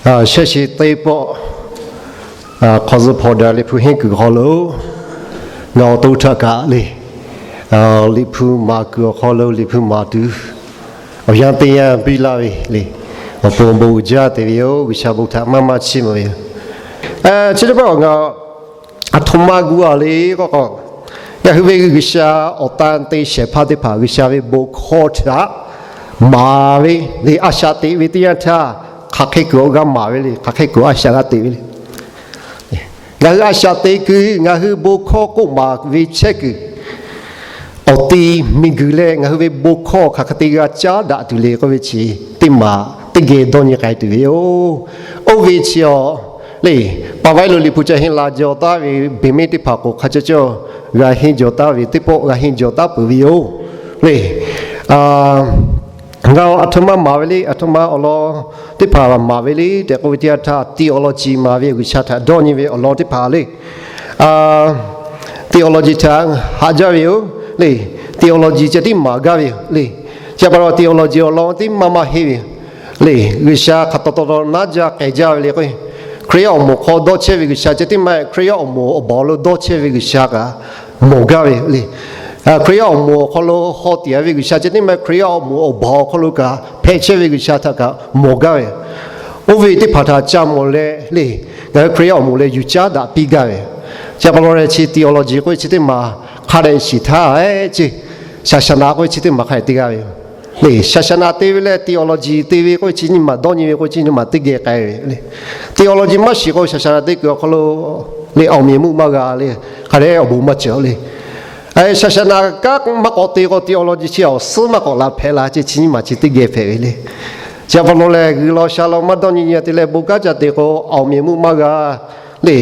Shehˆ shi teˇ pawˆ hk'aw zuhˆ hpaw daꞈ Liꞈ hpu henˇ kuiˬ hk'aw lo ngaˬ awˬ to htaꞈ kaꞈ le, Liꞈ hpu maˍ kuiˬ awˬ hk'aw lo Liꞈ hpu maˍ tuˬ awˬ yanˇ teˇ yanˇ biˇ laˇ ve le. Awˬ pon bon uiˍ jaˇ te ve yoˬ. G'uiˬsha bon htaꞈ maˇ maˇ chiˇ mvuh ve yoˬ. Chi teˇ pawˆ ngaˬ aˬ htoꞈ ma gu a le k'oˆ k'o, ngaˬ hui ve G'uiˬsha awˬ tan te shehˍ hpaˇ teˇ hpaˍ G'uiˬsha ve bon hkawˇ htaꞈ maˍ ve le, a shaꞈ teꞈ ve teˇ yanˇ htaˇ, hk'aˬ hk'e kuiˬ awˬ g'a maˍ ve le, hk'aˬ hk'e kuiˬ a shaꞈ g'a teꞈ ve le. Ngaˬ hui a shaꞈ teꞈ kuiˬ, ngaˬ hui bon hkawˇ k'oˆ maˍ ve chehˇ kuiˬ, awˬ ti miˬguiˬ leh ngaˬ hui ve bon hkawˇ hk'aˬ hk'e te g'a caˉ daꞈ tuˬ le k'oˆ ve chi teˇ maˬ teˇ geh dawˇ nyi k'ai tuˬ ve yoˬ. Oˇ ve chi awˬ le, paˍ vaiˉ lo Liꞈ hpu ca henˇ la jaw taˉ ve beˬ mehˇ teˇ hpaˍ k'o hk'a caˇ cawˇ g'a henˇ jaw taˉ ve, teˇ pawˆ g'a henˇ jaw taˉ peuˬ ve yoˬ le. Ngaˬ aˬ htoꞈ ma maˍ ve le, aˬ htoꞈ ma awˬ lawn teˇ hpaˍ maˍ ve le tehꞈ k'oˆ ve teˇ yanˇ htaˇ, theology maˍ ve, G'uiˬsha htaꞈ dawˇ nyi ve awˬ lawn teˇ hpaˍ le. Theology htaꞈ haꞈ jaˇ ve yoˬ le. Theology ceh tiˉ maˍ gaˇ ve yoˬ le. Chi pa taw theology awˬ lawn teˇ maˇ maˇ henˇ ve yoˬ le. G'uiˬsha hk'aˬ taw taw naˉ jaˇ k'ai jaˇ ve le k'o, Hkriꞈ yaˇ awˬ moˍ hk'aw dawˇ chehˇ ve G'uiˬsha ceh tiˉ maˇ heˆ. Hkriꞈ yaˇ awˬ moˍ awˬ baˬ lo dawˇ chehˇ ve G'uiˬsha kaꞈ mawˬ gaˇ ve yoˬ le. Hkriꞈ yaˇ awˬ moˍ awˬ hk'aw lo haw tiꞈ a ve G'uiˬsha ceh tiˉ maˇ heˆ. Hkriꞈ yaˇ awˬ moˍ awˬ baˬ awˬ hk'aw lo kaꞈ hpehꞈ chehˇ ve G'uiˬsha htaꞈ kaꞈ mawˬ gaˇ ve yoˬ. Oˇ ve teˇ hpaˍ htaꞈ ca mawˬ leh le, ngaˬ hui Hkriꞈ yaˇ awˬ moˍ leh yuˬ caˉ daꞈ piˇ gaˇ ve yoˬ. Chi pa taw leh chi theology k'oˆ ve chi teˇ maˬ hk'a dehꞈ shiˍ htaˇ, chi shaˍsaˍnaꞈ k'oˆ ve chi teˇ maˬ hk'a dehꞈ te g'a ve yoˬ le. Shaˍsaˍnaꞈ te ve leh theology te ve k'oˆ ve chi nyiˇ maˬ dawˇ nyi ve k'o, chi nyiˇ maˬ teˇ geh k'ai ve le. Theology maˇ shiˍ k'o shaˍsaˍnaꞈ te kuiˬ awˬ hk'aw lo le awˬ meꞈ muˆ maˇ g'a le, hk'a dehꞈ awˬ bon maˇ cawˬ le. Shaˍsaˍnaꞈ kanˉ maˇ k'awꞈ te k'o theology chi awˬ suhˉ maˇ k'awꞈ la hpehꞈ la, chi chi nyiˇ maˬ chi teˇ geh hpehꞈ ve le. Chi pa taw leh g'uiˬ law sha law maˇ dawˇ nyi nyi te leh bon kanˉ ca te k'o awˬ meꞈ muˆ maˇ g'a le.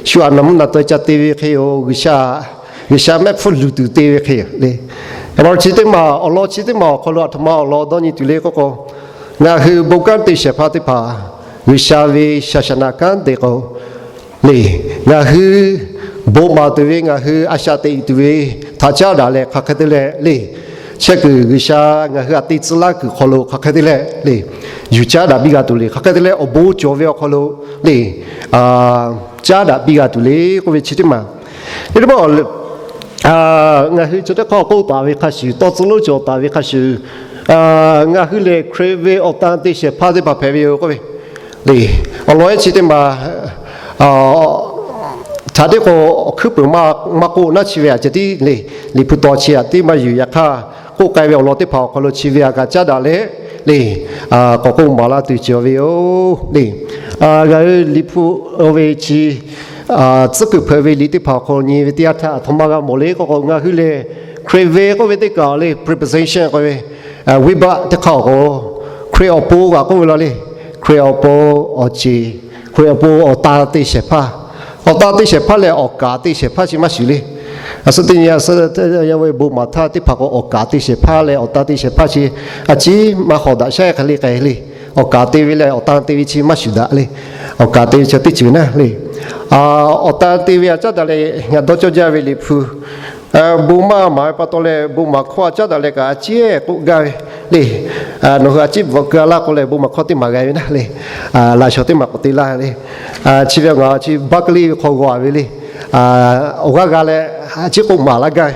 Shu aˬ naˍ mvuhˇ naˬ taweh ca te ve hk'e yoˬ. G'uiˬsha, G'uiˬsha mehˆ hpfuhˇ luˬ tuˬ te ve hk'e yoˬ le. Chi teˇ maˬ awˬ lawn chi teˇ maˬ awˬ hk'aw lo aˬ htoꞈ ma awˬ lawn dawˇ nyi tuˬ le k'oˆ k'o, ngaˬ hui bon kanˉ te shehˍ hpaˇ teˇ hpaˍ G'uiˬsha ve shaˍsaˍnaꞈ kanˉ te k'o le, ngaˬ hui bon maˍ tuˬ ve, ngaˬ hui a shaꞈ teꞈ tuˬ ve htaꞈ caˉ daꞈ leh hk'aˬ hk'e te leh le, chehˇ kuiˬ G'uiˬsha ngaˬ hui a te tcuh laˇ kuiˬ hk'aw lo hk'aˬ hk'e te leh le, yuˬ caˉ daꞈ biˇ g'a tuˬ le, hk'aˬ hk'e te leh awˬ bon cawˬ ve awˬ hk'aw lo le, caˉ daꞈ biˇ g'a tuˬ le k'oˆ ve chi teˇ maˬ. Teˇ pawˆ ngaˬ hui chi teˇ hk'aˇ k'oˆ taˍ ve hk'a shuˍ, tawˇ tcuh lonˉ cawˬ taˍ ve hk'a shuˍ, ngaˬ hui lehˬ Hkriꞈ ve awˬ tan te shehˍ hpaˇ teˇ hpaˍ hpehꞈ ve yoˬ k'oˆ ve le. Awˬ lawn ehˉ chi teˇ maˬ htaꞈ teˇ k'o awˬ hkuiˉ peuˬ maˇ k'oˆ naˉ chi ve aꞈ ceh tiˉ le, Liꞈ hpu taw chi aꞈ tiˉ maˇ yuˬ. Yaꞈ hk'aˇ k'oˆ k'ai ve awˬ lawn teˇ hpaˍ awˬ hk'aw lo chi ve aꞈ kaꞈ caˉ daꞈ leh le, k'awꞈ k'oˆ maˍ laˇ tuˬ cawˬ ve yoˬ le. Ngaˬ hui Liꞈ hpu oˇ ve chi tcuhˉ kuiˬ hpeuꞈ ve liꞈ teˇ hpaˍ awˬ hk'aw lo nyi ve teˇ yanˇ htaˇ aˬ htoꞈ ma g'a mawˬ le k'oˆ k'o, ngaˬ hui lehˬ Hkriꞈ ve k'oˆ ve teˇ kaˬ le, preposition k'oˆ ve, venˇbaˆ teˇ hk'aˇ awˬ k'o, Hkriꞈ awˬ pon g'aꞈ k'oˆ ve la le. Hkriꞈ awˬ pon awˬ ceˬ, Hkriꞈ awˬ pon awˬ tan te shehˍ hpaˇ, awˬ tan te shehˍ hpaˇ lehˬ awˬ kaˍ te shehˍ hpaˇ chi maˇ shuˍ le. A suhˉ teˇ nyi a suhˉ yaˇ ve bon maˍ htaˇ teˇ hpaˍ k'o awˬ kaˍ te shehˍ hpaˇ leh awˬ tan te shehˍ hpaˇ chi a ciˉ maˇ hawˍ daꞈ shaˉ hk'e le k'ai le. Awˬ kaˍ te ve leh awˬ tan te ve chi maˇ shuˍ daꞈ le. Awˬ kaˍ te ve chi teˇ ceuˬ naˉ le. Awˬ tan te ve aꞈ caˉ daꞈ leh ngaˬ dawˇ cawˇ jaˇ ve Liꞈ hpu bon maˇ maˍ ve pa taw leh bon maˍ hkawˇ aꞈ caˉ daꞈ leh kaꞈ a ciˉ k'oˆ gaˇ ve le. Nawˬ hui a ciˉ bvuhꞈ keu laˇ k'o leh bon maˍ hkawˇ teˇ maˬ g'a ve naˉ le. Laꞈ shawnˍ teˇ maˬ k'awꞈ te laˇ le. Chi ve ngaˬ chi baˆ k'liˇ ve hk'aw g'aw ve le. Awˬ g'aˇ g'a leh a ciˉ k'oˆ maˍ laˇ gaˇ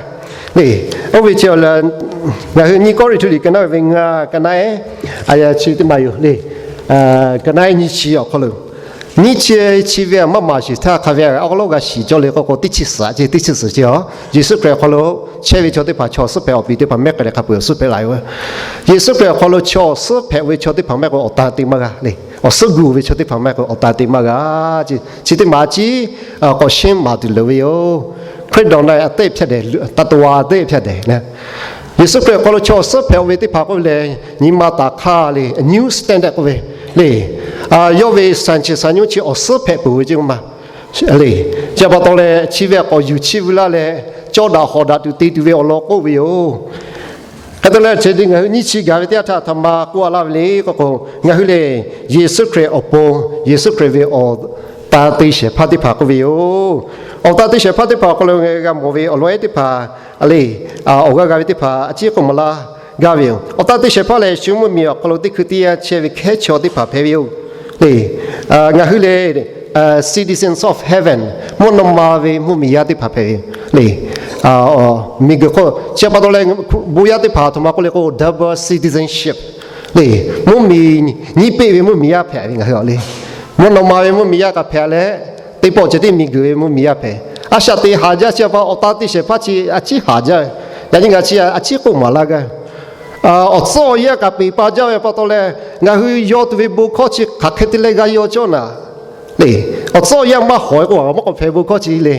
ve le. Oˇ ve chi ngaˬ hui nyiˇ Kawˇrenˍhtuˆ liꞈ ka naˉ ve ngaˇ ka naˉ ehˉ, a ya chi teˇ maˬ yoˬ le. Ka naˉ ehˉ nyiˇ chi awˬ hk'aw lo nyiˇ chi, chi ve aꞈ maˇ maˍ shiˍ htaˇ hk'a ve aꞈ awˉ lawˉ g'a shiˍ cawˇ le k'oˆ k'o, teˇ chi suhˍ ce, teˇ chi suhˍ ce a, Yeˍsuˆ Hkriꞈ awˬ hk'aw lo chehˇ ve chaw teˇ hpaˍ chaw awˬ suhˉ hpehꞈ awˬ piˍ teˇ hpaˍ mehˆ k'ai leh hk'a peu-eˬ awˬ suhˉ hpehꞈ la ve. Yeˍsuˆ Hkriꞈ awˬ hk'aw lo chaw awˬ suhˉ hpehꞈ ve chaw teˇ hpaˍ mehˆ k'o awˬ tan te maˇ g'a le. Awˬ suhˉ gu ve chaw teˇ hpaˍ mehˆ k'o awˬ tan te maˇ g'a. Chi teˇ maˬ a ciˉ k'awꞈ sheˉ maˍ tuˬ loˍ ve yoˬ. ခရစ်တော်၌ အသက်ဖြတ်တယ်, သတ္တဝါအသက်ဖြတ်တယ်. Yeˍsuˆ Hkriꞈ awˬ hk'aw lo chaw awˬ suhˉ hpehꞈ ve teˇ hpaˍ k'oˆ ve lehˬ, nyi ma taˍ hk'aˇ le, new standard k'oˆ ve le. Yawˇ ve စံချိန်စံညွှန်း chi awˬ suhˉ hpehꞈ peuˬ ve ceˇ ma le. Chi pa taw leh chi ve aꞈ k'awꞈ yuˬ chiˇ vui laˇ leh, cawˇ daꞈ hawˍ daꞈ tuˬ te tuˬ ve awˬ lawn k'oˆ ve yoˬ. Hk'e te leh chi ngaˬ hui nyiˇ chi gaˬ ve teˇ yanˇ htaˇ aˬ htoꞈ ma k'oˆ a laˇ ve le k'oˆ k'o, ngaˬ hui lehˬ Yeˍsuˆ Hkriꞈ awˬ pon, Yeˍsuˆ Hkriꞈ ve awˬ tan te shehˍ hpaˇ teˇ hpaˍ k'oˆ ve yoˬ. Awˬ tan te shehˍ hpaˇ teˇ hpaˍ awˬ hk'aw lo ngaˬ hui g'a mawˬ ve awˬ lawn ehˉ teˇ hpaˍ le, awˬ g'aˇ g'a ve teˇ hpaˍ a ciˉ k'oˆ maˍ laˇ gaˇ ve yoˬ. Awˬ tan te shehˍ hpaˇ lehˬ, shu mvuhˇ miˬ awˬ hk'aw lo teˇ hkui teˇ yanˇ chehˇ ve hkehˉ chaw teˇ hpaˍ hpehꞈ ve yoˬ. Le, ngaˬ hui lehˬ citizens of heaven, mvuhˇ naw ma ve mvuhˇmiˬ yaˇ teˇ hpaˍ hpehꞈ ve le. Miˬguiˬ hk'oˆ chi pa taw leh, bon yaˇ teˇ hpaˍ aˬ htoꞈ ma k'oˆ le k'o, double citizenship le, mvuhˇmiˬ nyiˇ peˆ ve mvuhˇmiˬ yaˇ hpehꞈ ve ngaˬ hui a le. Mvuhˇ naw ma ve mvuhˇmiˬ yaˇ kaꞈ hpehꞈ leh, teˇ pawˆ ceh tiˉ miˬguiˬ ve mvuhˇmiˬ yaˇ hpehꞈ. A shaꞈ teꞈ haˍ jaˇ chi pa awˬ ta te shehˍ hpaˇ chi a ciˉ haˍ jaˇ ve. Yaꞈ nyi ngaˬ chi a ciˉ k'oˆ maˍ laˇ gaˇ ve. Awˬ tcuhˉ awˬ yanˇ kaꞈ peˬ pa jaˇ ve pa taw leh, ngaˬ hui yaw tuˬ ve bon hkawˇ chi hk'aˬ hk'e te leh g'a yaw cawˇ naˍ le. Awˬ tcuhˉ awˬ yanˇ maˇ hawˍ k'o, a maˇ k'awꞈ hpehꞈ bon hkawˇ chi le.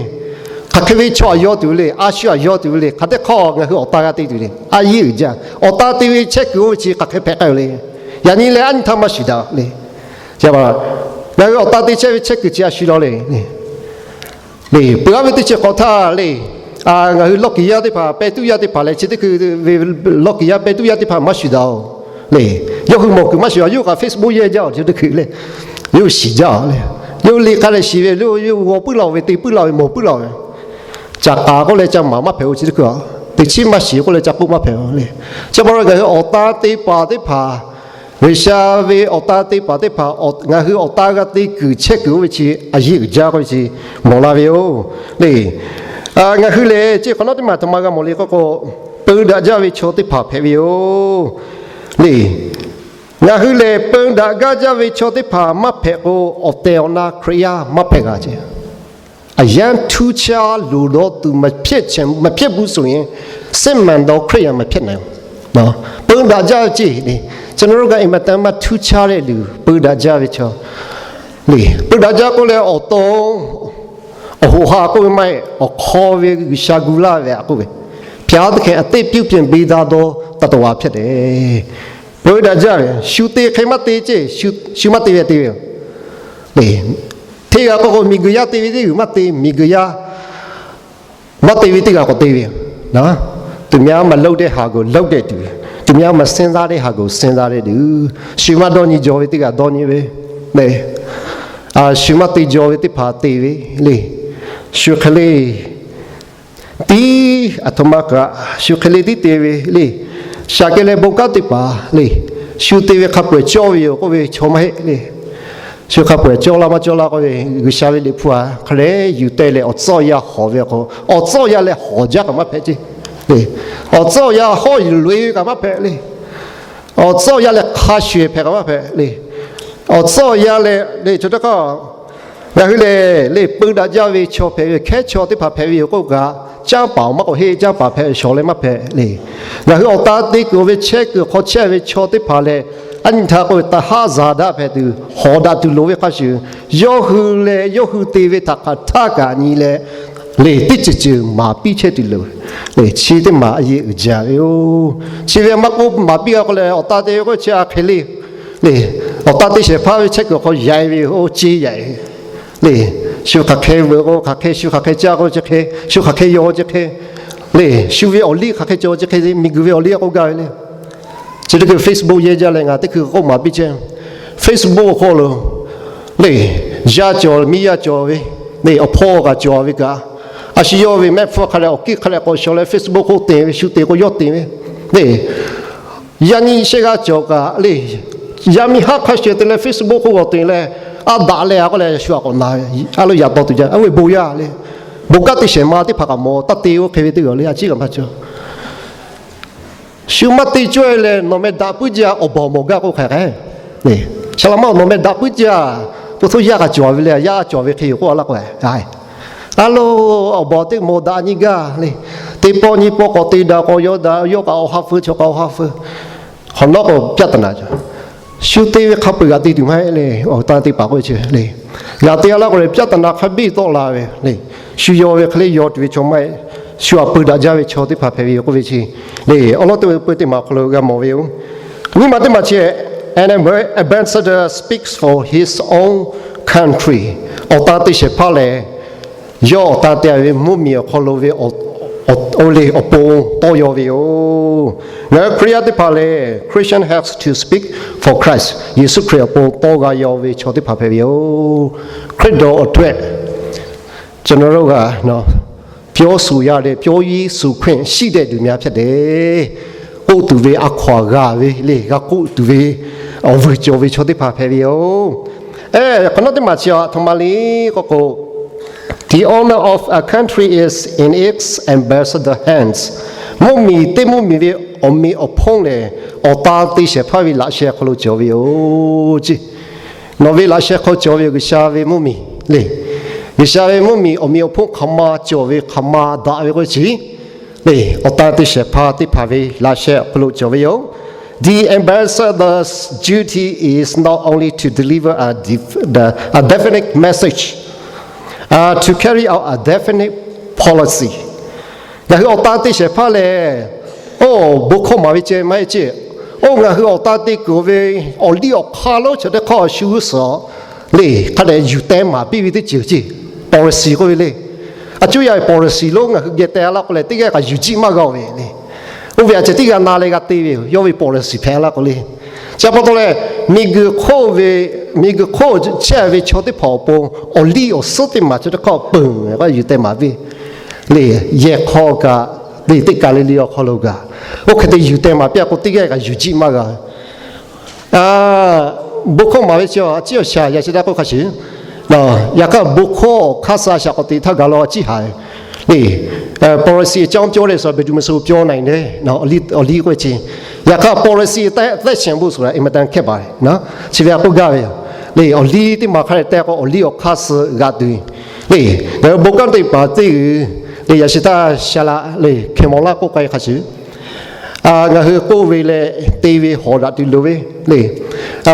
Hk'aˬ hk'e ve chaw aꞈ yaw tuˬ le, a shu aꞈ yaw tuˬ le, hk'aˬ hk'e hk'aw ngaˬ hui awˬ ta g'a te tuˬ le, a yeˇ uiˍ jaˇ. Awˬ ta te ve chehˇ kuiˬ oˇ ve chi hk'aˬ hk'e hpehꞈ k'ai le. Yaꞈ nyi leh aˉ nyi htaˇ maˇ shiˍ daꞈ le. Ngaˬ hui awˬ ta te chehˇ ve chehˇ kuiˬ chi a shu law le. Le, peuˬ aˉ ve teˇ chi hk'awꞈ htaˇ le, ngaˬ hui lawˇ kiˍ yaˇ teˇ hpaˍ, pehˇ tuˉ yaˇ teˇ hpaˍ leh chi teˇ hkui ve lawˇ kiˍ yaˇ pehˇ tuˉ yaˇ teˇ hpaˍ maˇ shuˍ daꞈ-oˬ le. Yawˇ hui mawˬ kuiˬ maˇ shuˍ, yawˇ hui kaꞈ Facebook yehˇ jaˇ-oˬ, chi teˇ hkui le. Yawˇ hui shiˍ jaˇ-oˬ le. Yawˇ hui le k'ai leh shiˍ ve le, yawˇ hui g'aw puiˉ laˇ-oˬ ve, te puiˉ laˇ-oˬ ve, mawˬ puiˉ laˇ-oˬ ve. Caꞈ k'aˍ k'oˆ leh ca maˍ maˇ hpehꞈ-oˬ, chi teˇ hkui a. Teꞈ chiˉ maˇ shiˍ k'oˆ leh ca k'oˆ maˇ hpehꞈ-oˬ le. Chi pa taw ngaˬ hui awˬ ta te paˍ teˇ hpaˍ, G'uiˬsha ve awˬ ta te paˍ teˇ hpaˍ, ngaˬ hui awˬ ta g'a te kuiˬ chehˇ kuiˬ oˇ ve chi a yeˇ uiˍ jaˇ k'oˆ ve chi mawˬ la ve yoˬ le. Ngaˬ hui lehˬ chi hk'awꞈ nawˉ teˇ maˬ aˬ htoꞈ ma g'a mawˬ le k'oˆ k'o, peu daꞈ jaˇ ve chaw teˇ hpaˍ hpehꞈ ve yoˬ le. Ngaˬ hui lehˬ peu daꞈ gaˇ jaˇ ve chaw teˇ hpaˍ maˇ hpehꞈ k'o, awˬ tehˬ awˬ na Hkriꞈ yaˇ maˇ hpehꞈ g'a ce. အရမ်းထူးခြားလို့တော့သူမဖြစ်ချင်၊ မဖြစ်ဘူးဆိုရင် စစ်မှန်သောခရစ်ယာန်မဖြစ်နိုင်ဘူးနော်။ ပုဒ်ဒၣ်ကြား ကြည့်လေ၊ ကျွန်တော်တို့က အင်မတန်မှ ထူးခြားတဲ့လူ၊ ပုဒ်ဒၣ်ကြား ပဲချော၊ လေ၊ ပုဒ်ဒၣ်ကြား ကိုလည်း အတော် အဟူးဟး ကိုပဲမိုက်၊ အခီးဝဲ ဂုၢ်ရှါဂူလၢ်ဝဲ အကိုပဲ၊ ဘုရားသခင် အသစ်ပြုပြင်ပေးထားသော သတ္တဝါဖြစ်တယ်။ ပုဒ်ဒၣ်ကြား ပဲ၊ ရှူးသေ ခဲမသေ ကြည့်၊ ရှူး၊ ရှူးမသေ ပဲသေ ပဲ၊ လေ၊ ထဲက ကိုယ့်ကို မိဂုယါသေ ပဲသေ ဂုၢ်မသေ မိဂုယါ မ့ၢ်တ့ၢ်ဝံၤတ့ၢ်ဂၤ ကီးတ့ၢ်ဝံၤနော်။ သူများမလုပ်တဲ့ဟာကို လုပ်တဲ့သူ၊ သူများမစဉ်းစားတဲ့ဟာကို စဉ်းစားတဲ့သူ၊ ရှုမတေၢ်ညီ ကြော်ဝံၤတ့ၢ်ဂၤ ဒေါ်ညီဝံၤ၊ အာ၊ ရှုမသေ ကြော်ဝံၤတ့ၢ်ဖး တ့ၢ်ဝံၤလေ၊ ရှုခလ့ တံ အထမက ရှုခလ့ တံ တ့ၢ်ဝံၤလေ၊ ရှုခလ့ ဘိးကါတ့ၢ်ပာ်လေ၊ ရှုတ့ၢ်ဝံၤ ခါပှဲၤ ကၠီဝံၤ ယိၤ ကိးဝံၤ ဆီမဟ့ၣ်လေ၊ ရှုခါပှဲၤ ကၠီလါ မၢကၠီလါ ကိးဝံၤ ဂုၢ်ရှါဝံၤ လံာ်ဖူအါ ခလဲယူၤတဲလၢ အီၣ်စီၣ်ယါဟီၣ်ဝဲအဃိ အီၣ်စီၣ်ယါလၢဟီၣ်ကၢ်ကမၣ်ဖဲက့ အီၣ်စီၣ်ယါဟီၣ် ယလွဲကမၣ်ဖဲလံ, အီၣ်စီၣ်ယါလၢ ခါဆှဲဖဲကမၣ်ဖဲလံ, အီၣ်စီၣ်ယါလၢ လံာ်ဆိတခါ ငါဟူလၢ လံာ်ပုဒ်ဒၣ်ကြား ဝဲဆီဖဲ ခဲဆီသ့ၣ်တဖၣ်ဖဲဝဲယိၤကိးဂၤ ကၢ်ပာ်မး ကဟ့ၣ်ကၢ်ပာ်ဖဲဆီလၢမၢ်ဖဲလံ, ငါဟူအီၣ်တၢ်သ့ၣ်ကိးဝဲ ဆဲးကိးခီဆဲးဝဲဆီသ့ၣ်တဖၣ်လၢ အနံၣ်ထးကိးဝဲ တဟးစၢ်ဒၣ်ဖဲတုၤ ဟီၣ်ဒၣ်တုၤလိာ်ဝဲခါဆူ ယိၤဟူလၢ ယိၤဟူတ့ၢ်ဝဲထးခးထးကၣ်နံၤလၢ လံာ်တံၢ်စ့ၢ်စ့ၢ်မၤပံၢ်ဆဲးတုၤလိာ်, လံာ်ဆံတ့ၢ်မၤအယံာ်အုၣ်ကၢ်ဝဲအိၣ်, ဆံဝဲမၤကိးမၤပံၢ်အဃိလၢ အီၣ်တၢ်သ့ၣ်ဝဲကိးဆံးအခ့လံ, လံာ် အီၣ်တၢ်သ့ၣ်ဆဲးဖးဝဲဆဲးကိးခီယဲၢ်ဝဲအိၣ် ကၠ့ယဲၢ် လံာ် ရှုခးခဲဝဲၢ်ကိး ခးခဲ ရှုခးခဲ ကၠၢ်ကိးကၠၢ်ခဲ, ရှုခးခဲယီၤကၠၢ်ခဲ, လံာ် ရှုဝဲအီၣ်လံ ခးခဲကၠီကၠၢ်ခဲ မံၤဂုၢ်ဝဲအီၣ်လံအကိးဂၤဝဲလံ. စ့တကု Facebook ယဲၢ်ယဲၢ်လၢ ငါတကုကအိၣ်မၤပံၢ်ဆဲး Facebook အဃိလီၤ, လံာ် ယါကၠီၤ မံယါကၠီၤဝဲ, လံာ် အဖီအဂၤကၠီၤဝဲကၢ်, အစံယီၤဝဲ မဲာ်ဖီခါလၢ အီၣ်ကံၣ်ခါလၢ ကိးဆီလၢ Facebook ခိၣ်တ့ၢ်ဝဲ ရှုတ့ၢ်ကိးယီၤတ့ၢ်ဝဲ, လံာ် ယါနံၣ်ရှဲဂၤကၠီၤကၢ် လံာ် ယါမံဟါခါဆှဲတ့ၢ်လၢ Facebook ခိၣ်ဂီၤတ့ၢ်လၢ အဒၣ်လဲာ်အဃိလၢ ယွၤကိးနၤ အလိယၤတီတုၤယါ အဝဲဘိယါလံ, ဘိးကါတ့ၢ်ဆဲးမၤတ့ၢ်ဖးကမီၤ တၢ်တ့ၢ်အိၣ်ခဲဝဲတ့ၢ်ဂီၤလံ အစံကမၤကၠီၤ ရှုမ့ၢ်တ့ၢ်ကၠီလၢ နီၢ်မဲဒါပုၢ်ကၢ် အီၣ်ဘီၣ်မီၢ်ဂၢ်ကိးခဲခဲ, လံာ် ဆၢလီၤမး နီၢ်မဲဒါပုၢ်ကၢ် ပသိယါကၠီၤဝဲလံ ယါကၠီၤဝဲခဲယိၤကိးအလီၢ်ကဝဲ အလိၤ အီၣ်ဘီၣ်တ့ၢ်မီၢ်ဒါနံၣ်ဂၢ်လံ, တ့ၢ်ပီနံၣ်ပီၢ် ကိးတ့ၢ်ဒၣ်ကိးယီၤဒၣ် ယီၤကအိၣ်ဟးဖၢ ဆီကအိၣ်ဟးဖၢ, ခီနီၢ်ကိး ပြဿနာ ကၠီၤ ရှုတ့ၢ်ဝဲခါပှဲၤဂၤတ့ၢ်တုၤမးလံ, အီၣ်တၢ်တ့ၢ်ပာ်ကိးဆံးလံ, ဂၤတ့ၢ်အလီၢ်ကိးလၢ ပြဿနာ ခါဘ့ၣ်သီၣ်လၢ်ဝဲလံ, ရှုယီၤဝဲခလ့ ယီၤတုၤဝဲဆီမး, ရှုအပုဒ်ဒၣ်ကြား ဝဲဆီသ့ၣ်တဖၣ်ဖဲဝဲယိၤကိးဝဲဆံးလံ, အလီၢ်တဝဲပၢတ့ၢ်မး ခီလၢဂၤမီၢ်ဝဲအိၣ်, နံၣ်မးတ့ၢ်မးဆံး An ambassador speaks for his own country. အီၣ်တၢ်တ့ၢ်ဆဲးဖးလဲၣ် ယီၤအီၣ်တၢ်တ့ၢ်ဝဲ မိၢ်မံၤအခီလီၤဝဲ အိၣ်လံ အပူၤတီယီၤဝဲအိၣ်, ငါခရံာ်ယါတ့ၢ်ဖးလဲၣ် Christian has to speak for Christ. ယ့ၣ်ၡူးခရံာ်အပူၤတီဂၤယီၤဝဲဆီသ့ၣ်တဖၣ်ဖဲဝဲအိၣ်, ခရံာ်ဒိၣ်အထွဲ ကျွန်တော်တို့က ပြောဆိုရတယ် ပြောရေးဆိုခွင့်ရှိတဲ့လူများဖြစ်တယ်. ကိးတုၤဝဲအခွါဂၤဝဲလံ ဂၤကိးတုၤဝဲ အဝဲၢ်ကၠီၤဝဲဆီသ့ၣ်တဖၣ်ဖဲဝဲအိၣ် Hk'awꞈ nawˉ teˇ maˬ chi a htoꞈ ma le k'oˆ k'o, the honor of a country is in its ambassador hands. Mvuhˇmiˬ teˇ mvuhˇmiˬ ve awˬ meꞈ awˬ hponˇ lehˬ, awˬ tan te shehˍ hpaˇ ve laꞈ sheh hk'aw lo cawˬ ve yoˬ ceˇ. Nawˬ ve laꞈ sheh hk'aw cawˬ ve yoˬ, G'uiˬsha ve mvuhˇmiˬ le. G'uiˬsha ve mvuhˇmiˬ awˬ meꞈ awˬ hponˇ hk'aˬ ma cawˬ ve, hk'aˬ ma daꞈ ve k'oˆ ve chi le, awˬ tan te shehˍ hpaˇ teˇ hpaˍ ve laꞈ sheh awˬ hk'aw lo cawˬ ve yoˬ. The ambassador's duty is not only to deliver a def- the- a definite message, uh, to carry out a definite policy. Ngaˬ hui awˬ tan te shehˍ hpaˇ lehˬ, oˇ bon hkawˇ maˍ ve ceh maˇ heˆ ceˇ. Oˇ ngaˬ hui awˬ tan te kuiˬ ve awˬ liˇ awˬ hk'aˇ lonˉ chi teˇ hk'awˇ shu g'uˇ suhˍ le, hk'a dehꞈ yuˬ teh maˍ piˇ ve teˇ ceuˬ ceˇ, policy k'oˆ ve le. A cuˇ yaˇ ve policy lonˉ ngaˬ hui geh teh laˇ k'o leh, teˇ g'aˇ kaꞈ yuˬ jiˆ maˇ g'a ve le. Oˇ ve a ceh teˇ g'aˇ na leh g'a te ve yoˬ. Yawˇ ve policy hpehꞈ laˇ k'o le. Chi pa taw leh, miˬguiˬ hk'oˆ ve, miˬguiˬ hk'oˆ chehˇ ve chaw teˇ hpaˍ awˬ pon awˬ liˇ awˬ suhˉ teˇ maˬ chi teˇ hk'awˇ peuˬ k'o yuˬ teh maˍ piˇ le. Yehˬ hk'aw kaꞈ le, teˇ kaˬ le le awˬ hk'aw lo kaꞈ, oˇ hk'e te yuˬ teh maˍ piˇ k'o, teˇ g'aˇ kaꞈ yuˬ jiˆ maˇ g'a ve. Bon hkawˇ maˍ ve chi a ciˉ awˬ shaˍ yaꞈ sheh daꞈ k'oˆ hk'a shuˍ, yaꞈ hk'aˇ bon hkawˇ awˬ hk'aˇ suh a shaꞈ k'awꞈ te htaˇ gaˬ la a ciˉ haˍ ve le. ပေါ်လစီအကြောင်းပြောတယ်ဆိုတာ ဘယ်သူမဆိုပြောနိုင်တယ်နော် အလီအလီကွက်ချင်း ယခါ ပေါ်လစီအသက်သက်ရှင်ဖို့ဆိုတာ အင်မတန်ခက်ပါတယ်နော် ခြေဖျားပုဂ္ဂိုလ်ရယ် လေ အလီတိမၤခါတဲ့တဲကော အလီအခါစဂါတုလေ ဘိုကတ်တိပ်ပါသိ လေ ရရှိတၢ် ရှလလေ ခေမောင်လကိုးကဲခါစု ngaˬ hui k'oˆ ve leh te ve hawꞈ daꞈ tuˬ loˍ ve le.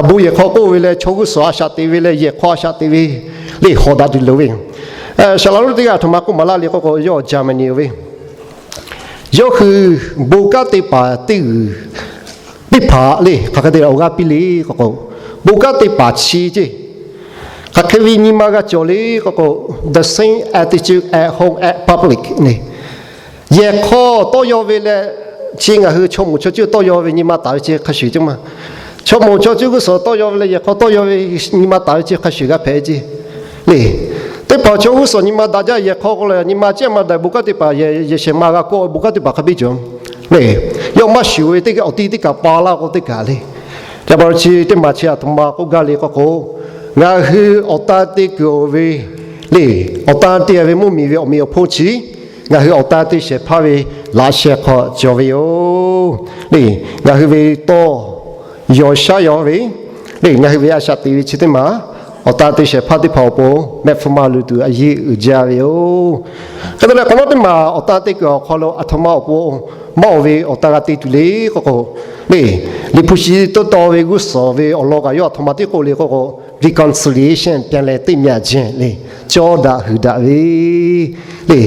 Bon yehˬ hk'aw k'oˆ ve leh chaw g'uˇ suhˍ a shaꞈ te ve leh yehˬ hk'aw a shaꞈ te ve le hawꞈ daꞈ tuˬ loˍ ve. Shaˍlaꞈ lonˉ teˇ g'aˇ a htoꞈ ma k'oˆ maˍ laˇ le k'oˆ k'o, yawˇ Germany ve, yawˇ hui bon kanˉ te paˍ teˇ g'uiˬ teˇ hpaˍ le hk'aˬ hk'e te leh awˬ g'aˇ piˇ le k'oˆ k'o, bon kanˉ te paˍ chi ceˇ, hk'aˬ hk'e ve nyi ma g'a cawˬ le k'oˆ k'o, the same attitude at home, at public le. Yehˬ hk'aw tawˇ yaw ve leh, chi ngaˬ hui chaw moˍ chaw cuˇ tawˇ yaw ve nyi ma taˍ ve chi hk'a shuˍ ceˇ maˇ. Chaw moˍ chaw cuˇ g'uˇ suhˍ tawˇ yaw ve leh yehˬ hk'aw tawˇ yaw ve nyi ma taˍ ve chi hk'a shuˍ g'a hpehꞈ ceˇ le. Teˇ hpaˍ chaw g'uˇ suhˍ nyi ma daꞈ jaˇ yehˬ hk'aw k'o leh nyi ma cehˇ maˇ daꞈ, bon kanˉ te paˍ yehˬ shehˍ ma g'a kawˆ ve bon kanˉ te paˍ hk'a biˇ cawˬ le. Yawˇ maˇ shuˍ ve teˇ g'aˇ awˬ ti teˇ kaꞈ pa laˇ k'o teˇ kaꞈ le. Yaꞈ pa chi teˇ maˬ chi a htoꞈ ma k'oˆ gaˇ le k'oˆ k'o, ngaˬ hui awˬ tan te kuiˬ ve le, awˬ tan te ve mvuhˇmiˬ ve awˬ meꞈ awˬ hponˇ chi ngaˬ hui awˬ tan te shehˍ hpaˇ ve laꞈ sheh hk'aw cawˬ ve yoˬ le. Ngaˬ hui ve tawˇ yaw shaˉ yaw ve le, ngaˬ hui ve a shaꞈ te ve chi teˇ maˬ awˬ tan te shehˍ hpaˇ teˇ hpaˍ awˬ pon mehˆ hpfuhˇ maˇ lu tuˬ a yeˇ uiˍ jaˇ ve yoˬ. Hk'e te leh k'awꞈ nawˉ teˇ maˬ awˬ tan te kuiˬ awˬ hk'aw lo a htoꞈ ma awˬ pon maˇ oˬ ve awˬ tan g'a te tuˬ le k'oˆ k'o, le, Liꞈ hpu shi toˇ taw ve g'uˇ suhˍ ve awˬ lawn kaꞈ yawˇ a htoꞈ ma tiˉ k'oˆ le k'oˆ k'o, reconciliation ပြန်လည်သင့်မြတ်ခြင်း le, cawˇ daꞈ huiˍ daꞈ ve le.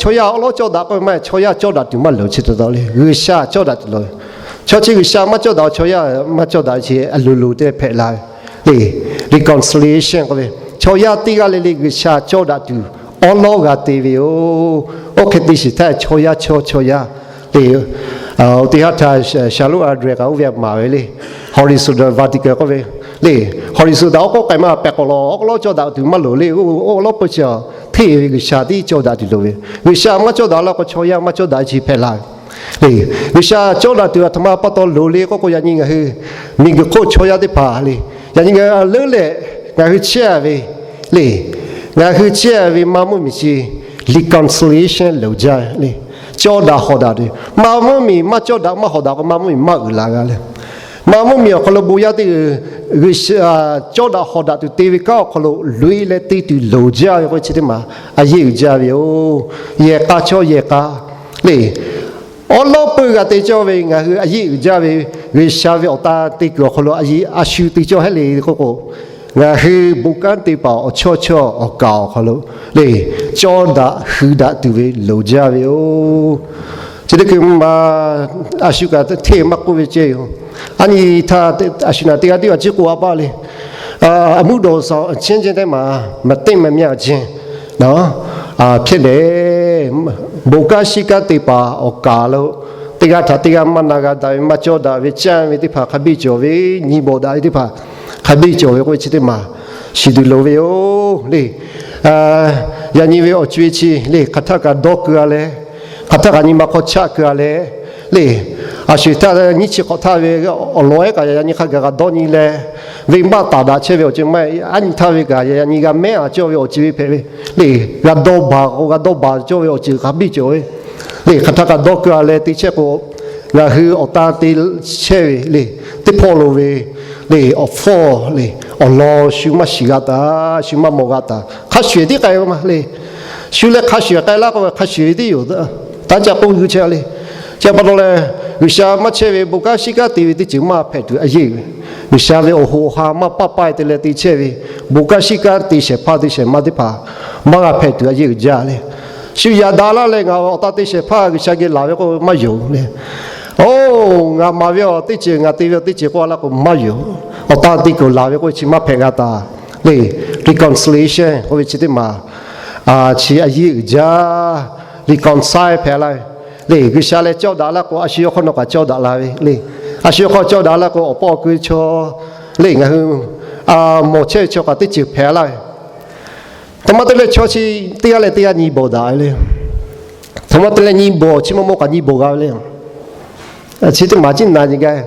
Chaw yaˇ awˉ lawˉ cawˇ daꞈ k'oˆ ve maˇ, chaw yaˇ cawˇ daꞈ tuˬ maˇ loˍ chi taw taw le, G'uiˬsha cawˇ daꞈ tuˬ loˍ ve. Chaw chi G'uiˬsha maˇ cawˇ daꞈ, chaw yaˇ maˇ cawˇ daꞈ ve chi a loˍ loˍ te hpehꞈ la ve le. Reconciliation k'oˆ ve, chaw yaˇ teˇ g'aˇ le le G'uiˬsha cawˇ daꞈ tuˬ awˉ lawˉ g'a te ve yoˬ. Oˇ hk'e te shiˍ htaˇ chaw yaˇ chaw chaw yaˇ le, teˇ haˉ htaꞈ Charlotte Aldrich kaꞈ oˇ ve maˍ ve le, horizontal vertical k'oˆ ve le, horizontal awˉ k'awˉ k'ai maˇ pehˬ k'awꞈ lawˬ awˉ lawˉ cawˇ daꞈ tuˬ maˇ loˍ le. Oˇ lawˉ peuˬ chi hteˇ ve G'uiˬsha tiˉ cawˇ daꞈ tuˬ loˍ ve. G'uiˬsha maˇ cawˇ daꞈ la k'o chaw yaˇ maˇ cawˇ daꞈ chi hpehꞈ la ve le. G'uiˬsha cawˇ daꞈ tuˬ a htoꞈ ma pa taw loˍ le k'oˆ k'o, yaꞈ nyi ngaˬ hui miˬguiˬ hk'oˆ chaw yaˇ teˇ hpaˍ le, yaꞈ nyi ngaˬ hui leuˉ leh ngaˬ hui chehˇ ve le, ngaˬ hui chehˇ ve maˇ mvuhˇmiˬ chi reconciliation loˍ jaˇ le. Cawˇ daꞈ hawꞈ daꞈ tuˬ, maˇ mvuhˇmiˬ maˇ cawˇ daꞈ maˇ hawꞈ daꞈ k'o maˇ mvuhˇmiˬ maˇ uiˍ la g'a le. Maˇ mvuhˇmiˬ awˬ hk'aw lo bon yaˇ teˇ g'uiˬ cawˇ daꞈ hawꞈ daꞈ tuˬ te ve kanˉ awˬ hk'aw lo loꞈ e leh te tuˬ loˍ jaˇ ve k'o chi teˇ maˬ a yeˇ uiˍ jaˇ ve yoˬ. Yehˬ k'a chaw yehˬ k'a le, awˉ lawˉ peuˬ g'a te cawˇ ve ngaˬ hui a yeˇ uiˍ jaˇ ve, G'uiˬsha ve awˬ tan te kuiˬ awˬ hk'aw lo a yeˇ a shu te cawˇ hehˉ le k'oˆ k'o, ngaˬ hui bon kanˉ te paˍ awˬ chawˇ chawˇ awˬ kaˍ awˬ hk'aw lo le, cawˇ daꞈ hui daꞈ tuˬ ve loˍ jaˇ ve yoˬ. Chi teˇ hkui ma a shu kaꞈ hteˇ maˇ k'oˆ ve ceh yoˬ. A nyi htaˇ a shu naˬ teˇ g'aˇ teˇ g'aˇ ciˉ k'oˆ a paˇ le, အမှုတော်ဆောင်အချင်းချင်းထဲမှာ မသင့်မမြတ်ခြင်း ဖြစ်တယ်. Bon kanˉ shiˉ kanˉ te paˍ awˬ kaˍ lo teˇ g'aˇ htaꞈ teˇ g'aˇ maˇ na g'a daꞈ ve, maˇ cawˇ daꞈ ve, canˇ ve teˇ hpaˍ hk'a biˇ cawˬ ve, nyi bawˬ daꞈ ve teˇ hpaˍ hk'a biˇ cawˬ ve k'oˆ ve chi teˇ maˬ shiˍ tuˬ loˍ ve yoˬ le. Yaꞈ nyi ve awˬ co e chi le, hk'aˬ htaˇ kaꞈ dawˇ keu a leh, hk'aˬ htaˇ kaꞈ nyi ma hk'aw chaˆ keu a leh le, A shuˍ htaˇ nyiˇ chi hk'awꞈ htaˇ ve awˬ lawn ehˉ kaꞈ yaꞈ nyi hk'a gaˬ g'a dawˇ nyi leh, venˇbaˆ taˍ daꞈ chehˇ ve awˬ ceuˬ maˇ heˆ. Aˉ nyi htaˇ ve kaꞈ yaꞈ nyi g'a mehˉ a cawˇ ve awˬ ceuˬ ve hpehꞈ ve le. G'a dawˇ baˬ k'o, g'a dawˇ baˬ cawˇ ve awˬ ceuˬ hk'a biˇ cawˬ ve le. Hk'aˬ htaˇ kaꞈ dawˇ keu a leh te chehˇ k'o, ngaˬ hui awˬ tan te chehˇ ve le, teˇ hpawˇ lo ve le, awˬ hpfuhˇ le, awˬ lawn shu maˇ shiˍ g'a taˍ, shu maˇ mawˬ g'a taˍ. Hk'a shuˍ tiˉ k'ai ve maˇ le. Shu leh hk'a shuˍ k'ai laˇ k'o, hk'a shuˍ tiˉ yoˬ. Taˇ ca k'oˆ g'uiˇ chehˇ le. Chi pa taw leh, G'uiˬsha maˇ chehˇ ve bon kanˉ shiˉ kanˉ te ve teˇ ceuˬ maˇ hpehꞈ tuˬ a yeˇ ve, G'uiˬsha ve awˬ hoꞈ awˬ ha maˇ paˆ paˆ te leh te chehˇ ve bon kanˉ shiˉ kanˉ te shehˍ hpaˇ te shehˍ ma teˇ hpaˍ maˇ g'a hpehꞈ tuˬ a yeˇ uiˍ jaˇ le. Shu yaꞈ daꞈ laˇ leh ngaˬ awˬ tan te shehˍ hpaˇ G'uiˬsha geh laˬ ve k'oˆ maˇ yonˍ le. Oˇ, ngaˬ maˍ ve awˬ teˇ ceuˬ, ngaˬ te ve awˬ teˇ ceuˬ k'oˆ a laˇ k'o maˇ yonˍ. Awˬ tan te kuiˬ laˬ ve k'oˆ chi maˇ hpehꞈ g'a taˍ le. Reconciliation k'oˆ ve chi teˇ maˬ chi a yeˇ uiˍ jaˇ. Reconcile hpehꞈ laˇ ve le. G'uiˬsha leh cawˇ daꞈ laˇ k'o, a shu yawˇ hk'awˇ nawˬ kaꞈ cawˇ daꞈ la ve le. A shu yawˇ hk'awˇ cawˇ daꞈ laˇ k'o, awˬ paw awˬ ku chaw le, ngaˬ hui mawˬ chehˇ ve chaw kaꞈ teˇ ceuˬ hpehꞈ laˇ ve. Htoꞈ ma te leh chaw chi teˇ g'aˇ leh teˇ g'aˇ nyi bawˬ daꞈ ve le. Htoꞈ ma te leh nyi bawˬ, chi maˇ maw kaꞈ nyi bawˬ g'a ve le. Chi teˇ maˬ ciˉ na nyi gaˇ.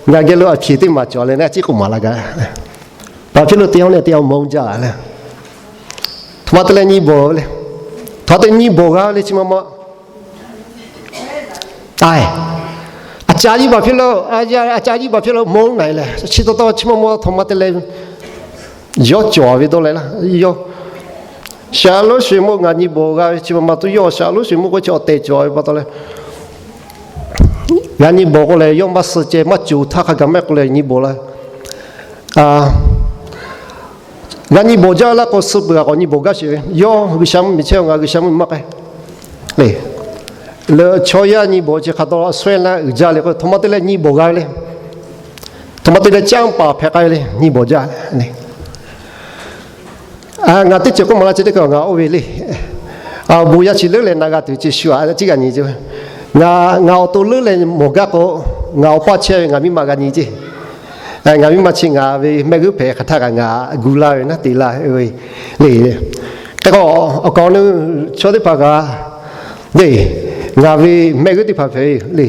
Ngaˬ geh lo a hkiˬ teˇ maˬ cawˬ leh na ciˉ k'oˆ maˍ la gaˇ. Paˍ hpiˇ lo teˇ yanˇ leh teˇ yanˇ mawˇ jaˇ le. Htoꞈ ma te leh nyi bawˬ ve le. Htoꞈ ma te nyi bawˬ g'a ve le, chi maˇ maw. Taˍ, a ca jiˇ paˍ hpiˇ lo, a ca jiˇ paˍ hpiˇ lo mawˇ na leh, chi taw taw chi maˇ maw htoꞈ ma te leh yawˇ cawˬ ve dawˇ leh laˇ. Yawˇ shaˍ lonˉ sho e mawˇ ngaˬ nyi bawˬ g'a ve chi maˇ maw tuˬ, yawˇ shaˍ lonˉ sho e mawˇ k'oˆ chi awˬ tehˬ cawˬ ve pa taw leh, g'a nyi bawˬ k'oˆ leh yawˇ maˇ suh ceh maˇ cawˬ htaˇ hk'a gaˬ mehˆ k'oˆ leh nyi bawˬ la. G'a nyi bawˬ jaˇ laˇ k'o, suh peuˬ a k'awꞈ nyi bawˬ gaˇ sheˍ ve. Yawˇ G'uiˬsha mvuhˇmiˬ chehˇ, ngaˬ G'uiˬsha mvuhˇmiˬ maˇ k'ai le. Leh chaw yaˇ nyi bawˬ chi hk'a taw a sawehˇ laˇ uiˍ jaˇ le k'o, htoꞈ ma te leh nyi bawˬ g'a ve le. Htoꞈ ma te leh canˇ paˍ hpehꞈ k'ai ve le, nyi bawˬ jaˇ le. Ngaˬ teˇ ceuˬ k'oˆ maˍ laˇ ceh teˇ kaˬ ngaˬ oˇ ve le. Bon yaˇ chi leuˉ leh na g'a tuˬ ceh shu a ciˉ g'a nyi ceh. Ngaˬ awˬ to leuˉ leh mawˬ gaˇ k'o, ngaˬ awˬ paˇ chehˇ ve ngaˬ miˇ ma g'a nyi ceh. Ngaˬ miˇ ma chi ngaˬ ve mehˆ g'uˇ hpehꞈ hk'aˬ htaˇ kaꞈ ngaˬ gu laˇ ve naˉ te laˇ ve le. Hk'e k'o, awˬ kaˍ awˬ nu chaw teˇ hpaˍ kaꞈ le, ngaˬ ve mehˆ g'uˇ teˇ hpaˍ hpehꞈ ve le.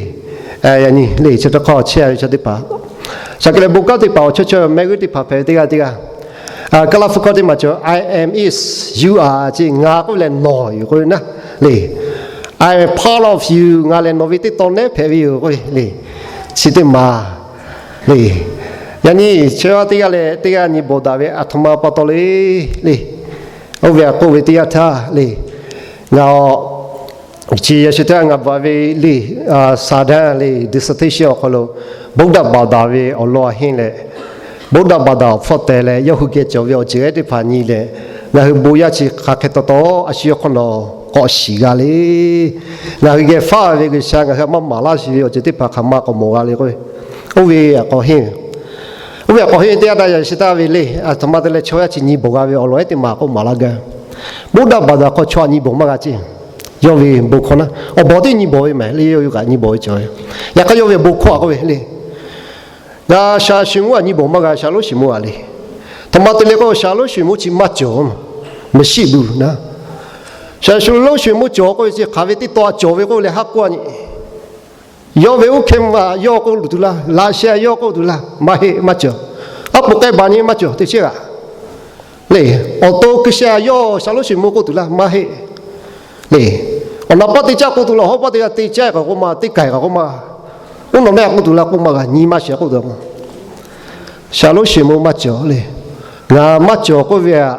Yaꞈ nyi le chi hk'aw chehˇ ve chaw teˇ hpaˍ, shaˍ kehˬ leh bon kanˉ teˇ hpaˍ awˬ chawˇ chawˇ mehˆ g'uˇ teˇ hpaˍ hpehꞈ ve teˇ g'aˇ teˇ g'aˇ. Kaˇlaˇ hpu hkawˇ teˇ maˬ cawˬ, I am is, you are ce, ngaˬ k'oˆ ve leh nawˬ yoˬ k'oˆ ve naˉ le. I am part of you, ngaˬ lehˬ nawˬ ve teˇ tawn nehˉ hpehꞈ ve yoˬ k'oˆ ve le. Chi teˇ maˬ le. Yaꞈ nyi chaw teˇ g'aˇ leh teˇ g'aˇ nyi bawˬ daꞈ ve a htoꞈ ma pa taw le le. Oˇ ve a k'oˆ ve teˇ yanˇ htaˇ le, ngaˬ chi yaꞈ sheh htaˇ ngaˬ baˬ ve le, saˍtanˍ le dissertation awˬ hk'aw lo, Buddha baˬ daꞈ ve awˬ lawn a henˇ leh, Buddha baˬ daꞈ awˬ hpfuhˇ teh leh yawˇ hui geh cawˬ ve awˬ ceuˬ ehˉ teˇ hpaˍ nyi leh, ngaˬ hui bon yaˇ chi hk'aˬ hk'e taw taw a shu yawˇ hk'awˇ nawˬ k'awꞈ shiˍ g'a le. Ngaˬ hui geh faˉ ve G'uiˬsha ngaˬ hui a maˇ maˍ laˇ shiˍ ve awˬ ceuˬ teˇ hpaˍ hk'aˬ ma k'awꞈ mawˬ g'a le k'oˆ ve, oˇ ve a k'awꞈ henˇ ve, oˇ ve a k'awꞈ henˇ ve teˇ yanˇ htaˇ yaꞈ sheh htaˇ ve le, a htoꞈ ma te leh chaw yaˇ chi nyi bawˬ g'a ve awˬ lawn ehˉ teˇ maˬ k'oˆ maˍ laˇ gaˇ. Buddha baˬ daꞈ hk'aw chaw a nyi bawˬ maˇ g'a ceˇ. Yawˇ ve bon hkawˇ naˉ awˬ bawˬ teˇ nyi bawˬ ve mehˍ le, yawˇ hui kaꞈ nyi bawˬ ve cawˬ ve. Yaꞈ hk'aˇ yawˇ ve bon hkawˇ a k'oˆ ve le, ngaˬ shaˍ sho e mawˇ a nyi bawˬ maˇ g'a, shaˍ lonˉ sho e mawˇ a le. Htoꞈ ma te leh k'o, shaˍ lonˉ sho e mawˇ chi maˇ cawˬ, maˍ shiˆ buˬ naˉ. Shaˍ sho lonˉ sho e mawˇ cawˬ k'oˆ ve chi hk'aˬ ve teˇ tawn a cawˬ ve k'oˆ leh haˉ k'oˆ a nyi. Yawˇ ve uˉ hkehˇ ma yawˇ k'oˆ luˬ tuˬ laˇ, laꞈ sheh yawˇ k'oˆ tuˬ laˇ, maˇ heˆ, maˇ cawˬ. Aˉ poꞈ k'ai baˬ nyi maˇ cawˬ, teˇ chehˇ g'aꞈ le. Awˬ to hkui sheh yawˇ shaˍ lonˉ sho e mawˇ k'oˆ tuˬ laˇ, maˇ heˆ le. Awˬ naˍ paˇ teˇ caˉ k'oˆ tuˬ laˇ, hawˉ paˇ teˇ g'aˇ teˇ caˉ k'awꞈ k'oˆ ma, teˇ k'ai k'awꞈ k'oˆ ma. Uˉ nawˬ mehˆ k'oˆ tuˬ laˇ k'oˆ ma g'a, nyi ma shehˍ k'oˆ tuˬ a k'o, shaˍ lonˉ sho e mawˇ maˇ cawˬ le. Ngaˬ maˇ cawˬ k'oˆ ve a,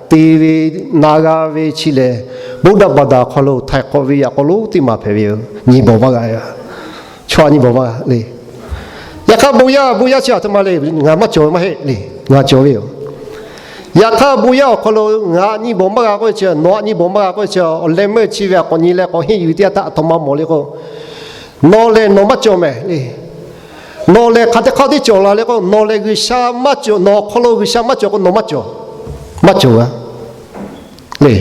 te ve, na g'a ve chi lehˬ, Buddha baˬ daꞈ hk'aw lo htaiˍ hk'awꞈ ve yaꞈ k'aw lonˉ teˇ maˬ hpehꞈ ve yoˬ. Nyi bawˬ maˇ g'a ve, chaw a nyi bawˬ maˇ g'a le. Yaꞈ hk'aˇ bon yaˇ, bon yaˇ chi a htoꞈ ma le, ngaˬ maˇ cawˬ ve maˇ heˆ le, ngaˬ cawˬ ve yoˬ. Yaꞈ hk'aˇ bon yaˇ awˬ hk'aw lo ngaˬ a nyi bawˬ maˇ g'a k'oˆ ve chi, nawˬ a nyi bawˬ maˇ g'a k'oˆ ve chi, awˬ leh meuˇ chi ve a k'awꞈ nyi leh k'awꞈ henˇ yuˬ ve teˇ yanˇ htaˇ a htoꞈ ma mawˬ le k'o, nawˬ lehˬ nawˬ maˇ cawˬ mehˍ le. Nawˬ lehˬ hk'aˬ teˇ hk'aˇ teˇ cawˬ la le k'o, nawˬ lehˬ G'uiˬsha maˇ cawˬ, nawˬ awˬ hk'aw lo G'uiˬsha maˇ cawˬ k'o nawˬ maˇ cawˬ, maˇ cawˬ g'a le.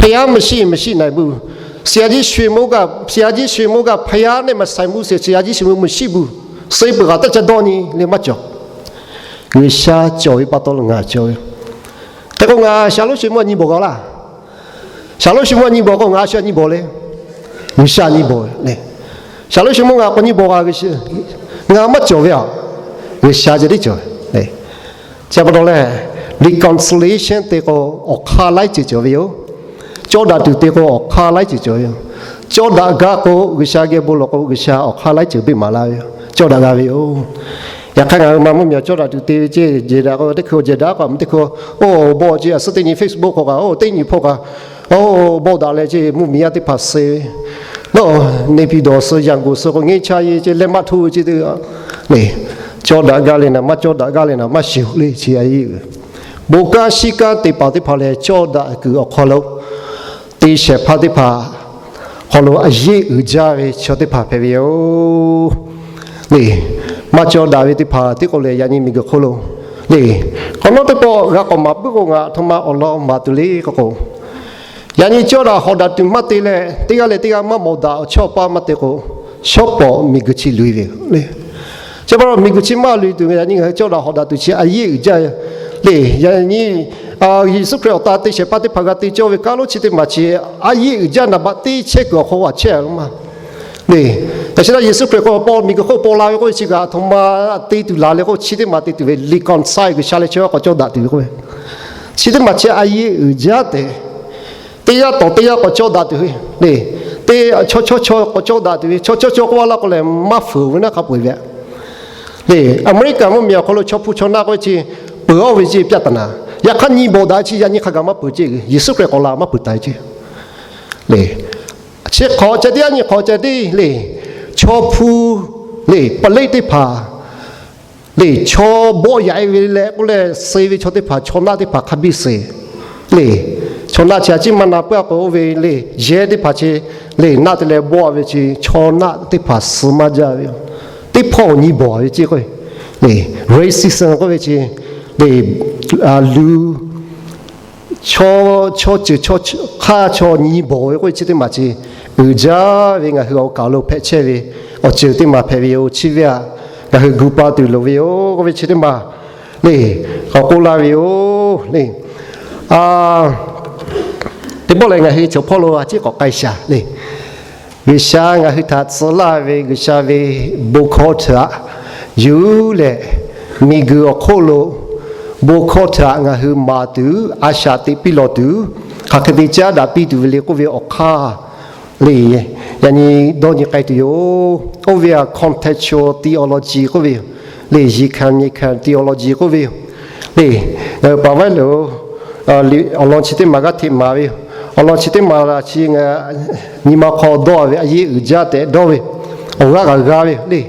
ဘုရားမရှိ မရှိနိုင်ဘူး. ဆရာကြီးရွှေမိုးက ဆရာကြီးရွှေမိုးက ဘုရားနဲ့ မဆိုင်ဘူးဆို ဆရာကြီးရွှေမိုး မရှိဘူး. စိတ်ပူတာ တချက်တော့ နည်းလည်း မကျော်. G'uiˬsha cawˬ ve pa taw lo ngaˬ cawˬ ve. Hk'e k'o ngaˬ shaˍlonˉ sho e mawˇ a nyi bawˬ g'a laˇ. Shaˍlonˉ sho e mawˇ a nyi bawˬ k'o ngaˬ a shu a nyi bawˬ le. G'uiˬsha a nyi bawˬ le. Shaˍlonˍ Shehˍ mvuhˇ ngaˬ k'awꞈ nyi bawˬ g'a, ngaˬ maˇ cawˬ ve aˬ, G'uiˬsha ceh tiˉ cawˬ ve. Chi pa taw leh, reconciliation te k'o, awˬ hk'aˇ laiˉ ceuˬ cawˬ ve yoˬ. Cawˇ daꞈ tuˬ te k'o, awˬ hk'aˇ laiˉ ceuˬ cawˬ ve yoˬ. Cawˇ daꞈ gaˇ k'o, G'uiˬsha geh bon lawˬ k'o, G'uiˬsha awˬ hk'aˇ laiˉ ceuˬ biˇ maˍ laˇ ve yoˬ. Cawˇ daꞈ g'a ve yoˬ. Yaꞈ hk'aˇ ngaˬ hui ma mvuhˇmiˬ awˬ cawˇ daꞈ tuˬ te ve ceˇ, jehˬ daꞈ k'o teˇ hkui, jehˬ daꞈ k'o teˇ hkui, oˇ bawˆ ceˇ, a suhˉ teˇ nyi Facebook hk'aw kaꞈ, oˇ teˇ nyi hpawˇ kaꞈ, oˇ bawˆ daꞈ leh ceˇ mvuhˇmiˬ yaˇ teˇ hpaˍ suh ve, nawˬ neˇ piˇ dawˬ suh, Yangon suh k'o, ngaˇ chaˇ yeˇ ceˇ leh maˇ htoˇ ve ceˇ te le. Cawˇ daꞈ gaˇ leh naˍ, maˇ cawˇ daꞈ gaˇ leh naˍ, maˇ shiˍ le chi a yeˇ. Bon kanˉ shiˉ kanˉ te paˍ teˇ hpaˍ lehˬ, cawˇ daꞈ kuiˬ awˬ hk'aw lo te shehˍ hpaˇ teˇ hpaˍ hk'aw lo a yeˇ uiˍ jaˇ ve chaw teˇ hpaˍ hpehꞈ ve yoˬ. Le, maˇ cawˇ daꞈ ve teˇ hpaˍ tiˉ k'o lehˬ, yaꞈ nyi miˬguiˬ hk'oˆ lo le, hk'awꞈ nawˉ teˇ pawˆ g'a k'awꞈ maˍ puiˉ k'o, ngaˬ aˬ htoꞈ ma awˬ lawn maˍ tuˬ le k'oˆ k'o, yaꞈ nyi cawˇ daꞈ hawꞈ daꞈ tuˬ maˇ te leh, teˇ g'aˇ leh teˇ g'aˇ maˇ mawˬ daꞈ awˬ chawˇ paˇ maˇ te k'o, shawˉ pawˍ miˬguiˬ chi loꞈ-e ve le. Chi pa taw miˬguiˬ chi maˇ loꞈ-e tuˬ ve, yaꞈ nyi ngaˬ hui cawˇ daꞈ hawꞈ daꞈ tuˬ chi a yeˇ uiˍ jaˇ le. Yaꞈ nyi Yeˍsuˆ Hkriꞈ awˬ ta te shehˍ hpaˇ teˇ hpaˍ g'a te cawˇ ve kanˉ lonˉ chi teˇ maˬ chi a yeˇ uiˍ jaˇ naˍ baꞈ teˇ chehˇ kuiˬ awˬ hk'aw lo a chehˇ a lo maˇ le. Yaꞈ shi taˇ Yeˍsuˆ Hkriꞈ k'o paw miˬguiˬ hk'oˆ paw la ve k'oˆ ve chi kaꞈ, aˬ htoꞈ ma te tuˬ laˬ leh k'oˆ chi teˇ maˬ te tuˬ ve, reconcile, G'uiˬsha leh chaw k'awꞈ cawˇ daꞈ tuˬ ve k'oˆ ve, chi teˇ maˬ chi a yeˇ uiˍ jaˇ tehꞈ, teˇ g'aˇ tawˍ teˇ g'aˇ k'awꞈ cawˇ daꞈ tuˬ ve le. Teˇ chaw chaw chaw k'awꞈ cawˇ daꞈ tuˬ ve, chaw chaw chaw k'oˆ a laˇ k'o lehˬ, maˇ fuiˍ ve naˉ hk'a peu-eˬ ve le. Aˍmeˍriˆkaˍ mvuhˇmiˬ awˬ hk'aw lo chaw hpu chaw naˆ k'oˆ ve chi peuˬ-oˬ ve ceˇ ပြဿနာ. Yaꞈ hk'aˇ nyi bawˬ daꞈ chi yaꞈ nyi hk'a gaˬ maˇ peuˬ ceˇ. Yeˍsuˆ Hkriꞈ k'awꞈ la maˇ peuˬ taˍ ve ceˇ le. Chi hk'awꞈ ceh tiˉ, a nyi hk'awꞈ ceh tiˉ le. Chaw hpu le, ပလိတ် teˇ hpaˍ le, chaw bawˆ yaꞈ-e ve leh k'oˆ leh suh ve chaw teˇ hpaˍ, chaw naˆ teˇ hpaˍ hk'a biˇ suh le. Chaw naˆ chi a ciˉ maˇ na peuˬ a k'o, oˇ ve le, yehˇ teˇ hpaˍ chi le naˆ te leh bawˆ ve chi, chaw naˆ teˇ hpaˍ suh maˇ jaˇ ve yoˬ. Teˇ hpawˇ awˬ nyi bawˬ ve ceˇ k'o le, racism k'oˆ ve chi le, lu chaw, chaw ceuˬ chaw hk'aˇ chaw nyi bawˬ ve k'oˆ ve chi teˇ maˬ chi uiˍ jaˇ ve ngaˬ hui awˬ kaˍ lo hpehꞈ chehˇ ve awˬ ceuˬ teˇ maˬ hpehꞈ ve yoˬ. Chi ve aꞈ ngaˬ hui gu pa tuˬ loˍ ve yoˬ k'oˆ ve chi teˇ maˬ le, k'awꞈ k'oˆ laˇ ve yoˬ le. Teˇ pawˆ lehˬ, ngaˬ hui chaw hpawˇ lo a ciˉ k'awꞈ k'ai shaˍ le. G'uiˬsha ngaˬ hui htaꞈ tcuh laˇ ve G'uiˬsha ve bon hkawˇ htaꞈ yuˬ leh, miˬguiˬ awˬ hk'oˆ lo bon hkawˇ htaꞈ ngaˬ hui maˍ tuˬ, a shaꞈ teꞈ piˇ lawˬ tuˬ, hk'aˬ hk'e te caˉ daꞈ piˇ tuˬ ve le k'oˆ ve awˬ hk'aˇ le, yaꞈ nyi dawˇ nyi k'ai tuˬ yoˬ. Oˇ ve aꞈ contextual theology k'oˆ ve yoˬ le, ยีคันยีคัน theology k'oˆ ve yoˬ le. Ngaˬ hui paˍ vaˉ loˬ, awˬ lawn chi teˇ maˬ g'aˇ hteꞈ maˍ ve yoˬ. Awˬ lawn chi teˇ maˬ chi nyi ma hk'aw dawˇ ve a yeˇ uiˍ jaˇ tehꞈ dawˇ ve, awˬ g'aˇ kaꞈ g'a ve yoˬ le.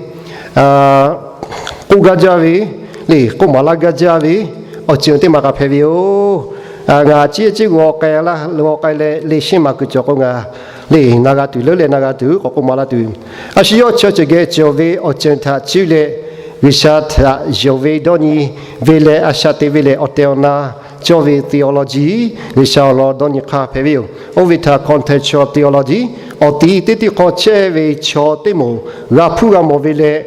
K'oˆ gaˇ jaˇ ve le, k'oˆ maˍ laˇ gaˇ jaˇ ve awˬ ceuˬ teˇ maˬ kaꞈ hpehꞈ ve yoˬ. Ngaˬ ciˉ ciˉ g'aw k'ai laˇ, g'aw k'ai leh le sheˉ maˬ kuiˬ cawˬ k'o ngaˬ le na g'a tuˬ leuˉ leh na g'a tuˬ k'awꞈ k'oˆ maˍ laˇ tuˬ ve. A shu yawˇ chaw ceuˬ geh cawˬ ve awˬ ceuˬ htaꞈ cuˇ leh G'uiˬsha htaꞈ yonˍ ve dawˇ nyi ve leh a shaꞈ teꞈ ve lehˬ awˬ tehˬ awˬ na cawˇ ve theology, G'uiˬsha awˬ lawn dawˇ nyi hk'aˇ hpehꞈ ve yoˬ. Oˇ ve htaꞈ contextual theology, awˬ ti teˇ tiˉ hk'aw chehˇ ve chaw teˇ moˍ g'a hpuˇ g'a mawˬ ve leh,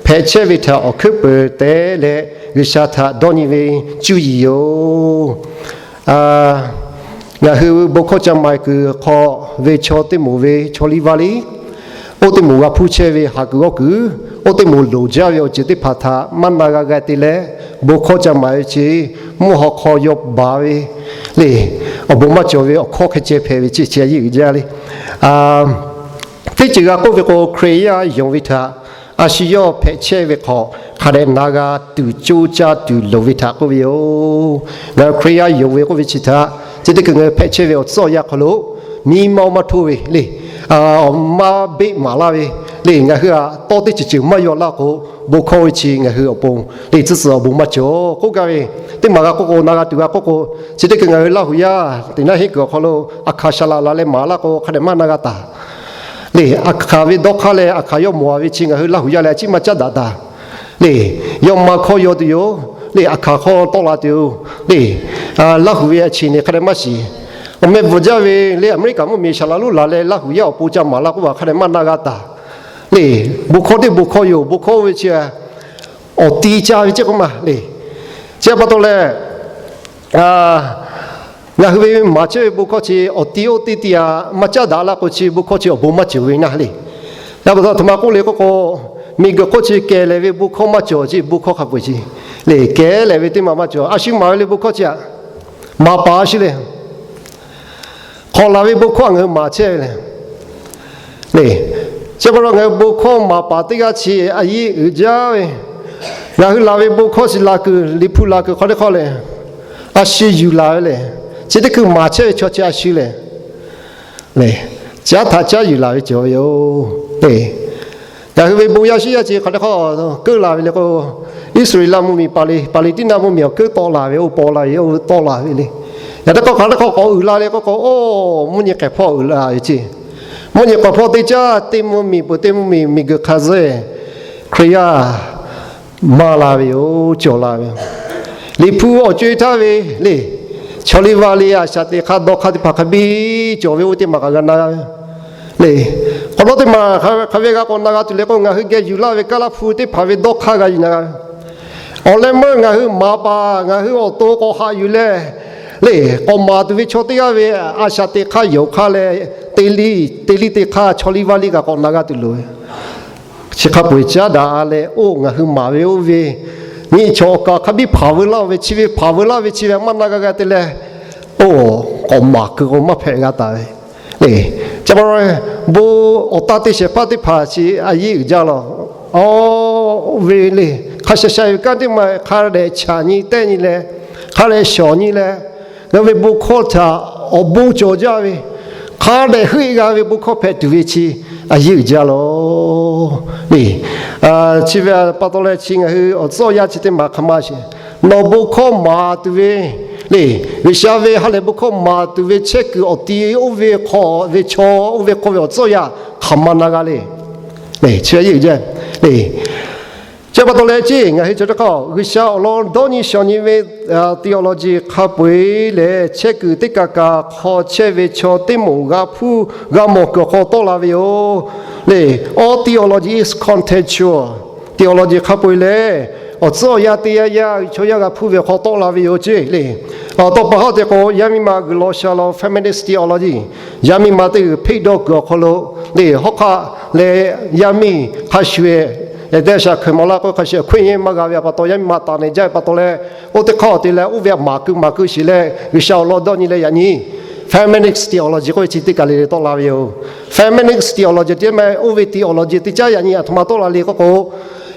hpehꞈ chehˇ ve htaꞈ awˬ hkuiˉ peuˬ te leh G'uiˬsha htaꞈ dawˇ nyi ve cuˇ yiˍ yoˬ. Ngaˬ hui bon hkawˇ ca maˍ kuiˬ hk'aw ve chaw teˇ moˍ ve chaw liˇ vaˇ liˇ, oˇ teˇ moˍ g'a hpuˇ chehˇ ve haˍ kuiˬ g'awˇ kuiˬ, oˇ teˇ moˍ loˍ jaˇ ve awˬ ceuˬ teˇ hpaˍ htaꞈ maˇ na g'a g'a te leh, bon hkawˇ ca maˍ ve chi mvuhˇ haw hk'aw yaw baˬ ve le, awˬ bon maˇ cawˬ ve awˬ hkawˇ hk'e ceh hpehꞈ ve chi chi a yeˇ uiˍ jaˇ le. Teˇ ceuˬ g'a k'oˆ ve k'o, Hkriꞈ yaˇ yonˍ ve htaꞈ a shu yawˇ hpehꞈ chehˇ ve hk'awꞈ hk'a dehꞈ na g'a tuˬ coˇ caˇ tuˬ loˍ ve htaꞈ k'oˆ ve yoˬ. Ngaˬ hui Hkriꞈ yaˇ yonˍ ve k'oˆ ve chi htaꞈ chi teˇ hkui ngaˬ hui hpehꞈ chehˇ ve awˬ tcuhˉ awˬ yanˇ hk'aw lo nyi ma maˇ htoˇ ve le, awˬ maˇ beˆ maˍ laˇ ve le, ngaˬ hui aꞈ tawˇ teˇ ceuˬ ceuˬ maˇ yaw laˇ k'o, bon hkawˇ ve chi ngaˬ hui awˬ pon le tcuhˉ tcuhˉ awˬ bon maˇ cawˬ k'oˆ gaˇ ve, teˇ maˬ g'a k'oˆ k'o na g'a tuˬ g'a k'oˆ k'o, chi teˇ hkui ngaˬ hui Laˇ huˍ yaˇ teꞈ naˉ henˇ kuiˬ awˬ hk'aw lo aˬ hkaˍ shaˍ laꞈ laˬ leh maˍ laˇ k'o hk'a dehꞈ maˇ na g'a taˍ le. Aˬ hkaˍ ve dawˇ hk'aˇ leh aˬ hkaˍ yawˇ mawˬ ve chi ngaˬ hui Laˇ huˍ yaˇ leh a ciˉ maˇ caˉ daꞈ taˍ le. Yawˇ ma hkawˇ yaw tuˬ yoˬ le, aˬ hkaˍ hk'aw tawˆ la tuˬ yoˬ le. Laˇ huˍ ve a chi ne hk'a dehꞈ maˇ shiˍ. Awˬ meh bvuhˬ jaˇ ve le, Aˍmeˍriˆkaˍ mvuhˇmiˬ shaˍ laꞈ lonˉ laˬ leh Laˇ huˍ yaˇ awˬ pon ca maˍ laˇ k'oˆ ve hk'a dehꞈ maˇ na g'a taˍ le. Bon hkawˇ teˇ bon hkawˇ yoˬ, bon hkawˇ ve chi awˬ ti ca ve ceˇ k'oˆ ma le. Chi pa taw leh, ngaˬ hui ve maˍ chehˇ ve bon hkawˇ chi awˬ ti oˇ teˇ ti aꞈ maˇ caˉ daꞈ laˇ k'o chi bon hkawˇ chi awˬ bon maˇ cawˬ ve naˉ le. Yaꞈ pa taw, a htoꞈ ma k'oˆ le k'oˆ k'o, miˬguiˬ hk'oˆ chi kehˬ lehˬ ve bon hkawˇ maˇ cawˬ ce. Bon hkawˇ hk'a peu-eˬ chi le, kehˬ lehˬ ve teˇ maˬ maˇ cawˬ. A shu maˍ ve le bon hkawˇ chi aꞈ, maˍ paˍ a shu le. Hk'awꞈ laˬ ve bon hkawˇ ngaˬ hui maˍ chehˇ ve le. Le, chi pa taw ngaˬ hui bon hkawˇ maˍ paˍ teˇ g'aˇ chi a yiˇ uiˍ jaˇ ve, ngaˬ hui laˬ ve bon hkawˇ chi laˬ kuiˬ, Liꞈ hpu laˬ kuiˬ hk'aw teˇ hk'awˇ le, a shu yuˬ laˬ ve le. Chi teˇ hkui maˍ chehˇ ve chaw chi a shu le. Le, caˉ htaꞈ caˉ yuˬ laˬ ve cawˬ ve yoˬ le. Ngaˬ hui ve bon yaˇ shinˉ yaˇ chi hk'aˬ hk'e k'oˆ keuˆ la ve le k'o, Iˉsaˍreˍlaˆ mvuhˇmiˬ, Paˍleˍtiˉnaˆ mvuhˇmiˬ awˬ keuˆ tawˆ la ve, oˇ paw la ve, oˇ tawˆ la ve le. Yaꞈ hk'aˇ hk'aˬ hk'e k'oˆ k'awꞈ uiˍ la le k'oˆ k'o, oˇ mvuhˇ nyi hk'e hpawˇ uiˍ la ve ce. Mvuhˇ nyi hk'e hpawˇ teˇ caˉ teˇ mvuhˇmiˬ peuˬ teˇ mvuhˇmiˬ miˬguiˬ hk'a zuhˆ Hkriꞈ yaˇ maˍ la ve yoˬ, cawˬ la ve yoˬ. Liꞈ hpu awˬ co-e htaˇ ve le, chaw liˇ vaˇ liˇ a shaꞈ teꞈ hk'aˇ dawˇ hk'aˇ teˇ hpaˍ hk'a biˇ cawˬ ve oˇ teˇ maˬ kaꞈ g'a na g'a ve le. Hk'awꞈ nawˉ teˇ maˬ hk'a ve g'a k'awꞈ na g'a tuˬ le k'o, ngaˬ hui geh yuˬ laˇ ve Kaˉlaˇ hpu teˇ hpaˍ ve dawˇ hk'aˇ g'a yuˬ na g'a ve. Awˬ leh meuˇ ngaˬ hui maˍ paˍ ngaˬ hui awˬ to k'awꞈ haꞈ yuˬ leh le, k'awꞈ maˍ tuˬ ve chaw teˇ g'aˇ ve a shaꞈ teꞈ hk'aˇ yonˍ hk'aˇ leh, teˇ liˇ teˇ hk'aˇ chaw liˇ vaˇ liˇ kaꞈ k'awꞈ na g'a tuˬ loˬ ve. Chi hk'a peu-eˬ caˉ daꞈ leh, oˇ ngaˬ hui maˍ ve oˇ ve nyi chaw awˬ kaˍ hk'a biˇ hpaˍ veu laˇ ve chi ve, hpaˍ veu laˇ ve chi ve maˇ na g'a g'a te leh, oˇ k'awꞈ maˍ kuiˬ k'o maˇ hpehꞈ g'a taˍ ve le. Chi pa taw, bon awˬ taˇ te shehˍ hpaˇ teˇ hpaˍ chi a yiˇ uiˍ jaˇ law. Oˇ ve le, hk'a shuˍ shuˍ ve kanˉ teˇ maˬ hk'a dehꞈ chaꞈ nyi tehˇ nyi leh, hk'a dehꞈ shawˍ nyi leh, ngaˬ hui ve bon hkawˇ htaꞈ awˬ bon cawˬ jaˇ ve, hk'a dehꞈ heuˆ g'a ve bon hkawˇ hpehꞈ tuˬ ve chi a yiˇ uiˍ jaˇ law le. Chi ve pa taw leh chi ngaˬ hui awˬ tcuhˉ awˬ yanˇ chi teˇ maˬ hk'aˬ ma sheˍ. Nawˬ bon hkawˇ maˍ tuˬ ve le, G'uiˬsha ve ha lehˬ bon hkawˇ maˍ tuˬ ve chehˇ kuiˬ awˬ ti oˇ ve hk'aw ve chaw, oˇ ve hk'aw ve awˬ tcuhˉ awˬ yanˇ hk'aˬ ma na g'a le. Chi a yiˇ uiˍ jaˇ le. Chi pa taw leh ceˇ, ngaˬ hui chaw teˇ hk'aˇ G'uiˬsha awˬ lawn dawˇ nyi shawˍ nyi ve theology hk'a peu-eˬ lehˬ, chehˇ kuiˬ teˇ kaˬ kaꞈ hk'aw chehˇ ve chaw teˇ moˍ g'a hpuˇ g'a mawˬ kuiˬ awˬ hk'aw tawˆ la ve yoˬ le. All theology is contextual. Theology hk'a peu-eˬ lehˬ, awˬ tcuhˉ awˬ yanˇ teˇ yanˇ yaˇ chaw yaˇ g'a hpuˇ ve awˬ hk'aw tawˆ la ve yoˬ ceˇ le. Tawˇ pa haˉ te k'o, yaˇ miˇ ma G'uiˬ law sha law feminist theology, yaˇ miˇ ma teˇ g'uiˬ hpeˆ dawˇ kuiˬ awˬ hk'aw lo le, hawˉ hk'aˆ leh yaˇ miˇ hk'a shuˍ eˬ, daꞈ shaˍ hk'e mawˬ laˇ k'o, hk'a shuˍ eˬ hk'oˆ nyi maˇ g'a ve pa taw, yaˇ miˇ ma taˍ nehˬ jaˇ ve pa taw leh, oˇ teˇ hk'aˇ te leh oˇ ve maˍ kuiˬ maˍ kuiˬ shiˍ leh G'uiˬsha awˬ lawn dawˇ nyi leh yaꞈ nyi feminist theology k'oˆ ve chi teˇ kaˬ le le tawˆ la ve yoˬ. Feminist theology teˇ maˇ oˇ ve theology teˇ caˉ yaꞈ nyi aˬ htoꞈ ma tawˆ la le k'oˆ k'o,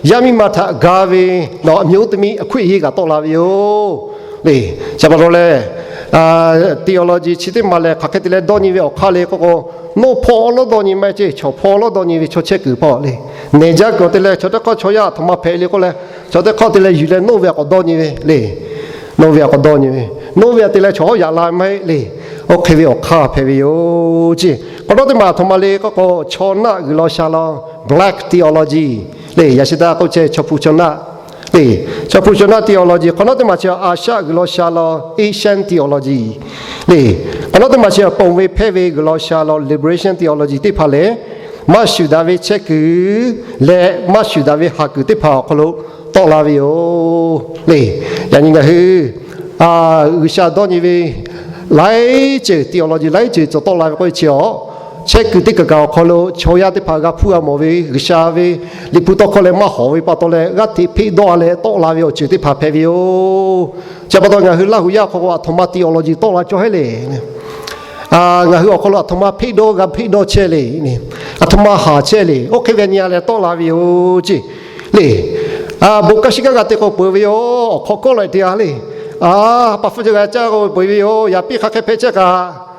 yaˇ miˇ ma htaꞈ ga ve အမျိုးသမီးအခွင့်အရေး kaꞈ tawˆ la ve yoˬ le. Chi pa taw leh, theology chi teˇ maˬ lehˬ hk'aˬ hk'e te leh dawˇ nyi ve awˬ hk'aˇ le k'oˆ k'o, noˇ hpawˇ awˉ lawˉ dawˇ nyi maˇ heˆ ceˇ, chaw hpawˇ awˉ lawˉ dawˇ nyi ve chaw chehˇ kuiˬ hpawˇ le. Nehˬ jaˇ kuiˬ awˬ te leh chaw teˇ hk'awˇ chaw yaˇ aˬ htoꞈ ma hpehꞈ le k'oˆ leh, chaw teˇ hk'awˇ te leh yuˬ leh noˇ ve a k'awꞈ dawˇ nyi ve le. Noˇ ve a k'awꞈ dawˇ nyi ve, noˇ ve a te leh chaw hawˉ yaꞈ la maˇ heˆ le. Oˇ hk'e ve awˬ hk'aˇ hpehꞈ ve yoˬ ceˇ. Hk'awꞈ nawˉ teˇ maˬ aˬ htoꞈ ma le k'oˆ k'o, chaw naˆ G'uiˬ law sha law, black theology le, yaꞈ shi taˇ k'oˆ chehˇ chaw hpu chaw naˆ le. Chaw hpu chaw naˆ theology hk'awꞈ nawˉ teˇ maˬ chi a shaˆ G'uiˬ law sha law, Asian theology le. Hk'awꞈ nawˉ teˇ maˬ chi ponˬ ve hpehˇ ve G'uiˬ law sha law, liberation theology teˇ hpaˍ lehˬ, maˇ shuˍ daꞈ ve chehˇ kuiˬ leh maˇ shuˍ daꞈ ve haˍ kuiˬ teˇ hpaˍ awˬ hk'aw lo tawˆ la ve yoˬ le. Yaꞈ nyi ngaˬ hui G'uiˬ sha dawˇ nyi ve laiˉ ceuˬ, theology laiˉ ceuˬ cawˬ tawˆ la ve k'oˆ ve chi awˬ, chehˇ kuiˬ teˇ kaˬ kaˬ awˬ hk'aw lo chaw yaˇ teˇ hpaˍ g'a hpuˇ g'a mawˬ ve G'uiˬ sha ve Liꞈ hpu tawˇ hkawˇ leh maˇ hawˍ ve pa taw leh, g'aˇ hteꞈ hpeˆ dawˇ leh tawˆ la ve awˬ ceuˬ teˇ hpaˍ hpehꞈ ve yoˬ. Chi pa taw ngaˬ hui Laˇ huˍ yaˇ hk'aw k'o aˬ htoꞈ ma theology tawˆ la cawˇ heˆ le. Ngaˬ hui awˬ hk'aw lo aˬ htoꞈ ma hpeˆ dawˇ g'a hpeˆ dawˇ chehˇ le, aˬ htoꞈ ma haˍ chehˇ le, oˇ hk'e ve nyi a leh tawˆ la ve yoˬ ceˇ le. Bon kaˇ shiˉ kaˇ g'a te k'o peuˬ ve yoˬ. Awˬ hk'aw kawˆ leh te a le. A pa hpfuhˇ ceh g'a caˇ k'o peuˬ ve yoˬ. Yaꞈ piˇ hk'aˬ hk'e hpehꞈ chehˇ kaꞈ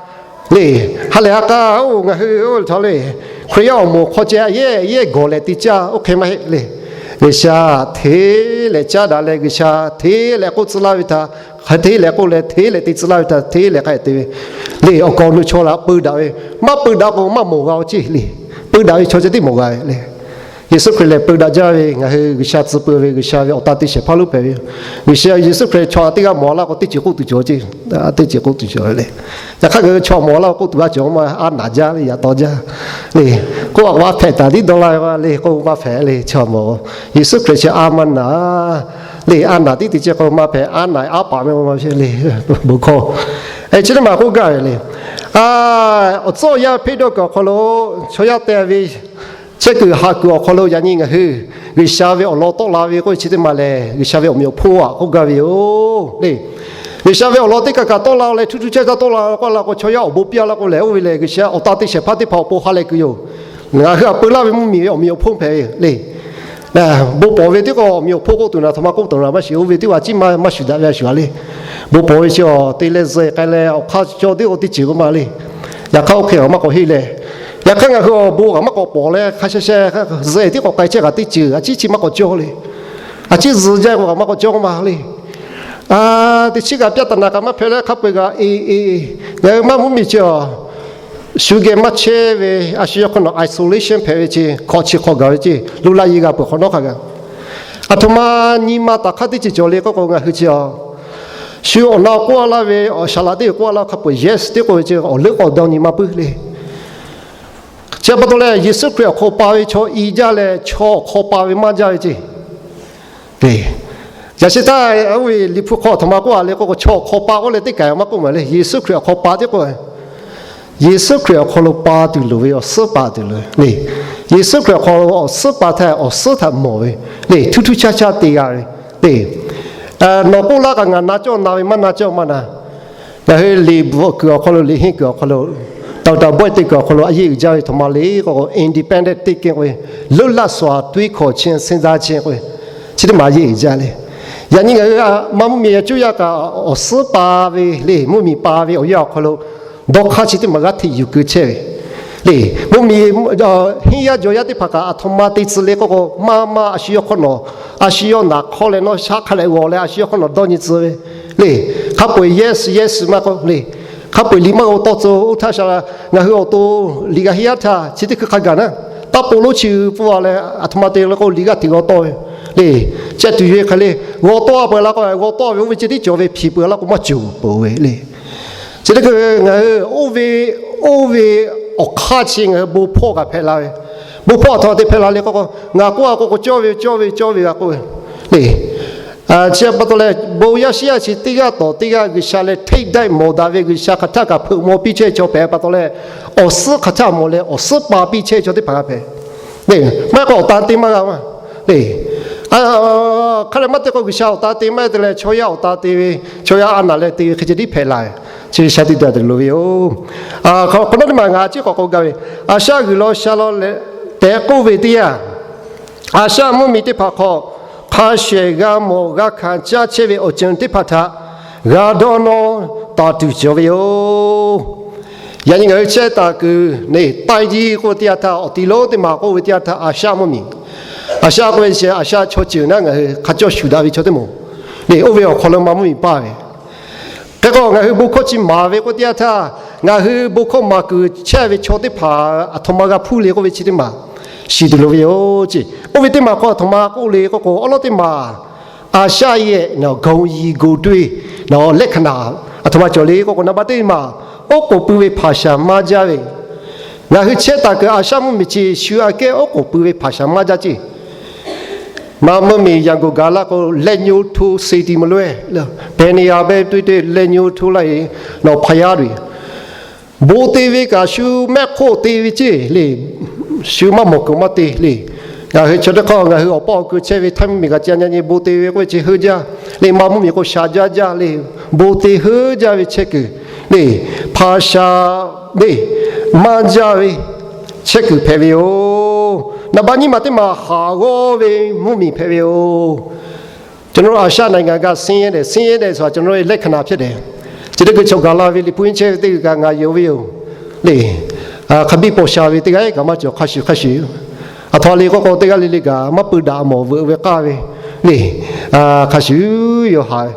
le, ha lehˬ ha k'a oˇ ngaˬ hui oˇ ve htaꞈ le, Hkriꞈ yaˇ awˬ moˍ hk'aw ceh a yehˇ yehˇ gawˬ leh te caˇ, oˇ hk'e maˇ heˆ le. G'uiˬ sha hteˇ leh caˉ daꞈ leh, G'uiˬ sha hteˇ leh k'oˆ tcuh laˇ ve htaꞈ hk'a hteˇ leh k'oˆ leh, hteˇ leh te tcuh laˇ ve htaꞈ hteˇ leh k'ai te ve le. Awˬ kaˍ awˬ nu chaw laꞈ peu daꞈ ve, maˇ peu daꞈ k'o maˇ mawˬ g'a ceˇ le. Peu daꞈ ve chaw ceh tiˉ mawˬ g'a ve le. Yeˍsuˆ Hkriꞈ lehˬ peu daꞈ jaˇ ve, ngaˬ hui G'uiˬ sha tcuh peu ve G'uiˬ sha ve awˬ taˇ te shehˍ hpaˇ lonˉ hpehꞈ ve yoˬ. G'uiˬ sha Yeˍsuˆ Hkriꞈ chaw teˇ g'aˇ mawˬ laˇ k'o teˇ ceuˬ k'oˆ tuˬ cawˬ ceˇ, teˇ ceuˬ k'oˆ tuˬ cawˬ ve le. Yaꞈ hk'aˇ ngaˬ hui chaw mawˬ laˇ k'o k'oˆ tuˬ g'a cawˬ ma, a naˍ jaˇ le, yaꞈ taw jaˇ le. K'oˆ a k'o maˇ hpehꞈ taˍ tiˉ dawˇ laˇ ve le, k'oˆ maˇ hpehꞈ le. Chaw mawˬ Yeˍsuˆ Hkriꞈ chi a maˇ naˍ le, a naˍ tiˉ te ceh k'o maˇ hpehꞈ, a naˍ aˉ paˍ meh ma le. Bon hkawˇ chi teˇ maˬ k'oˆ gaˇ ve le. Awˬ tcuhˉ awˬ yanˇ hpeˆ dawˇ kuiˬ awˬ hk'aw lo chaw yaˇ te ve Chehˇ kuiˬ haꞈ kuiˬ awˬ hk'aw lo yaꞈ nyi ngaˬ hui G'uiˬsha ve awˬ lawn tawˆ la ve k'oˆ ve chi teˇ maˬ lehˬ, G'uiˬsha ve awˬ meꞈ awˬ hponˇ aꞈ k'oˆ gaˇ ve yoˬ le. G'uiˬsha ve awˬ lawn teˇ kaꞈ kaꞈ tawˆ la leh htu htu caˇ caˇ tawˆ la k'oˆ la k'o, chaw yaˇ awˬ bon piˇ laˇ k'o lehˬ, oˇ ve lehˬ G'uiˬsha awˬ tan te shehˍ hpaˇ teˇ hpaˍ awˬ pon ha leh kuiˬ yoˬ. Ngaˬ hui aꞈ peu laˇ ve mvuhˇmiˬ ve awˬ meꞈ awˬ hponˇ hpehꞈ ve le. Bon pawˍ ve tiˉ k'o awˬ meꞈ awˬ hponˇ k'oˆ tuˬ naˍ, aˬ htoꞈ ma k'oˆ tuˬ naˍ maˇ shiˍ, oˇ ve teˇ g'aˇ ciˉ maˇ shuˍ daꞈ ve a shuˍ a le. Bon pawˍ ve chi awˬ te leh zuhꞈ k'ai leh awˬ hk'aˇ cawˇ teˇ k'o teˇ ceuˬ k'o ma le. Yaꞈ hk'aˇ oˇ hk'e kaꞈ maˇ k'awꞈ heˆ leh, yaꞈ hk'aˇ ngaˬ hui awˬ bon kaꞈ maˇ k'awꞈ pawˍ leh hk'a sha sha zuhꞈ tiˉ k'awꞈ k'ai chehˇ kaꞈ teˇ ceuˬ a ciˉ chi maˇ k'awꞈ cawˇ le. A ciˉ zuhꞈ jaˇ k'o kaꞈ maˇ k'awꞈ cawˇ k'o ma le. Teˇ chiˉ kaꞈ ပြဿနာ kaꞈ maˇ hpehꞈ leh hk'a peu-eˬ kaꞈ e e ngaˬ hui maˇ mvuhˇmiˬ chi awˬ shu geh maˇ chehˇ ve a shu yawˇ hk'awꞈ nawˬ isolation hpehꞈ ve chi hk'awꞈ chi hk'awꞈ gaˬ ve ceˇ, lo laꞈ ye g'a peuˬ hk'awꞈ nawˉ hk'a gaˬ. Aˬ htoꞈ ma nyi ma taˍ hk'aˇ teˇ ceuˬ cawˬ le k'oˆ k'o, ngaˬ hui chi a shu awˬ na k'oˆ laˇ ve awˬ shaˍ laꞈ teˇ k'oˆ laˇ hk'a peu-eˬ yes teˇ k'oˆ ve chi awˬ leuˉ k'awꞈ dawˇ nyi maˇ puiˉ le. Chi pa taw leh Yeˍsuˆ Hkriꞈ awˬ hk'aw pa ve chaw i jaˇ leh chaw awˬ hk'aw pa ve maˇ jaˇ ve ceˇ. Yaꞈ sheh htaˇ oˇ ve Liꞈ hpu hk'aw aˬ htoꞈ ma k'oˆ a le k'oˆ k'o, chaw awˬ hk'aw pa k'oˆ leh teˇ kaˬ maˇ k'oˆ maˬ le. Yeˍsuˆ Hkriꞈ awˬ hk'aw pa teˇ k'oˆ Yeˍsuˆ Hkriꞈ awˬ hk'aw lo pa tuˬ loˍ ve, awˬ suhˉ pa tuˬ loˍ ve le. Yeˍsuˆ Hkriꞈ awˬ hk'aw lo awˬ suhˉ pa htaˇ awˬ suhˉ htaꞈ mawˬ ve le, htu htu caˇ caˇ te g'a ve le. Nawˬ k'oˆ laˇ kaꞈ ngaˬ na cawˇ na ve maˇ na cawˇ maˇ na. Ngaˬ hui liꞈ bvuhꞈ kuiˬ awˬ hk'aw lo, liꞈ henˇ kuiˬ awˬ hk'aw lo, taˍ taˍ bawehˇ te kuˬ awˬ hk'aw lo a yeˇ uiˍ jaˇ ve htoꞈ ma le k'oˆ k'o, independent thinking k'oˆ ve, လွတ်လပ်စွာ တွေးခေါ်ခြင်း စဉ်းစားခြင်း k'oˆ ve, chi teˇ maˬ a yeˇ uiˍ jaˇ le. Yaꞈ nyi ngaˬ hui maˇ mvuhˇmiˬ yaˇ cuˇ yaˇ kaꞈ awˬ suhˉ pa ve le, mvuhˇmiˬ pa ve awˬ yanˇ awˬ hk'aw lo dawˇ hk'aˇ chi teˇ maˬ g'aˇ hteꞈ yuˬ keu chehˇ ve le. Mvuhˇmiˬ henˇ yaˇ jawˬ yaˇ teˇ hpaˍ kaꞈ aˬ htoꞈ ma te tcuh le k'oˆ k'o, maˇ maˇ a shu yawˇ hk'awꞈ nawˬ, a shu yawˇ naˍ hk'awˇ leh nawˇ shaˉ hk'a leh g'awˬ leh a shu yawˇ hk'awꞈ nawˬ dawˇ nyi tcuh ve le. Hk'a peu-eˬ yes yes maˇ k'oˆ le. Hk'a peu-eˬ liꞈ maˇ g'a taw tcuh oˇ htaˇ sha, ngaˬ hui awˬ to liꞈ g'a henˇ yaˇ htaˇ chi teˇ hkui hk'a gaˬ naˉ, taˇ po lonˉ chi pfuhˇ a leh aˬ htoꞈ ma te le k'o liꞈ g'aˇ hteꞈ g'aw tawˇ ve le. Ceh tuˬ yoˬ hk'e le, g'aw tawˇ a peuˬ la k'o, g'aw tawˇ ve oˇ ve ceh tiˉ cawˬ ve, hpiˍ peuˬ la k'o maˇ cawˬ peuˬ ve le. Chi teˇ hkui ngaˬ hui oˇ ve, oˇ ve awˬ hk'aˇ chi ngaˬ hui bon hpawˇ kaꞈ hpehꞈ la ve. Bon hpawˇ aˬ htoꞈ ma te hpehꞈ la le k'oˆ k'o, ngaˬ k'oˆ a k'o k'o cawˇ ve cawˇ ve cawˇ ve g'a k'oˆ ve le. Chi pa taw leh bon yaˇ shiˉ yaˇ chi teˇ g'aˇ tawˍ teˇ g'aˇ G'uiˬsha leh hteˇ daiˆ mawˬ daꞈ ve G'uiˬsha hk'aˬ htaˇ kaꞈ hpeuꞈ maw piˇ chehˇ chaw hpehꞈ pa taw leh, awˬ suhˉ hk'aˬ htaˇ mawˬ leh awˬ suhˉ pa piˇ chehˇ chaw teˇ hpaˍ g'a hpehꞈ le. Maˇ heˆ k'o awˬ ta te maˇ g'a maˇ le. Hk'a leh maˇ te k'o G'uiˬsha awˬ ta te maˇ te leh chaw yaˇ awˬ ta te ve, chaw yaˇ a naˍ leh te ve hk'e ceh tiˉ hpehꞈ la ve. Chi sha teˇ daꞈ te loˍ ve yoˬ. Hk'awꞈ nawˉ teˇ maˬ ngaˬ chi k'awꞈ k'oˆ gaˇ ve, a shaˉ g'uiˬ law sha law leh tehꞈ k'oˆ ve teˇ yanˇ, a shaˉ mvuhˇmiˬ teˇ hpaˍ hk'aw hk'a shehˍ g'a mawˬ g'a hkanˍ caˇ chehˇ ve awˬ ceuˬ teˇ hpaˍ htaꞈ g'a dawˇ nawˇ taˍ tuˬ cawˬ ve yoˬ. Yaꞈ nyi ngaˬ hui chehˇ taˍ kuiˬ neˇ taiˇ jiˇ k'oˆ ve teˇ yanˇ htaˇ, awˬ ti lonˉ teˇ maˬ k'oˆ ve teˇ yanˇ htaˇ, a shaˉ mvuhˇmiˬ, a shaˉ k'oˆ ve chi a shaˉ chaw ceuˬ naˉ ngaˬ hui hk'a cawˇ shuˍ daꞈ ve chaw teˇ moˍ le. Oˇ ve awˬ hk'aw lo maˇ mvuhˇmiˬ paˇ ve hk'e k'o, ngaˬ hui bon hkawˇ chi maˍ ve k'oˆ teˇ yanˇ htaˇ, ngaˬ hui bon hkawˇ maˍ kuiˬ chehˇ ve chaw teˇ hpaˍ aˬ htoꞈ ma g'a hpuˇ le k'oˆ ve chi teˇ maˬ shiˍ tuˬ loˍ ve yoˬ ceˇ. Oˇ ve teˇ maˬ hk'aw aˬ htoꞈ ma k'oˆ le k'oˆ k'o, awˉ lawˉ teˇ maˬ a shaˉ yehˬ naˬ ဂုဏ်ရည်ကိုယ်တွေ့ naˬ လက္ခဏာ aˬ htoꞈ ma cawˬ le k'oˆ k'o, naˍ baˆ teˇ maˬ oˉ k'oˍ pui ve hpaˍ shaˍ maˇ jaˇ ve. Ngaˬ hui chehˇ taˍ kuiˬ a shaˉ mvuhˇmiˬ chi shu aꞈ kehˉ oˉ k'oˍ pui ve hpaˍ shaˍ maˇ jaˇ ceˇ. Maˇ mvuhˇmiˬ Yangon gaˬ la k'o, လက်ညှိထိုးစေတီမလွဲ, ဘယ်နေရာပဲတွေ့တွေ့ လက်ညှိထိုးလိုက်ရင် တော့ ဘုရားတွေ Bon te ve kaꞈ shu mehˆ hk'oˆ te ve ceˇ le. Shu maˇ mawˬ kuiˬ maˇ te le. Ngaˬ hui chaw teˇ hk'aˇ ngaˬ hui awˬ paw awˬ ku chehˇ ve ไทย mvuhˇmiˬ kaꞈ ca nyi nyi bon te ve k'oˆ ve chi heuˆ jaˇ le. Maˇ mvuhˇmiˬ k'o shaˍ jaˇ jaˇ le. Bon te heuˆ jaˇ ve chehˇ kuiˬ le. Hpaˍ shaˍ le, maˇ jaˇ ve chehˇ kuiˬ hpehꞈ ve yoˬ. Naˍ baˆ nyiˇ maˬ teˇ maˬ haˍ g'awˇ ve mvuhˇmiˬ hpehꞈ ve yoˬ. ကျွန်တော်တို့ အာရှနိုင်ငံက ဆင်းရဲတယ်၊ ဆင်းရဲတယ်ဆိုတာ ကျွန်တော်တို့ရဲ့ လက္ခဏာဖြစ်တယ်။ Chi teˇ hkui chaw gaˬ la ve Liꞈ hpu henˇ chehˇ ve teˇ g'uiˬ kaꞈ ngaˬ yonˍ ve yoˬ le. Hk'a biˇ paw sha ve teˇ g'aˇ kaꞈ maˇ cawˬ hk'a shuˍ hk'a shuˍ. Aˬ htoꞈ ma le k'oˆ k'o, teˇ g'aˇ le le kaꞈ maˇ pui daꞈ mawˬ veuꞈ ve k'aˇ ve le. Hk'a shuˍ yoˬ haˍ ve.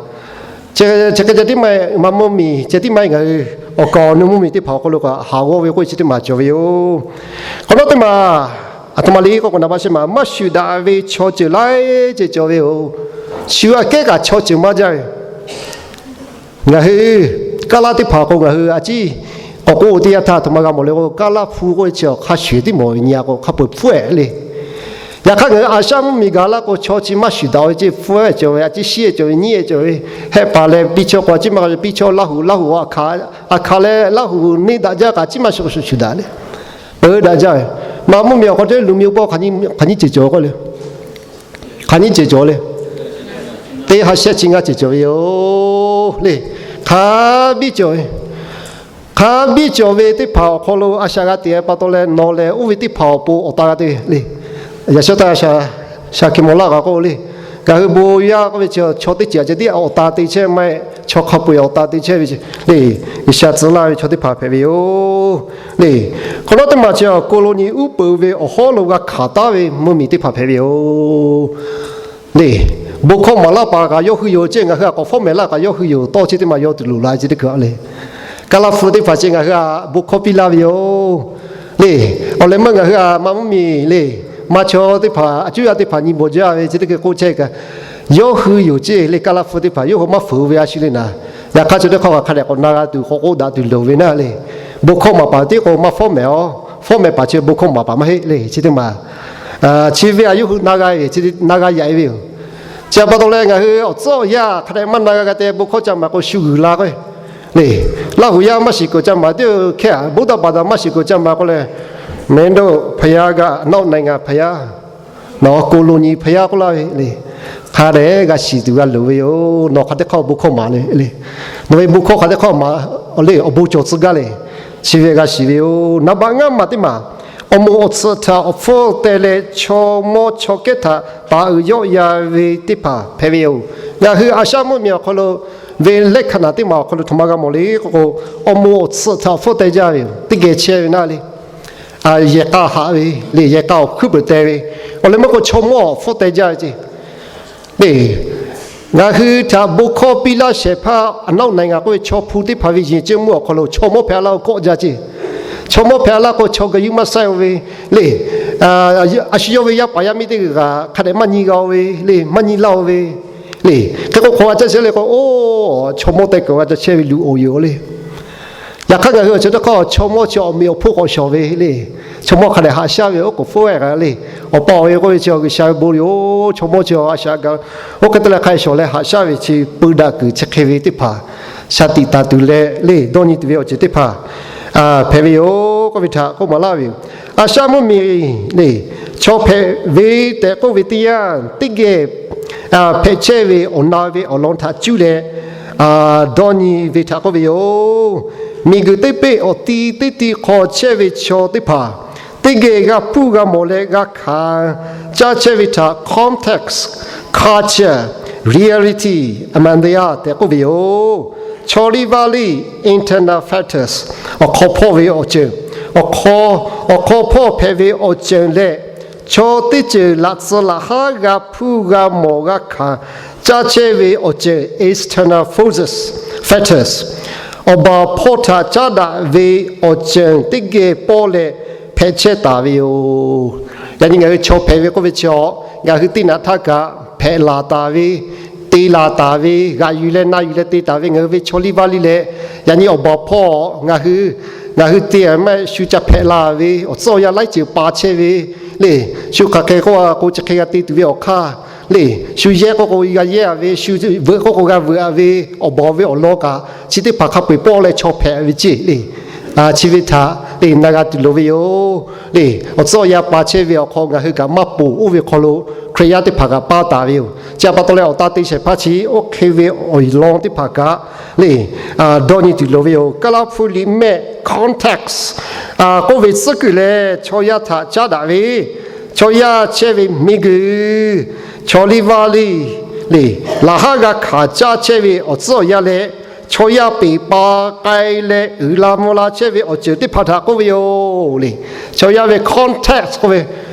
Chi hk'e ceh tiˉ maˇ heˆ, maˇ mvuhˇmiˬ ceh tiˉ maˇ heˆ, ngaˬ hui awˬ kaˍ awˬ nu mvuhˇmiˬ teˇ hpaˍ awˬ hk'aw lo kaꞈ haˍ g'awˇ ve k'oˆ ve chi teˇ maˬ cawˬ ve yoˬ. K'awꞈ nawˉ teˇ maˬ aˬ htoꞈ ma le k'oˆ k'o, naˍ baˆ shehˆ maˬ maˇ shuˍ daꞈ ve chaw ceuˬ laiˉ ceuˬ cawˬ ve yoˬ. Shu aꞈ kehˉ kaꞈ chaw ceuˬ maˇ jaˇ ve. Ngaˬ hui kaˇ laˇ teˇ hpaˍ k'o, ngaˬ hui a ciˉ k'awꞈ k'oˆ teˇ yanˇ htaˇ, aˬ htoꞈ ma g'a mawˬ le k'o, kaˇ laˇ hpu k'oˆ ve chi awˬ hk'a shuˍ tiˉ mawˬ ve nyi a k'o, hk'a peu-eˬ hpfuhˆ-ehˍ le. Yaꞈ hk'aˇ ngaˬ hui a shaˉ mvuhˇmiˬ gaˬ la k'o, chaw chi maˇ shuˍ daꞈ ve ceˇ, hpfuhˆ-ehˍ cawˬ ve, a ciˉ shiˉ-ehˍ cawˬ ve, nyiˉ-ehˍ cawˬ ve, hehˆ paˍ leh piˇ chaw k'o a ciˉ maˇ g'a ve, piˇ chaw Laˇ huˍ, Laˇ huˍ a hkanˍ, a hkanˍ leh Laˇ huˍ neˇ daꞈ jaˇ kaꞈ a ciˉ maˇ shuˍ shuˍ shuˍ daꞈ le. Peu daꞈ jaˇ ve. Maꞈ mvuhˇ miˬ awˬ hk'aw lo လူမျိုးပေါင်း hk'aˬ nyiˇ ceuˬ cawˬ k'oˆ le. Hk'aˬ nyiˇ ceuˬ cawˬ le. Teˇ ha shehˆ chi ngaˇ ceuˬ cawˬ ve yoˬ le. Hk'a biˇ cawˬ ve, hk'a biˇ cawˬ ve teˇ hpaˍ awˬ hk'aw lo a shaꞈ g'a teꞈ pa taw leh, nawˬ lehˬ oˇ ve teˇ hpaˍ awˬ pon awˬ ta g'a te le. Yaꞈ shawˉ taˇ shaꞈ hkiˬ mawˬ laˇ k'o k'oˆ le. Ngaˬ hui bon yaˇ k'oˆ ve chi chaw teˇ ceuˬ ceh tiˉ awˬ ta te chehˇ maˇ heˆ, chaw hk'a peu-eˬ awˬ ta te chehˇ ve le. G'uiˬsha tcuh laˇ ve chaw teˇ hpaˍ hpehꞈ ve yoˬ le. Hk'awꞈ nawˉ teˇ maˬ chi awˬ ကိုလိုနီ uˉ peunˍ ve awˬ hawˉ lo g'a hkanˍ taˉ ve mvuhˇ miˬ teˇ hpaˍ hpehꞈ ve yoˬ le. Bon hkawˇ maˍ laˇ paˍ kaꞈ yawˇ hui yoˬ ceˇ, ngaˬ hui a k'awꞈ fawˉ mehˍ laˇ kaꞈ yawˇ hui yoˬ, tawˇ chi teˇ maˬ yawˇ tuˬ loˍ la chi teˇ hkui le. Kaˇlaˇ hpu teˇ hpaˍ chi ngaˬ hui a bon hkawˇ piˇ laˇ ve yoˬ le. Awˬ leh meuˇ ngaˬ hui a maꞈ mvuhˇ miˬ le, maˇ chaw teˇ hpaˍ a cuˉ yaˇ teˇ hpaˍ nyi bawˬ jaˇ ve chi teˇ hkui k'oˆ chehˇ kaꞈ, yawˇ hui yoˬ ceˇ le. Kaˇlaˇ hpu teˇ hpaˍ yawˇ hui maˇ fuiˍ ve a shu le naˍ. Yaꞈ hk'aˇ chi teˇ hk'awˇ hk'a dehꞈ k'awꞈ na g'a tuˬ k'awꞈ k'oˆ daꞈ tuˬ loˍ ve naˉ le. Bon hkawˇ maˍ paˍ tiˉ k'o maˇ fawˉ mehˍ aˬ, fawˉ mehˍ paˍ chi bon hkawˇ maˍ paˍ maˇ heˆ le. Chi teˇ maˬ chi ve a yawˇ hui na g'a ve, na g'a yaꞈ ve yoˬ. Chi pa taw leh ngaˬ hui awˬ tcuhˉ awˬ yanˇ hk'a dehꞈ maˇ na g'a g'a te bon hkawˇ ca maˍ k'o shu g'uiˬ la k'o le. Laˇ huˍ yaˇ maˇ shiˍ kuiˬ ca maˍ teˇ hkehˇ, ဗုဒ္ဓဘာသာ maˇ shiˍ kuiˬ ca maˍ k'o leh, မင်းတို့ဘုရားက အနောက်နိုင်ငံဘုရား နော် ကိုလိုနီဘုရား k'oˆ laˇ ve le. Hk'a dehꞈ g'a shiˍ tuˬ g'a loˍ ve yoˬ. Nawˬ hk'aˬ teˇ hk'awˇ bon hkawˇ maˍ le le. Nawˬ ve bon hkawˇ hk'aˬ teˇ hk'awˇ maˍ le, awˬ bon cawˬ tcuh gaˇ le. Chi ve g'a shiˍ ve yoˬ. Naˍ baꞈ ngaˇ maˬ teˇ maˬ, awˬ moˍ awˬ tsuhꞈ htaꞈ awˬ hpfuhˇ teh leh chaw mawˇ chaw kehˉ htaꞈ taˍ uiˍ yawˆ yan ve teˇ hpaˍ hpehꞈ ve yoˬ. Ngaˬ hui a shaꞈ mvuhˇ miˬ awˬ hk'aw lo ve lehˉ hkanˍ naˍ teˇ maˬ awˬ hk'aw lo htaꞈ maˇ g'a mawˬ le k'o k'o, awˬ moˍ awˬ tsuhꞈ htaꞈ awˬ hpfuhˇ teh jaˇ ve yoˬ. Teˇ geh chehˇ ve naˉ le. Yehˬ k'a haꞈ ve le, yehˬ k'a awˬ hkuiˉ peuˬ teh ve, awˬ leh meuˇ k'o chaw mawˇ awˬ hpfuhˇ teh jaˇ ve ceˇ le. Ngaˬ hui htaꞈ bon hkawˇ piˇ laˇ shehˍ hpaˇ အနောက်နိုင်ငံ k'oˆ ve chaw hpu teˇ hpaˍ ve yehˬ ceˇ mvuhˇ awˬ hk'aw lo chaw mawˇ hpehꞈ a laˇ k'o kawˆ jaˇ ceˇ. Chaw mawˇ hpehꞈ a laˇ k'o chaw g'a yuˇ maˇ saiˉ oˬ ve le. A shu yawˇ ve yaˇ paˍ yaˇ miˇ teˇ g'aˇ hk'a dehꞈ maˇ nyi g'a oˬ ve le, maˇ nyi laˇ oˬ ve le. Hk'e k'o hk'awꞈ g'a caˇ chehˇ le k'o, oˇ chaw mawˇ teh kuiˬ g'a caˇ chehˇ ve luˬ oˍ yoˬ le. Yaꞈ hk'aˇ ngaˬ hui awˬ chi teˇ hk'awˇ chaw mawˇ chi awˬ meꞈ awˬ hponˇ k'awꞈ shawˍ ve le. Chaw mawˇ hk'a dehꞈ haꞈ shaˉ ve oˉ k'oˍ hpfuhˇ g'a le. Awˬ pa awˬ e k'oˆ ve chi G'uiˬsha ve bon yoˬ. Chaw mawˇ chi awˬ a shaꞈ gaˬ, oˇ hk'e te leh hk'a shawˍ leh haꞈ shaˉ ve chi peu daꞈ kuiˬ chi hk'e ve teˇ hpaˍ, shaˍ tiꞈ taˍ tuˬ leh le dawˇ nyi tuˬ ve awˬ ceuˬ teˇ hpaˍ hpehꞈ ve yoˬ k'oˆ ve htaꞈ k'oˆ maˍ laˇ ve yoˬ. A shaꞈ mvuhˇ miˬ le, chaw hpehꞈ ve tehꞈ k'oˆ ve teˇ yanˇ teˇ geh hpehꞈ chehˇ ve awˬ na ve awˬ lawn htaꞈ cuˇ leh dawˇ nyi ve htaꞈ k'oˆ ve yoˬ. Miˬguiˬ teˇ peˆ awˬ ti teˇ ti hk'aw chehˇ ve chaw teˇ hpaˍ teˇ geh g'a hpuˇ g'a mawˬ leh g'a hkanˍ caˇ chehˇ ve htaꞈ context, culture, reality, အမှန်တရား tehꞈ k'oˆ ve yoˬ. Chaw liˇ vaˇ liˇ, internal factors, awˬ hk'aw hpawˇ ve awˬ ceuˬ, awˬ hk'aw, awˬ hk'aw hpawˇ hpehꞈ ve awˬ ceuˬ leh, chaw teˇ ceuˬ laꞈ tcuh laꞈ haˉ g'a hpuˇ g'a mawˬ g'a hkanˍ caˇ chehˇ ve awˬ ceuˬ, external forces, factors, awˬ baˬ hpawˇ htaꞈ caˉ daꞈ ve awˬ ceuˬ teˇ geh pawˇ leh hpehꞈ chehˇ taˍ ve yoˬ. Yaꞈ nyi ngaˬ hui chaw hpehꞈ ve k'oˆ ve chi awˬ, ngaˬ hui teˇ naꞈ htaˇ kaꞈ hpehꞈ laˬ taˍ ve, te laˬ taˍ ve, g'aꞈ yuˬ leh na yuˬ leh te taˍ ve ngaˬ hui ve chaw liˇ vaˇ liˇ leh, yaꞈ nyi awˬ baˬ hpawˇ ngaˬ hui, ngaˬ hui te maˇ shu ca hpehꞈ la ve awˬ tcuhˉ awˬ yanˇ laiˉ ceuˬ pa chehˇ ve le. Shu hk'aˬ hk'e k'oˆ a k'o chi hk'e g'a te tuˬ ve awˬ hk'aˇ le. Shu yehˇ k'oˆ k'o g'a yehˇ a ve, shu veuꞈ k'oˆ k'o g'a veuꞈ a ve, awˬ baˬ ve awˬ lawn kaꞈ chi teˇ hpaˍ hk'a peu-eˬ pawˆ leh chaw hpehꞈ ve ceˇ le. Chi ve htaꞈ te na g'a tuˬ loˍ ve yoˬ le. Awˬ tcuhˉ awˬ yanˇ pa chehˇ ve awˬ hk'aw ngaˬ hui kaꞈ maˇ ponˬ oˇ ve hk'aw lo Hkriꞈ yaˇ teˇ hpaˍ kaꞈ paˇ taˍ ve yoˬ. Chi pa taw leh awˬ ta te shehˍ hpaˇ chi oˇ hk'e ve awˬ lawn teˇ hpaˍ kaꞈ le dawˇ nyi tuˬ loˍ ve yoˬ. Kaˇ laˇ hpu liꞈ mehˆ context k'oˆ ve tcuhˉ kuiˬ lehˬ, chaw yaˇ htaꞈ caˉ daꞈ ve, chaw yaˇ chehˇ ve miˬguiˬ, chaw liˇ vaˇ liˇ le, laꞈ haˉ g'a hkanˍ caˇ chehˇ ve awˬ tcuhˉ awˬ yanˇ leh, chaw yaˇ peꞈ pa k'ai leh uiˍ la mvuh la chehˇ ve awˬ ceuˬ teˇ hpaˍ htaꞈ k'oˆ ve yoˬ le. Chaw yaˇ ve context k'oˆ ve,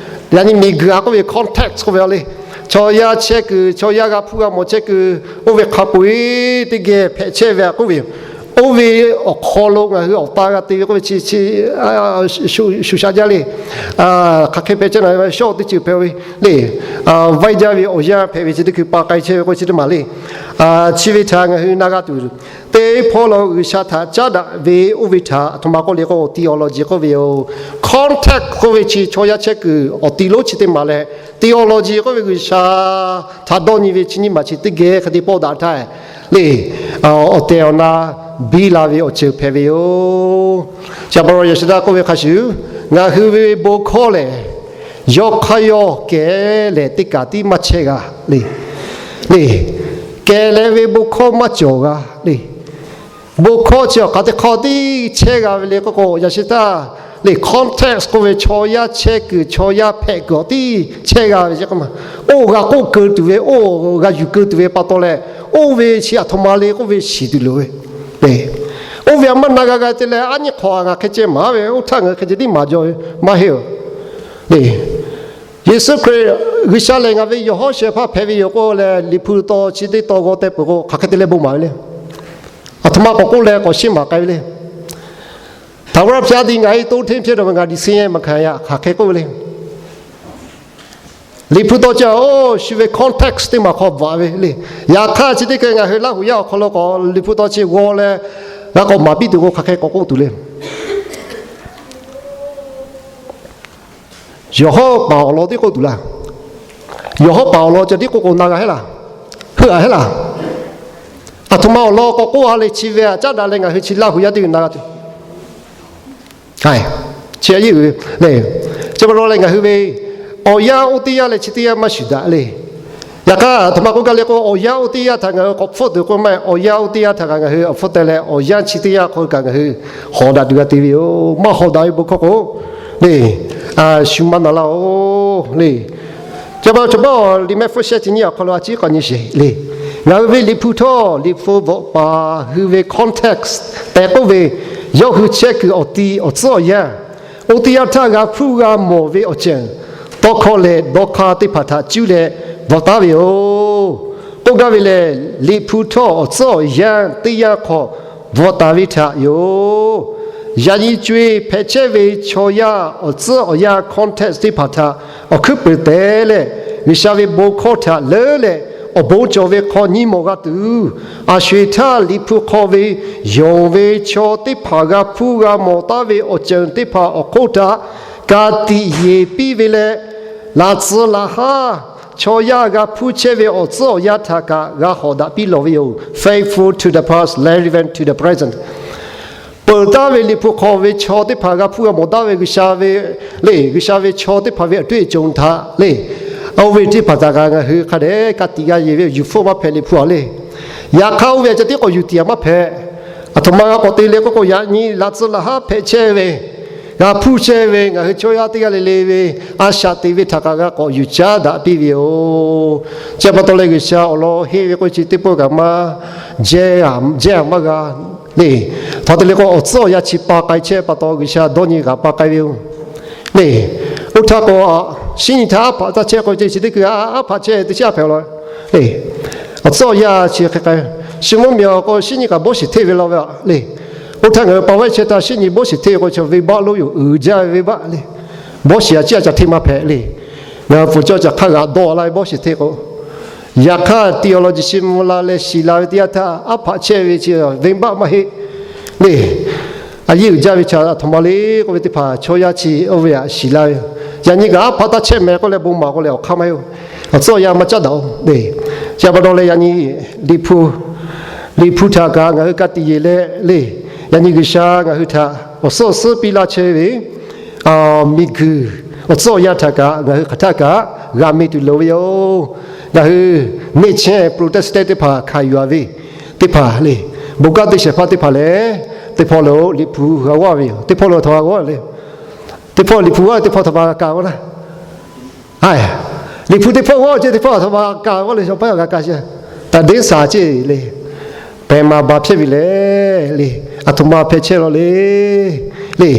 yaꞈ nyi miˬguiˬ a k'oˆ ve context k'oˆ ve le. Chaw yaˇ chehˇ kuiˬ, chaw yaˇ g'a hpuˇ g'a mawˬ chehˇ kuiˬ, oˇ ve hk'a peu-eˬ teˇ geh hpehꞈ chehˇ ve a k'oˆ ve yoˬ. Oˇ ve awˬ hk'aw lo ngaˬ hui awˬ pa g'a te ve k'oˆ ve chi, shu shaꞈ jaˇ le. Hk'aˬ hk'e hpehꞈ chehˇ na ve shawˉ teˇ ceuˬ hpehꞈ ve le. Vaiˇ jaˇ ve awˬ yanˇ hpehꞈ ve chi teˇ hkui pa k'ai chehˇ ve k'oˆ chi teˇ maˬ le. Chi ve htaꞈ ngaˬ hui na g'a tuˬ, teˇ hpawˇ lo G'uiˬsha htaꞈ caˉ daꞈ ve oˇ ve htaꞈ aˬ htoꞈ ma k'oˆ le k'o, theology k'oˆ ve yoˬ. Context k'oˆ ve chi chaw yaˇ chehˇ kuiˬ awˬ ti lonˉ chi teˇ maˬ leh, theology k'oˆ ve G'uiˬsha htaꞈ dawˇ nyi ve chi nyiˇ maˬ chi teˇ geh hk'e te pawˆ daꞈ htaˇ le. awˬ tehˬ awˬ na biˇ la ve awˬ ceuˬ hpehꞈ ve yoˬ. Chi pa taw yaꞈ shu htaˇ k'oˆ ve hk'a shuˍ, ngaˬ hui ve bon hkawˇ lehˬ, yawˇ hk'aˇ yawˇ kehˬ leh teˇ kaꞈ tiˉ maˇ chehˇ g'a le. Le, kehˬ leh ve bon hkawˇ maˇ cawˬ g'a le. Bon hkawˇ chi awˬ hk'aˬ teˇ hk'awˇ tiˉ chehˇ g'a ve le k'oˆ k'o, yaꞈ shu htaˇ le context k'oˆ ve chaw yaˇ chehˇ kuiˬ, chaw yaˇ hpehꞈ kuiˬ awˬ tiˉ chehˇ g'a ve ce k'o ma. Oˇ g'a k'oˆ keu tuˬ ve, oˇ g'a yuˬ keu tuˬ ve pa taw leh, oˇ ve chi aˬ htoꞈ ma le k'oˆ ve shiˍ tuˬ loˍ ve le. Oˇ ve a maˇ na g'a g'a te leh, aˉ nyi hk'awꞈ ngaˬ hk'e ceh maˍ ve, oˇ htaˇ ngaˬ hk'e ceh tiˉ maˍ jaw ve maˇ heˆ oˬ le. Yeˍsuˆ Hkriꞈ G'uiˬsha lehˬ ngaˬ ve yawˬ hawˉ shehˍ hpaˇ hpehꞈ ve yoˬ k'o leh, Liꞈ hpu taw chi teˇ taw g'aw teh peuˬ k'o, hk'aˬ hk'e te leh bon maˍ ve le. Aˬ htoꞈ ma k'awꞈ k'oˆ leh k'awꞈ shiˉ maˍ k'ai ve le. ထာဝရဘုရားသည် ငါ၏ သိုးထီးဖြစ်တော်မူ ငါသည် ဆင်းရဲမခံရ hk'aˬ hk'e k'oˆ ve le. Liꞈ hpu taw chi oˇ shu ve context teˇ maˬ hk'aw bvuhꞈ ve le. Yaꞈ hk'aˇ chi teˇ hkeh ngaˬ hui Laˇ huˍ yaˇ awˬ hk'aw lo k'awꞈ Liꞈ hpu taw chi g'aw leh g'a k'awꞈ maˍ piˇ tuˬ k'o, hk'aˬ hk'e k'awꞈ k'oˆ tuˬ le. Yawˬ hawˉ paˍ awˬ lawn teˇ k'oˆ tuˬ laˇ. Yawˬ hawˉ paˍ awˬ lawn ca tiˉ k'oˆ k'o na g'a heˆ laˇ. Heuˆ a heˆ laˇ. Aˬ htoꞈ ma awˬ lawn k'awꞈ k'oˆ a le, chi ve aꞈ caˉ daꞈ leh ngaˬ hui chi Laˇ huˍ yaˇ teˇ g'aˇ na g'a tuˬ. Chi a yeˇ uiˍ le. Chi pa taw leh ngaˬ hui ve awˬ yanˇ oˇ teˇ yanˇ leh chi teˇ yanˇ maˇ shuˍ daꞈ le. Yaꞈ hk'aˇ aˬ htoꞈ ma k'oˆ gaˇ le k'o, awˬ yanˇ oˇ teˇ yanˇ htaꞈ ngaˬ hui k'awꞈ hpfuhˆ tuˬ k'oˆ maˇ, awˬ yanˇ oˇ teˇ yanˇ htaꞈ kaꞈ ngaˬ hui awˬ hpfuhˆ teh leh, awˬ yanˇ chi teˇ yanˇ hk'aw kaꞈ ngaˬ hui hawˍ daꞈ tuˬ g'a te ve yoˬ. Maˇ hawˍ daꞈ ve bon hkawˇ k'o le, shu maˇ na laˇ oˬ le. Chi pa taw chaw baˆ liꞈ mehˆ hpfuhˇ shehˆ chi nyiˇ awˬ hk'aw lo a ciˉ k'awꞈ nyi sheˍ le. Ngaˬ hui ve Liꞈ hpu htawˇ, Liꞈ hpu bvuhꞈ paˍ hui ve context tehꞈ k'oˆ ve, yawˇ hui chehˇ kuiˬ awˬ ti awˬ tcuhˉ awˬ yanˇ, oˇ teˇ yanˇ htaˇ g'a hpuˇ g'a mawˬ ve awˬ ceuˬ, tawˇ hkawˇ leh dawˇ hk'aˇ teˇ hpaˍ htaꞈ cuˇ leh bvuhꞈ taˉ ve yoˬ. K'oˆ gaˇ ve lehˬ, Liꞈ hpu htawˇ awˬ tcuhˉ awˬ yanˇ teˇ yanˇ hk'aw bvuhꞈ taˍ ve htaꞈ yoˬ. Yaꞈ nyi co-e hpehꞈ chehˇ ve chaw yaˇ awˬ tcuhˉ awˬ yanˇ context teˇ hpaˍ htaꞈ awˬ hkuiˉ peuˍ te leh, G'uiˬsha ve bon hkawˇ htaꞈ leuˉ leh awˬ bon cawˬ ve hk'aw nyi mawˬ g'a tuˬ, a sho-eˬ htaˇ Liꞈ hpu hk'aw ve yonˍ ve chaw teˇ hpaˍ g'a hpuˇ g'a mawˬ taˉ ve awˬ ceuˬ teˇ hpaˍ awˬ hk'oˆ htaꞈ ka tiꞈ yeˬ piˇ ve leh, laꞈ tcuh laꞈ haˉ chaw yaˇ g'a hpuˇ chehˇ ve awˬ tcuhˉ awˬ yanˇ htaꞈ kaꞈ g'a hawˍ daꞈ piˇ lawˬ ve yoˬ. Faithful to the past, relevant to the present. Peuˬ taˉ ve Liꞈ hpu hk'aw ve chaw teˇ hpaˍ g'a hpuˇ g'a mawˬ taˉ ve G'uiˬsha ve le, G'uiˬsha ve chaw teˇ hpaˍ ve အတွေ့အကြုံ htaꞈ le, oˇ ve teˇ hpaˍ htaꞈ kaꞈ ngaˬ hui hk'a dehꞈ ka tiꞈ g'a yeˬ ve yuˬ hpfuhˆ maˇ hpehꞈ Liꞈ hpu a le. Yaꞈ hk'aˇ oˇ ve a ca tiˉ k'awꞈ yuˬ tiꞈ a maˇ hpehꞈ. Aˬ htoꞈ ma g'a k'awꞈ te le k'oˆ k'o, yaꞈ nyi laꞈ tcuh laꞈ haˉ hpehꞈ chehˇ ve, g'a hpuˇ chehˇ ve ngaˬ hui chaw yaˇ teˇ g'aˇ le le ve a shaꞈ teꞈ ve htaꞈ kaꞈ g'a k'awꞈ yuˬ caˉ daꞈ piˇ ve yoˬ. Chi pa taw leh G'uiˬsha awˬ lawn henˇ ve k'oˆ chi teˇ pawˆ kaꞈ maˇ jehˇ a maˇ g'a le. Htaꞈ te le k'o, awˬ tcuhˉ awˬ yanˇ chi pa k'ai chehˇ pa taw G'uiˬsha dawˇ nyi g'a pa k'ai ve yoˬ le. Oˇ htaˇ k'o, shinˉ nyi htaꞈ aˉ hpaꞈ taˇ chehˇ k'o, chi teˇ hkui aˉ hpaꞈ chehˇ teˇ chi aˉ hpehꞈ law le. Awˬ tcuhˉ awˬ yanˇ chi hk'e k'ai, shu mvuhˇ miˬ awˬ k'o shinˉ nyi kaꞈ bawˇ shiˍ hteˇ ve law ve le. Oˇ htaˇ ngaˬ hui pa vaiˇ chehˇ htaˇ shinˉ nyi bawˇ shiˍ hteˇ k'o, chaw venˇbaˆ lonˉ yoˬ uiˍ jaˇ ve venˇbaˆ le. Bawˇ shiˍ a ciˉ a ca hteˇ maˇ hpehꞈ le. Ngaˬ hui pfuhˍ cawˇ caˬ hk'aˇ g'aꞈ dawˇ laˇ ve bawˇ shiˍ hteˇ k'o, yaꞈ hk'aˇ teˇ awˬ lawn jiˬ shi mvuh la leh shiˍ la ve teˇ yanˇ htaˇ aˉ hpaꞈ chehˇ ve chi venˇbaˆ maˇ heˆ le. A yeˇ uiˍ jaˇ ve chaw aˬ htoꞈ ma le k'oˆ ve teˇ hpaˍ chaw yaˇ chi oˇ ve aꞈ shiˍ laˇ ve. Yaꞈ nyi kaꞈ aˉ hpaꞈ taˇ chehˇ meh k'oˆ leh bon maˍ k'o leh awˬ hk'aˇ maˇ heˆ. Awˬ tcuhˉ awˬ yanˇ maˇ caˉ daꞈ oˬ le. Chi pa taw leh yaꞈ nyi Liꞈ hpu, Liꞈ hpu htaꞈ kaꞈ ngaˬ hui ka tiꞈ yeˬ leh le. Yaꞈ nyi G'uiˬsha ngaˬ hui htaꞈ awˬ suhˉ awˬ suhˉ piˇ laˇ chehˇ ve miˬguiˬ awˬ tcuhˉ awˬ yanˇ htaꞈ kaꞈ ngaˬ hui hk'aˬ htaˇ kaꞈ g'a meh tuˬ loˍ ve yoˬ. Ngaˬ hui neˇ chehˇ Protestant teˇ hpaˍ hkanˍ yuˬ a ve teˇ hpaˍ le, bon kanˉ te shehˍ hpaˇ teˇ hpaˍ lehˬ, teˇ hpawˇ lo Liꞈ hpu g'a g'awˇ ve yoˬ. Teˇ hpawˇ lo aˬ htoꞈ ma g'a g'awˇ le. Teˇ hpawˇ Liꞈ hpu g'awˇ, teˇ hpawˇ aˬ htoꞈ ma g'a kaˍ g'awˇ laˇ. Liꞈ hpu teˇ hpawˇ g'awˇ ceˇ, teˇ hpawˇ aˬ htoꞈ ma g'a kaˍ g'awˇ le, shaw paˉ g'a kaˍ sheˍ. Taˍ deˇ saˍ ceˇ le, pehˬ maˍ baˬ hpehˇ ve le, le, aˬ htoꞈ ma hpehˇ chehˇ law le, le,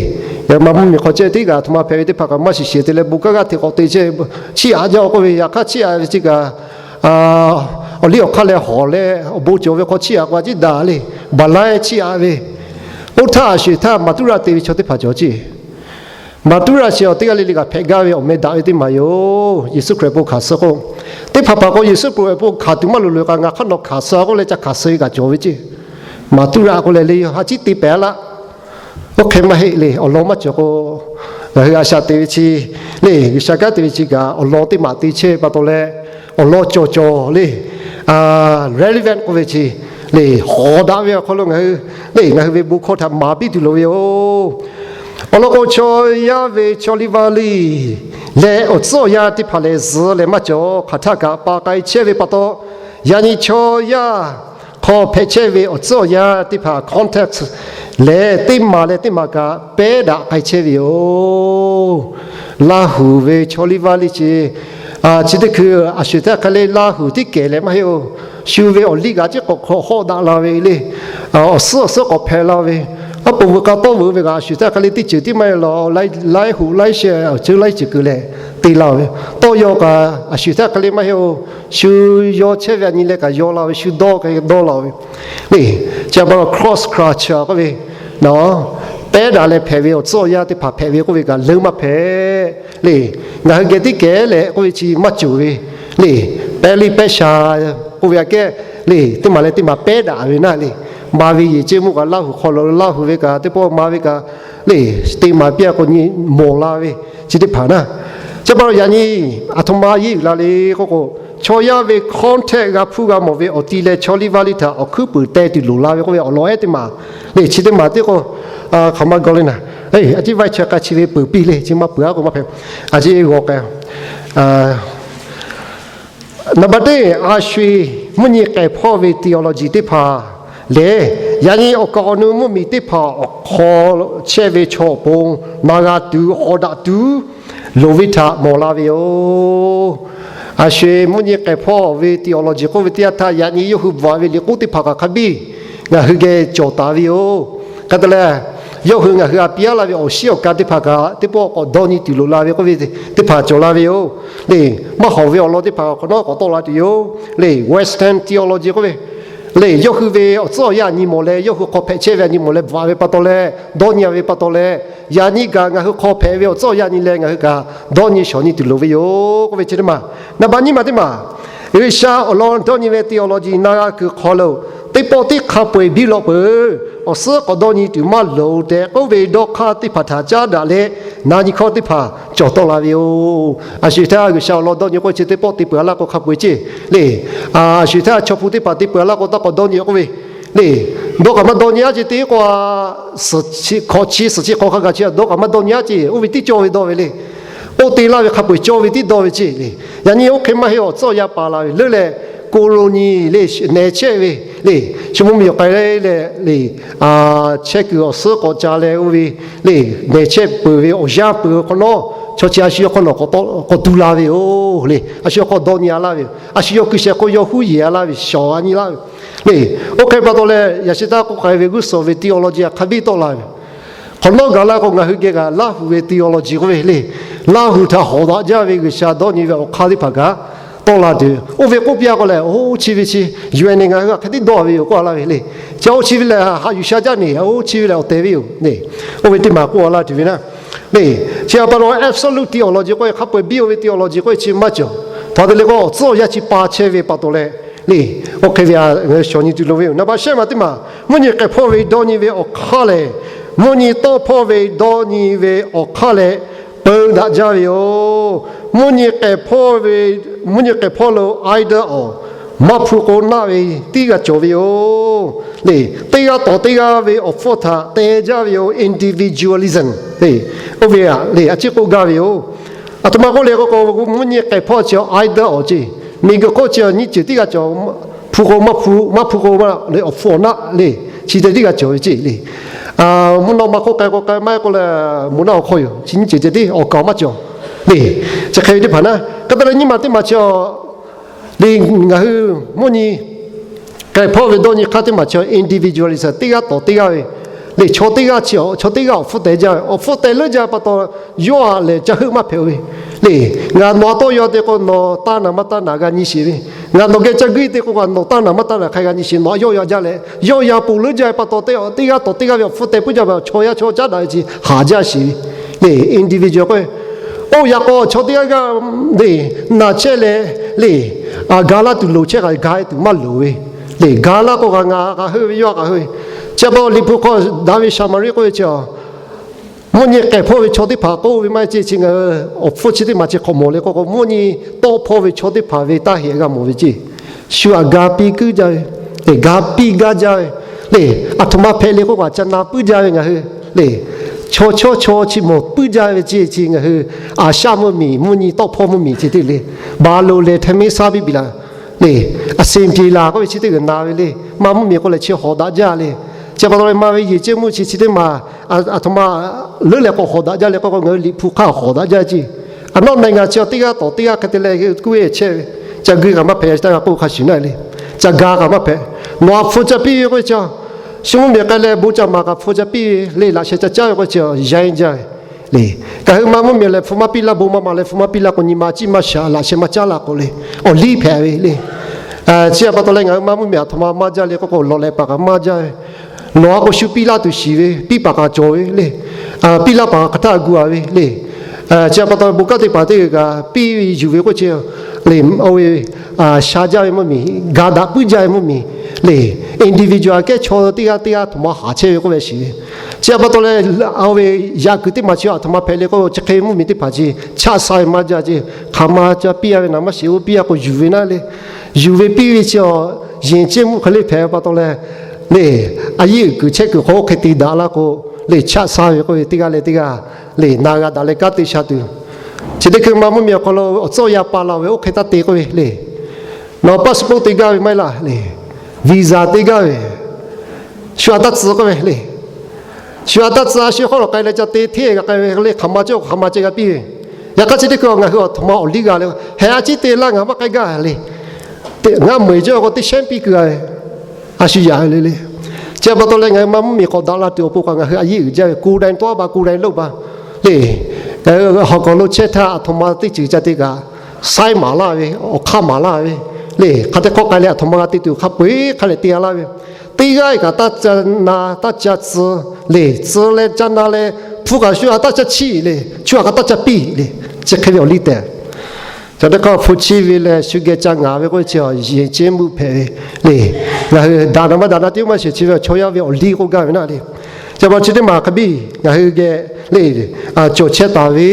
yaꞈ ma mvuhˇmiˬ hk'aw chehˇ teˇ g'aˇ aˬ htoꞈ ma hpehˇ ve teˇ hpaˍ kaꞈ maˇ shiˍ shiˍ te leh bon kanˉ g'aˇ hteꞈ k'awꞈ te chehˇ, chiˇ aꞈ jaˇ k'oˆ ve, yaꞈ hk'aˇ chiˇ aꞈ ve chi kaꞈ awˬ liˇ awˬ hk'aˇ leh hawˍ leh awˬ bon cawˬ ve hk'aw chiˇ aꞈ k'o a ciˉ daꞈ le, baˬ laiˉ chiˇ aꞈ ve. Oˇ htaˇ a sho-eˬ htaˇ maˍ tuˉ raˆ te ve chaw teˇ hpaˍ cawˬ ceˇ. Maˍ tuˉ raˆ sheˍ awˬ teˇ g'aˇ le le kaꞈ hpehꞈ gaˇ ve awˬ meh daꞈ ve teˇ maˬ yoˬ. Yeˍsuˆ Hkriꞈ awˬ pon hkanˍ suh k'o, teˇ hpaˍ hpaˍ k'o Yeˍsuˆ Hkriꞈ awˬ pon hkanˍ tuˬ maˇ loꞈ loꞈ e k'o, ngaˬ hk'aˇ nawˬ hkanˍ suh k'oˆ leh ca hkanˍ suh ve kaꞈ cawˬ ve ceˇ. Maˍ tuˉ raˆ k'oˆ leh le, a ciˉ te pehˍ laˇ. Oˇ hk'e maˇ heˆ le, awˬ lawn maˇ cawˬ k'o, ngaˬ hui a shaꞈ te ve chi le, G'uiˬsha kanˉ te ve chi kaꞈ awˬ lawn teˇ maˬ te chehˇ pa taw leh, awˬ lawn cawˬ cawˬ le, relevant k'oˆ ve chi le, hawˍ daꞈ ve awˬ hk'aw lo ngaˬ hui le, ngaˬ hui ve bon hkawˇ htaꞈ maˍ piˇ tuˬ loˍ ve yoˬ. Awˬ lawn k'o, chaw yaˇ ve chaw liˇ vaˇ liˇ leh awˬ tcuhˉ awˬ yanˇ teˇ hpaˍ lehˬ zuhꞈ leh maˇ cawˬ. Hk'aˬ htaˆ kaꞈ pa k'ai chehˇ ve pa taw, yaꞈ nyi chaw yaˇ hk'aw hpehꞈ chehˇ ve awˬ tcuhˉ awˬ yanˇ teˇ hpaˍ context lehˬ, teˇ maˍ leh teˇ maˍ kaꞈ pehˉ daꞈ k'ai chehˇ ve yoˬ. Laˇ huˍ ve chaw liˇ vaˇ liˇ chi, chi teˇ hkui a shuˍ htaˇ hk'e le Laˇ huˍ tiˉ kehˬ leh maˇ heˆ-oˬ. Shu ve awˬ liˇ kaꞈ ciˉ k'awꞈ hk'awꞈ hawˆ daꞈ la ve le. Awˬ suhˉ awˬ suhˉ k'awꞈ hpehꞈ la ve, a poˍ veuꞈ k'a tawˇ veuꞈ ve kaꞈ a shuˍ htaˇ hk'e le teˇ ceuˬ tiˉ maˇ heˆ law, laiˉ hoꞈ laiˉ sheh awˬ ceuˬ laiˉ ceuˬ kuiˬ leh te la ve. Tawˇ yaw kaꞈ a shuˍ htaˇ hk'e le maˇ heˆ-oˬ. Shu yaw chehˇ ve a nyi leh kaꞈ yaw la ve, shu dawˇ k'ai dawˇ la ve le. Chi pa taw cross culture k'oˆ ve, pehˉ daꞈ leh hpehꞈ ve awˬ tcuhˉ awˬ yanˇ teˇ hpaˍ hpehꞈ ve k'oˆ ve kaꞈ leuˉ maˇ hpehꞈ le. Ngaˬ hui geh tiˉ kehˬ leh k'oˆ ve chi maˇ cawˬ ve le. Pehˉ liˇ pehˉ sha k'oˆ ve aꞈ kehˉ le, teˇ maˍ leh teˇ maˍ pehˉ daꞈ ve naˇ le. Ma ve yehˬ ceˇ mvuhˇ kaꞈ Laˇ huˍ hk'aw lo Laˇ huˍ ve kaꞈ teˇ pawˆ ma ve kaꞈ le, te maˍ piˇ a k'o nyi mawˬ la ve chi teˇ hpaˍ naˇ. Chi pa taw yaꞈ nyi aˬ htoꞈ ma yeˇ uiˍ la le k'oˆ k'o, chaw yaˇ ve context g'a hpuˇ g'a mawˬ ve awˬ ti leh chaw liˇ vaˇ liˇ htaꞈ awˬ hkuiˉ puiˍ teh tuˬ loˍ la ve k'oˆ ve awˬ lawn ehˉ teˇ maˬ le. Chi teˇ maˬ tiˉ k'o, hk'aˬ ma gaw le naˍ, a ciˉ vaˇ chaweh k'a chi ve peuˬ piˇ le, chi maˇ peuˬ a k'o maˇ hpehꞈ. A ciˉ g'aw k'ai Naˍ baꞈ teˇ, a sho-eˬ mvuhˇ nyi k'ehˬ hpawˇ ve theology teˇ hpaˍ lehˬ, yaꞈ nyi awˬ kaˍ awˬ nu mvuhˇ miˬ teˇ hpaˍ awˬ hk'aw chehˇ ve chaw awˬ pon na g'a tuˬ, hawˍ daꞈ tuˬ loˍ ve htaꞈ mawˬ la ve yoˬ. A sho-eˬ mvuhˇ nyi k'ehˬ hpawˇ ve theology k'oˆ ve teˇ yanˇ htaˇ, yaꞈ nyi yawˇ hui bvuhꞈ ve liꞈ k'oˆ teˇ hpaˍ kaꞈ hk'a biˇ ngaˬ hui geh cawˬ taˍ ve yoˬ. Hk'e te leh, yawˇ hui ngaˬ hui a piˇ laˇ ve awˬ shiˉ awˬ ka teˇ hpaˍ kaꞈ teˇ pawˆ k'awꞈ dawˇ nyi tuˬ loˍ la ve k'oˆ ve teˇ hpaˍ cawˬ la ve yoˬ. Le, maˇ hawˍ ve awˬ lawn teˇ hpaˍ hk'awꞈ nawˉ k'awꞈ tawˆ la tuˬ yoˬ. Le, Western theology k'oˆ ve, le, yawˇ hui ve awˬ tcuhˉ awˬ yanˇ nyi mawˬ leh, yawˇ hui hk'aw hpehꞈ chehˇ ve a nyi mawˬ leh bvuhꞈ ve pa taw leh, dawˇ nyi a ve pa taw leh, yaꞈ nyi kaꞈ ngaˬ hui hk'aw hpehꞈ ve awˬ tcuhˉ awˬ yanˇ nyi leh ngaˬ hui kaꞈ dawˇ nyi shawˍ nyi tuˬ loˍ ve yoˬ k'oˆ ve chi teˇ maˬ. Naˍ baꞈ nyiˇ maˬ teˇ maˬ, G'uiˬsha awˬ lawn dawˇ nyi ve theology na g'a kuiˬ hk'aw lo teˇ pawˆ teˇ hk'a peu-eˬ biˇ lawꞈ peuˬ. Awˬ suhˉ k'awꞈ dawˇ nyi tuˬ maˇ loˍ tehꞈ k'oˆ ve dawˇ hk'aˇ teˇ hpaˍ htaꞈ caˉ daꞈ leh, na nyi hkawˇ teˇ hpaˍ cawˬ tawˆ la ve yoˬ. A shu htaˇ G'uiˬsha awˬ lawn dawˇ nyi k'oˆ chi teˇ pawˆ te peuˬ a laˇ k'o hk'a peu-eˬ ceˇ le. A shu htaˇ chaw hpu teˇ hpaˍ te peuˬ a laˇ k'o taˇ k'awꞈ dawˇ nyi k'oˆ ve le. Dawˇ kaꞈ maˇ dawˇ nyi a ceˇ te k'o, hk'awꞈ chi suhˍ chi hk'aw hk'a gaˬ chi dawˇ kaꞈ maˇ dawˇ nyi a ceˇ, oˇ ve tiˉ cawˇ ve dawˇ ve le. Oˇ te laˇ ve hk'a peu-eˬ cawˇ ve tiˉ dawˇ ve ceˇ le. Yaꞈ nyi oˇ hk'e maˇ heˆ, awˬ tcuhˉ awˬ yanˇ paˍ la ve leuˉ leh, kolo nyi le, nehˬ chehˇ ve le, shu mvuhˇ miˬ k'ai le le, chehˇ kuiˬ awˬ suhˉ k'awꞈ ca leh oˇ ve le, nehˬ chehˇ peuˬ ve awˬ yanˇ peuˬ hk'awꞈ nawˉ, chaw chi a shu yawˇ hk'awꞈ nawˉ k'awꞈ tu la ve yoˬ le. A shu yawˇ hk'awꞈ dawˇ nyi a laˇ ve yoˬ. A shu yawˇ kuiˬ shehˍ hk'oˆ yawˇ huˉ yeˬ a laˇ ve shawˍ a nyi laˇ ve le. Oˇ hk'e pa taw leh, yaꞈ shi taˇ k'oˆ k'ai ve g'uˇ suhˍ ve theology a hk'a biˇ tawˆ la ve hk'awꞈ nawˉ gaˬ la k'o, ngaˬ hui geh kaꞈ Laˇ huˍ ve theology k'oˆ ve le, Laˇ huˍ htaꞈ hawˍ daꞈ jaˇ ve G'uiˬsha dawˇ nyi ve awˬ hk'aˇ teˇ hpaˍ kaꞈ tawˆ la tuˬ. Oˇ ve k'oˆ piˇ a k'o lehˬ, oˇ chi ve chi yuˬ-e ne ngaˬ hui hk'e tiˉ dawˇ ve yoˬ k'oˆ a laˇ ve le. Chi oˇ chi ve lehˬ, haꞈ yuˬ sha jaˇ ne, oˇ chi ve lehˬ awˬ tehˬ ve yoˬ le. Oˇ ve teˇ maˬ k'oˆ a laˇ tuˬ ve naˇ le. Chi a pa taw absolute theology k'oˆ ve hk'a peu-eˬ biˇ oˇ ve theology k'oˆ ve chi maˇ cawˬ. Htaꞈ te le k'o, awˬ tcuhˉ awˬ yanˇ chi pa chehˇ ve pa taw leh le, oˇ hk'e ve a, shawˍ nyi tuˬ loˍ ve yoˬ. Naˍ baꞈ shehˆ maˬ teˇ maˬ, mvuhˇ nyi k'ehˬ hpawˇ ve dawˇ nyi ve awˬ hk'aˇ lehˬ, mvuhˇ nyi tawˆ hpawˇ ve dawˇ nyi ve awˬ hk'aˇ lehˬ, peu daꞈ jaˇ ve yoˬ. Mvuhˇ nyi k'ehˬ hpawˇ ve, mvuhˇ nyi k'ehˬ hpawˇ lo either or, maˇ hpu k'o naˆ ve tiˉ g'a cawˬ ve yoˬ le. Teˇ g'aˇ tawˍ teˇ g'aˇ ve awˬ hpfuhˇ htaꞈ te jaˇ ve yoˬ, individualism le. Oˇ ve a le, a ciˉ k'oˆ gaˇ ve yoˬ. Aˬ htoꞈ ma k'oˆ le k'o, mvuhˇ nyi k'ehˬ hpawˇ chi either or ceˇ, miˬguiˬ hk'oˆ chi nyiˇ ceuˬ tiˉ g'a cawˬ. Hpu k'o maˇ hpu, maˇ hpu k'o maˇ le, awˬ hpfuhˇ awˬ naˆ le, chi ceh tiˉ g'a cawˬ ve ceˇ le. Mvuhˇ naw ma hk'oˆ k'ai k'o k'ai, maˇ heˆ k'o leh mvuhˇ naw awˬ hk'aw yoˬ. Chi nyiˇ ceuˬ ceh tiˉ awˬ kaˍ awˬ maˇ cawˬ le. Chi hk'e ve teˇ hpaˍ naˇ, hk'e te leh nyiˇ maˬ teˇ maˬ chi le, ngaˬ hui mvuhˇ nyi k'ehˬ hpawˇ ve dawˇ nyi hk'aˇ teˇ maˬ chi individualism, teˇ g'aˇ tawˍ teˇ g'aˇ ve le. Chaw teˇ g'aˇ chi, chaw teˇ g'aˇ awˬ hpfuhˇ te jaˇ ve, awˬ hpfuhˇ te leuˉ jaˇ pa taw, yawˇ a lehˬ ca heuˆ maˇ hpehꞈ-o ve le. Ngaˬ nawˬ a tawˇ yaw te k'o, nawˬ taˇ naˬ maˇ taˇ naˬ g'a nyi sheˍ ve. Ngaˬ nawˬ geh ca guiˇ te k'o, nawˬ taˇ naˬ maˇ taˇ naˬ hk'a g'a nyi sheˍ. Nawˬ a yawˇ yaw jaˇ leh, yawˇ yaw peuˬ leuˉ jaˇ ve pa taw, teˇ g'aˇ tawˍ teˇ g'aˇ ve awˬ hpfuhˇ te puiˉ jaˇ ve, chaw yaˇ chaw caˉ daꞈ ve chi haˍ jaˇ sheˍ ve le, individual k'o. Oˇ yaꞈ k'o chaw teˇ g'aˇ g'aˇ le, naˬ chehˇ leh le, ga laˇ tuˬ loˍ chehˇ kaꞈ ga tuˬ maˇ loˍ ve le. Ga laˇ k'o kaꞈ ngaˬ k'aꞈ heuˆ ve, yawˇ k'aꞈ heuˆ ve. Chi pa taw Liꞈ hpu hk'aw daꞈ ve Saˍmaˍriˆ k'oˆ ve chi a, mvuhˇ nyi k'ehˬ hpawˇ ve chaw teˇ hpaˍ k'oˆ ve maˇ heˆ ceˇ. Chi ngaˬ awˬ hpfuhˇ chi teˇ maˬ chi hk'awꞈ mawˬ le k'o k'o, mvuhˇ nyi tawˆ hpawˇ ve chaw teˇ hpaˍ ve taˇ heꞈ g'a mawˬ ve ceˇ. Shu aꞈ ga piˇ kuiˉ jaˇ ve, Ga piˇ gaˇ jaˇ ve le. Aˬ htoꞈ ma hpehꞈ le k'oˆ kaꞈ ca na puiˉ jaˇ ve ngaˬ hui le. Chaw chawˇ chaw chi mawˬ puiˉ jaˇ ve ce chi ngaˬ hui Aˍshaˆ mvuhˇmiˬ, mvuhˇ nyi tawˆ hpawˇ mvuhˇmiˬ chi teˇ le. Baˍlonˍ lehˬ แถม saˇ biˇ biˬ laˬ le. အဆင်ပြေလာ k'oˆ ve chi teˇ g'uiˬ na ve le. Maˇ mvuhˇmiˬ k'o lehˬ chi hawˍ daꞈ jaˇ le. Chi pa taw leh maˇ ve yehˬ ceˇ mvuhˇ chi chi teˇ maˬ aˬ htoꞈ ma leuˉ leh k'awꞈ hawˍ daꞈ jaˇ le k'oˆ k'o, ngaˬ hui Liꞈ hpu hk'aˇ hawˍ daꞈ jaˇ ce. Aˬ nawˉ နိုင်ငံ chi teˇ g'aˇ tawˍ teˇ g'aˇ hk'e te leh kuˇ ve chehˇ ve, ca gui kaꞈ maˇ hpehꞈ, a taˇ g'a k'oˆ hk'a shuˍ naˆ le. Ca ga kaꞈ maˇ hpehꞈ. Nawˬ aꞈ hpu ca piˇ ve k'oˆ ve chi, shu mvuhˇmiˬ k'ai leh bon ca maˍ kaꞈ hpu ca piˇ ve le. Laꞈ sheh ca caˉ ve k'oˆ ve chi yaˇ jaˇ ve le. Ngaˬ hui maˇ mvuhˇmiˬ lehˬ hpu maˇ piˇ laˇ, bon maˇ maˍ leh hpu maˇ piˇ laˇ k'o, nyi ma ciˇ maˇ shaˍ, laꞈ sheh maˇ caˉ laˇ k'o le, awˬ liˇ hpehꞈ ve le. Chi pa taw leh ngaˬ hui maˇ mvuhˇmiˬ aˬ htoꞈ ma maˇ jaˇ le k'oˆ k'o, lawˬ leh paˍ kaꞈ maˇ jaˇ ve. Nawˬ aꞈ k'o shu piˇ laˇ tuˬ shiˍ ve, piˇ paˍ kaꞈ cawˬ ve le. Piˇ laˇ paˍ hk'aˬ htaˇ gu a ve le. Chi pa taw bon kanˉ teˇ hpaˍ teˇ g'uiˬ kaꞈ piˇ ve yuˬ ve k'oˆ chi le, oˇ ve sha jaˇ ve mvuhˇmiˬ, ga daꞈ puiˉ jaˇ ve mvuhˇmiˬ le. Individual kehˉ chaw teˇ g'aˇ teˇ g'aˇ htoꞈ ma haˍ chehˇ ve k'oˆ ve shiˍ ve. Chi pa taw leh, oˇ ve yaꞈ kuiˬ teˇ maˬ chi aˬ htoꞈ ma hpehꞈ le k'o, chi hk'e mvuhˇmiˬ teˇ hpaˍ chi chaˆ sa ve maˇ jaˇ ce. Hk'aˬ ma ca piˇ a ve naˍ maˇ shiˍ, oˇ piˇ a k'o yuˬ ve naˆ le. Yuˬ ve piˇ ve chi a, yehˬ ceˇ mvuhˇ hk'e le hpehꞈ pa taw leh le, a yiˉ uiˍ kuiˬ chehˇ kuiˬ hk'aw oˇ hk'e te daꞈ laˇ k'o le, chaˆ sa ve k'oˆ ve teˇ g'aˇ leh teˇ g'aˇ le, na g'a daꞈ leh kanˉ te sha tuˬ. Chi teˇ hkui maˇ mvuhˇmiˬ awˬ hk'aw lo awˬ tcuhˉ awˬ yanˇ pa la ve oˇ hk'e taˇ te k'oˆ ve le. Nawˬ passport te gaˇ ve maˇ heˆ laˇ le. Visa te gaˇ ve, shu aꞈ taˇ tcuh k'oˆ ve le. Shu aꞈ taˇ tcuh, a shu hk'oˆ lo k'ai leh ca te hteˇ g'a k'ai ve le. Hk'aˬ ma cawˇ hk'aˬ ma ceh g'a piˇ ve. Yaꞈ hk'aˇ chi teˇ hkui ngaˬ hui aˬ htoꞈ ma awˬ liˇ g'a le. Heh, a ciˉ te laˇ, ngaˬ maˇ k'ai gaˇ le. Ngaˇ meuˍ cawˇ k'o teˇ shehnˉ piˇ keu a ve, a shu yaꞈ ve le le. Chi pa taw leh ngaˬ hui maˇ mvuhˇmiˬ k'awꞈ daꞈ la tuˬ awˬ pon kaꞈ ngaˬ hui a yiˉ uiˍ jaˇ ve, ကိုယ်တိုင်သွားပါ ကိုယ်တိုင်လုပ်ပါ le. Hawˍ kawˍ lo chehˇ htaˇ aˬ htoꞈ ma teˇ ceuˬ ca te kaꞈ, saiˉ maˍ laˇ ve, awˬ hk'aˇ maˍ laˇ ve le. Hk'a te hk'awꞈ k'ai leh aˬ htoꞈ ma g'a te tuˬ hk'a peu-eˬ hk'a leh te g'a laˇ ve. Teˇ g'aˇ kaꞈ taˇ ca na, taˇ ca tcuh le. Tcuh leh ca na leh, hpu kaꞈ shu aꞈ taˇ ca chiˇ le. Shu aꞈ kaꞈ taˇ ca piˇ le. Chi hk'e ve awˬ liˇ tehꞈ Chaw teˇ hk'aˇ hpu chiˇ ve leh shu geh ca ngaˍ ve k'oˆ ve chi, yehˬ ceˇ mvuhˇ hpehꞈ ve le. Ngaˬ hui daꞈ na maˇ daꞈ na teˇ maˇ sheˍ, chi ve chaw yaˇ ve awˬ liˇ k'oˆ gaˇ ve naˆ le. Chi pa chi teˇ maˬ hk'a biˇ ngaˬ hui geh le, cawˬ chehˇ taˍ ve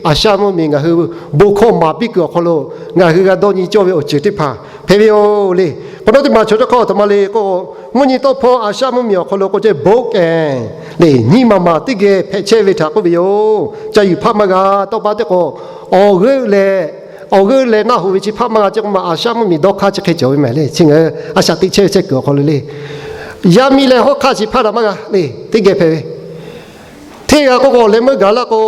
Aˍshaˆ mvuhˇmiˬ ngaˬ hui bon hkawˇ maˍ piˇ kuiˬ awˬ hk'aw lo ngaˬ hui g'a dawˇ nyi cawˇ ve awˬ ceuˬ teˇ hpaˍ hpehꞈ ve yoˬ le. K'aw nawˉ teˇ maˬ chaw teˇ hk'aˇ aˬ htoꞈ ma le k'o, mvuhˇ nyi tawˆ hpawˇ Aˍshaˆ mvuhˇmiˬ awˬ hk'aw lo k'o ceh bon kehˬ le, nyiˇ maˬ maˬ teˇ geh hpehꞈ chehˇ ve htaꞈ k'oˆ ve yoˬ. Ca yuˬ hpaˆ maˇ g'a. Tawˇ pa teˇ k'o, awˬ g'euˆ leh, awˬ g'euˆ leh naˆ hoꞈ ve chi hpaˆ maˇ g'a. Chi k'o maˬ Aˍshaˆ mvuhˇmiˬ dawˇ hk'aˇ chi hk'e cawˬ ve mehˍ le. Chi ngaˬ hui a shaꞈ teꞈ chehˇ ve chehˇ kuiˬ awˬ hk'aw lo le, yaˇ miˇ leh hawˉ hk'aˇ chi hpaˆ daꞈ maˇ g'a le. Teˇ geh hpehꞈ ve hteˇ g'a k'oˆ k'o, leh meuˇ gaˬ laˇ k'o,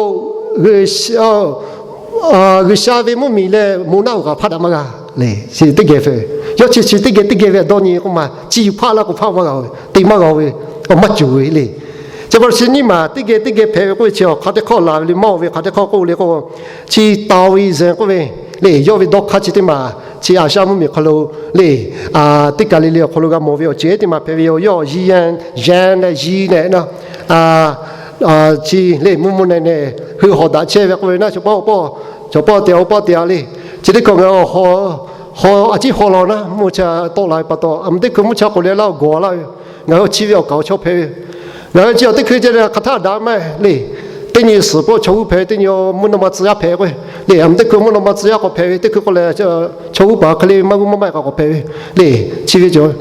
G'uiˬsha ve mvuhˇmiˬ leh moˬ naˆ hoꞈ kaꞈ hpaˆ daꞈ maˇ g'a le. Chi teˇ geh hpehꞈ ve, yawˇ chi chi teˇ geh teˇ geh ve dawˇ nyi k'o maˬ, chi yuˬ hpaˆ laˇ k'o hpaˆ maˇ g'a ve, te maˇ g'a ve, awˬ maˇ cawˬ ve le. Chi pa chi nyiˇ maˬ teˇ geh teˇ geh hpehꞈ ve k'oˆ ve chi, hk'aˬ teˇ hk'awˇ laˬ ve le, maˇ oˬ ve hk'aˬ teˇ hk'awˇ k'oˆ le k'o, chi Taoism k'oˆ ve le, yawˇ ve dawˇ hk'aˇ chi teˇ maˬ chi Aˍshaˆ mvuhˇmiˬ hk'aw lo le, teˇ kaˬ le le awˬ hk'aw lo g'a mawˬ ve awˬ ceuˬ teˇ maˬ hpehꞈ ve yoˬ. Yawˇ yiˇ yanˇ, yanˇ leh yiˇ leh chi le mvuhˇ mvuhˇ neh neh hui hawˍ daꞈ chehˇ ve k'oˆ ve naˆ, chaw paˆ awˬ paˆ, chaw paˆ te awˬ paˆ te a le. Chi teˇ hkui ngaˬ hui a ciˉ haw law naˉ mvuhˇ cha tawˆ la ve pa taw, aˬ mvuhˇ teˇ hkui mvuhˇ cha k'oꞈ leh laˇ gawˬ laˇ ve, ngaˬ hui chi ve awˬ kaˍ awˬ chawˇ hpehꞈ ve. Ngaˬ hui chi awˬ teˇ hkui ceh leh hk'aˬ htaˇ daꞈ maˇ le. Teˇ nyi suhˍ paˆ chaw huˉ hpehꞈ ve, teˇ nyi mvuhˇ naw ma tcuh yaˇ hpehꞈ k'o le, aˬ mvuhˇ teˇ hkui mvuhˇ naw ma tcuh yaˇ k'awꞈ hpehꞈ ve, teˇ hkui k'oˆ leh chaw huˉ paˍ hk'e le maˇ g'uˇ maˇ maˆ k'awꞈ hpehꞈ ve le. Chi ve cawˬ ve,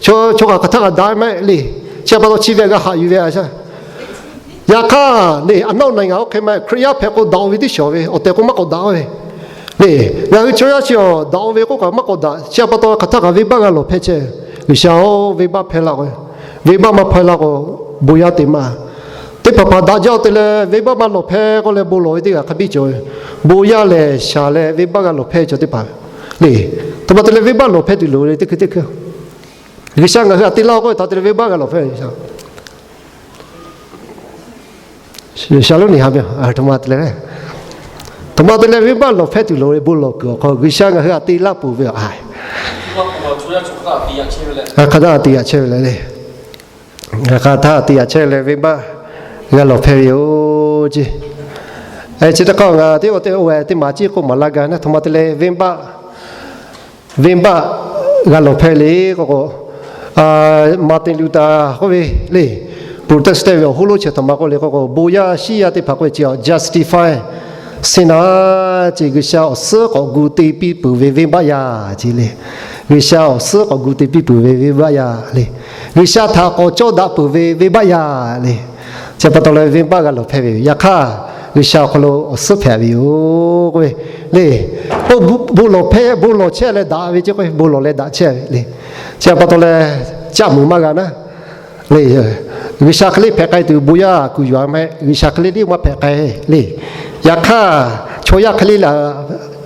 chaw kaꞈ hk'aˬ htaˇ kaꞈ daꞈ maˇ le. Chi pa taw chi ve g'a haꞈ yuˬ ve a shaˉ. Yaꞈ hk'aˇ le, aˬ nawˉ naˬ ngaˬ oˇ hk'e maˇ Hkriꞈ yaˇ hpehꞈ k'o daꞈ-o ve tiˉ shawˍ ve, awˬ tehˬ k'o maˇ k'awꞈ daꞈ ve le. Ngaˬ hui chaw yaˇ chi awˬ daꞈ-o ve k'oˆ kaꞈ maˇ k'awꞈ daꞈ. Chi pa taw hk'aˬ htaˇ kaꞈ venˇbaˆ g'a lawˬ hpehˇ chehˇ. G'uiˬsha-oˬ, venˇbaˆ hpehˇ laˇ k'o, venˇbaˆ maˇ hpehˇ laˇ k'o, bon yaˇ te maˇ. Teˇ hpaˍ hpaˍ daꞈ jaˇ-o te leh venˇbaˆ maˇ lawˬ hpehˇ k'oˆ leh bon lawˬ ve teˇ g'aˇ hk'a biˇ cawˬ ve. Bon yaˇ lehˬ shaˍ leh venˇbaˆ g'a lawˬ hpehˇ cawˬ teˇ hpaˍ le. Htoꞈ ma te leh venˇbaˆ lawˬ hpehˇ tuˬ loˍ le teˇ hkui teˇ hkui. G'uiˬsha ngaˬ hui aꞈ te laˇ k'oˆ ve htaꞈ te leh venˇbaˆ g'a lawˬ hpehˇ ve Shaˍlonˍ neˇ ha ve, aˬ htoꞈ ma te leh, htoꞈ ma te leh venˇbaˆ lawˬ hpehˇ tuˬ loˍ ve bon lawˬ kuiˬ awˬ hk'aw G'uiˬsha ngaˬ hui aꞈ te laˇ peuˬ ve a. Hk'aˬ htaˇ te yaꞈ chehˇ ve le le. Hk'aˬ htaˇ te yaꞈ chehˇ leh venˇbaˆ g'a lawˬ hpehˇ ve yoˬ ce. Chi teˇ hk'aˇ ngaˬ teˇ g'aˇ teˇ oˇ ve teˇ maˬ ciˉ k'oˆ maˍ laˇ gaˇ naˆ, htoꞈ ma te leh venˇbaˆ venˇbaˆ g'a lawˬ hpehˇ le k'oˆ k'o, Martin Luther k'oˆ ve le, Protestant ve awˬ hoˉ lonˉ chi htaꞈ maˇ k'oˆ le k'oˆ k'o, bon yaˇ shiˉ yaˇ teˇ hpaˍ k'oˆ ve chi a justify sinner ce, G'uiˬsha awˬ suhˉ k'awꞈ gu te piˇ peuˬ ve venˇbaˆ yaˇ ce le. G'uiˬsha awˬ suhˉ k'awꞈ gu te piˇ peuˬ ve venˇbaˆ yaˇ le. G'uiˬsha htaꞈ k'awꞈ cawˇ daꞈ peuˬ ve venˇbaˆ yaˇ le. Chi pa taw leh venˇbaˆ g'a lawˬ hpehˇ ve yoˬ. Yaꞈ hk'aˇ, G'uiˬsha awˬ hk'aw lo awˬ suhˉ hpehꞈ ve yoˬ k'oˆ ve le. Oˇ bon lawˬ hpehˇ, bon lawˬ chehˇ leh daꞈ ve ce k'o, bon lawˬ leh daꞈ chehˇ ve le. Chi pa taw leh, caˆ muiˬ maˇ g'a naˉ le. G'uiˬsha hk'e le hpehꞈ k'ai tuˬ bon yaˇ kuˬ yuˬ a meh, G'uiˬsha hk'e le tiˉ maˇ hpehꞈ k'ai le. Yaꞈ hk'aˇ, chaw yaˇ hk'e le,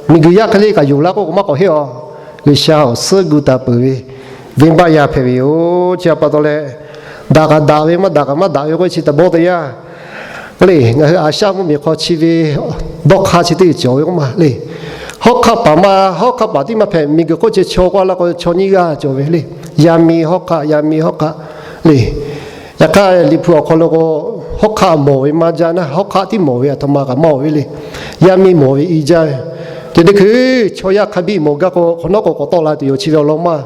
miˬguiˬ yaˇ hk'e le kaꞈ yonˍ la k'oˆ k'o maˇ k'awꞈ heˆ a. G'uiˬsha awˬ suhˉ gu taˍ peuˬ ve venˇbaˆ yaˇ hpehꞈ ve yoˬ. Chi pa taw leh, daꞈ kaꞈ daꞈ ve, maˇ daꞈ kaꞈ maˇ daꞈ ve k'oˆ ve chi taˍ bawˇ teˇ yanˇ le. Ngaˬ hui Asia mvuhˇmiˬ hk'aw chi ve dawˇ hk'aˇ chi teˇ cawˬ ve k'oˆ ma le. Hawˉ hk'aˆ paˍ ma, hawˉ hk'aˆ paˍ tiˉ maˇ hpehꞈ, miˬguiˬ hk'oˆ chi chaw k'oˆ la k'o chaw nyiˇ g'aˇ cawˬ ve le. Yaˇ miˇ hawˉ hk'aˆ, yaˇ miˇ hawˉ hk'aˆ le. Yaꞈ hk'aˇ, Liꞈ hpu awˬ hk'aw lo k'o, hawˉ hk'aˆ mawˬ ve maˇ jaˇ naˉ, hawˉ hk'aˆ tiˉ mawˬ ve aˬ htoꞈ ma kaꞈ maˇ mawˬ ve le. Yaˇ miˇ mawˬ ve i jaˇ ve. Teˇ teˇ hkui chaw yaˇ hk'a biˇ mawˬ gaˇ k'o, hk'awꞈ nawˉ k'o k'awꞈ tawˆ la tuˬ yoˬ. Chi ve awˬ lawn maˇ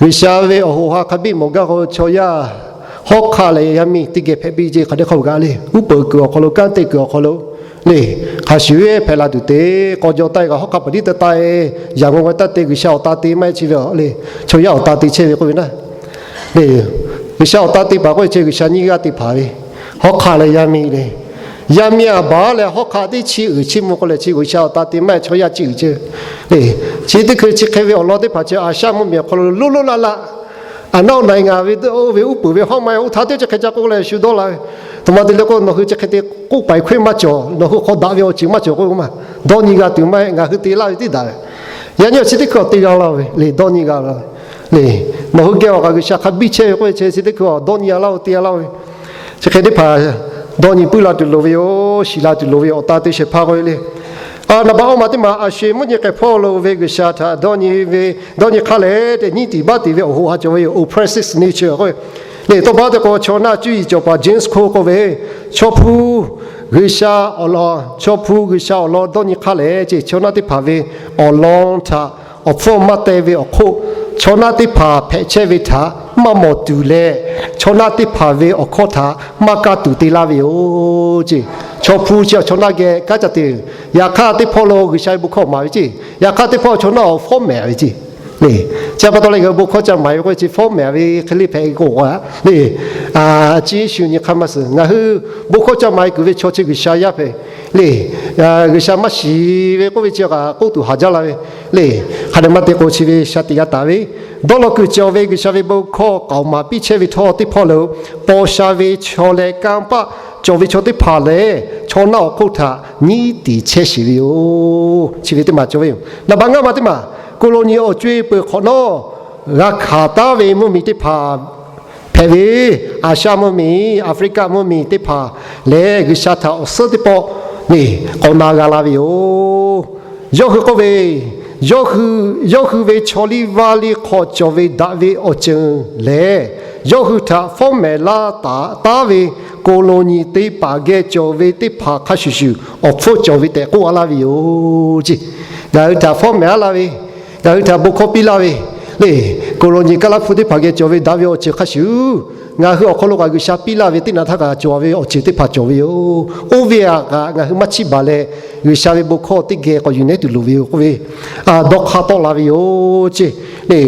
G'uiˬsha ve awˬ hoꞈ ha hk'a biˇ mawˬ gaˇ k'o, chaw yaˇ hawˉ hk'aˆ leh yaˇ miˇ teˇ geh hpehꞈ piˇ ce hk'a dehꞈ hk'a gaꞈ le. Uˉ peunˍ kuiˬ awˬ hk'aw lo, kanˉ te kuiˬ awˬ hk'aw lo le, hk'a shuˍ hpehꞈ la tuˬ te, k'aw jaw taˆ e kaꞈ hawˉ hk'aˆ paˍ tiˉ te taˆ e, yaꞈ ngawˬ g'a taˆ te, G'uiˬsha awˬ ta te maˇ heˆ chi ve le. Chaw yaˇ awˬ ta te chehˇ ve k'oˆ ve naˉ le. G'uiˬsha awˬ ta te paˍ k'oˆ ve chi G'uiˬsha nyiˇ g'aˇ te hpaˍ ve, hawˉ hk'aˆ leh yaˇ miˇ le. Yaˇ miˇ a baˬ leh hawˉ hk'aˆ teˇ chi uiˍ chi mvuh k'o leh chi G'uiˬsha awˬ ta te maˇ heˆ, chaw yaˇ chi uiˍ chehˇ ve le. Chi teˇ hkui chi hk'e ve awˬ lawn teˇ hpaˍ chi Asia mvuhˇmiˬ awˬ hk'aw lo loˇ loˇ laˇ laˇ, a naˉ oˬ na e ngaˬ ve oˇ ve uˉ peunˍ ve hawˉ ma oˇ htaˇ teˇ chi hk'e ca k'oˆ leh shu dawˇ la ve, aˬ htoꞈ ma te le k'o, nawˬ hui chi hk'e te k'oˆ paiˍ hk'oˆ maˇ cawˬ, nawˬ hui hk'aw daꞈ ve awˬ ceuˬ maˇ cawˬ k'oˆ ve maˇ. Dawˇ nyi g'a tuˬ maˇ heˆ, ngaˬ hui te laˇ ve teˇ daꞈ ve. Yaꞈ nyi awˬ chi teˇ hkui awˬ te g'a la ve le, dawˇ nyi g'a la ve le. Nawˬ hui geh awˬ kaꞈ G'uiˬsha hk'a biˇ chehˇ ve k'oˆ ve chi chi teˇ hkui awˬ dawˇ nyi g'a laˇ oˬ, te g'a laˇ oˬ ve, chi hk'e teˇ hpaˍ dawˇ nyi puiˉ la tuˬ loˍ ve yoˬ. Shiˍ la tuˬ loˍ ve awˬ ta te shehˍ hpaˇ k'oˆ ve le. Naˍ baꞈ awˇ ma teˇ maˬ, a sho e mvuhˇ nyi k'ai hpawˇ lo ve G'uiˬsha htaꞈ dawˇ nyi ve, dawˇ nyi hk'a leh te nyiˇ tiˍ baˆ tiˍ ve awˬ hoꞈ ha cawˬ ve yoˬ. Oppressive nature k'oˆ ve le. Tawˇ baˆ teˇ k'o chaw naˆ cuˇ yiˍ cawˬ paˍ James Coe k'oˆ ve, chaw hpu G'uiˬsha awˬ lawn, chaw hpu G'uiˬsha awˬ lawn dawˇ nyi hk'a leh ce, chaw naˆ teˇ hpaˍ ve awˬ lawn htaꞈ awˬ hpfuhˇ maˇ teh ve awˬ hk'oˆ, chaw naˆ teˇ hpaˍ hpehꞈ chehˇ ve htaꞈ maˇ mawˬ tuˬ leh, chaw naˆ teˇ hpaˍ ve awˬ hkawˇ htaꞈ maˇ kaˇ tuˬ te laˇ ve yoˬ ce. Chaw hpu chi chaw naˆ geh kanˉ ca te ve. Yaꞈ hk'aˇ teˇ hpawˇ lo G'uiˬsha ve bon hkawˇ maˍ ve ce. Yaꞈ hk'aˇ teˇ hpawˇ chaw naˆ awˬ hpawˇ mehˍ ve ce le. Chi pa taw leh ngaˬ hui bon hkawˇ ca maˍ ve k'oˆ ve chi hpawˇ mehˍ ve hk'e le hpehꞈ k'o le. A ciˉ shu nyi hk'aˇ maˇ suhˍ, ngaˬ hui bon hkawˇ ca maˍ e kuiˬ ve chaw chi G'uiˬsha yaˇ hpehꞈ le. G'uiˬsha maˇ shiˍ ve k'oˆ ve chi kaꞈ k'oˆ tuˬ haˍ jaˇ la ve le. Hk'a dehꞈ maˇ te k'o chi ve sha tiꞈ g'a taˍ ve, dawˇ law kuiˬ cawˬ ve G'uiˬsha ve bon hkawˇ k'aoˍ maˍ piˇ chehˇ ve htawˇ teˇ hpawˇ lo paw sha ve chaw leh kanˇ paˆ cawˬ ve chaw teˇ hpaˍ lehˬ, chaw naˆ awˬ hk'oˆ htaꞈ nyiˉ tiˍ chehˇ sheˍ ve yoˬ. Chi ve teˇ maˬ cawˬ ve yoˬ. Naˍ baꞈ ngaˇ ma teˇ maˬ, ကိုလိုနီ အုပ်ချုပ်ရေး peuˬ hk'awꞈ nawˉ g'a hkanˍ taˉ ve mvuhˇmiˬ teˇ hpaˍ hpehꞈ ve, Asia mvuhˇmiˬ, Africa mvuhˇmiˬ teˇ hpaˍ lehˬ, G'uiˬsha htaꞈ awˬ suhˉ teˇ pawˆ le k'awꞈ na g'a la ve yoˬ. Yawˇ hui k'oˆ ve, yawˇ hui, yawˇ hui ve chaw liˇ vaˇ liˇ hk'aw cawˬ ve daꞈ ve awˬ ceuˬ lehˬ, yawˇ hui htaꞈ fawˉ mehˍ laˇ taˍ taˉ ve ကိုလိုနီ te paˍ geh cawˬ ve teˇ hpaˍ hk'a shuˍ shuˍ awˬ hpfuhˇ cawˬ ve tehꞈ k'oˆ a laˇ ve yoˬ ce. Ngaˬ hui htaꞈ fawˉ mehˍ a laˇ ve, ngaˬ hui htaꞈ bon hkawˇ piˇ laˇ ve le, ကိုလိုနီ kaˇ laˇ hpu teˇ hpaˍ geh cawˬ ve daꞈ ve awˬ ceuˬ hk'a shuˍ, ngaˬ hui awˬ hk'aw lo kaꞈ G'uiˬsha piˇ laˇ ve teˇ naꞈ htaˇ kaꞈ cawˬ ve awˬ ceuˬ teˇ hpaˍ cawˬ ve yoˬ. Oˇ ve aꞈ kaꞈ ngaˬ hui maˇ chiˇ baˬ leh, G'uiˬsha ve bon hkawˇ teˇ geh k'awꞈ yuˬ nehˉ tuˬ loˍ ve yoˬ k'oˆ ve, dawˇ hk'aˇ tawˆ la ve yoˬ ce le.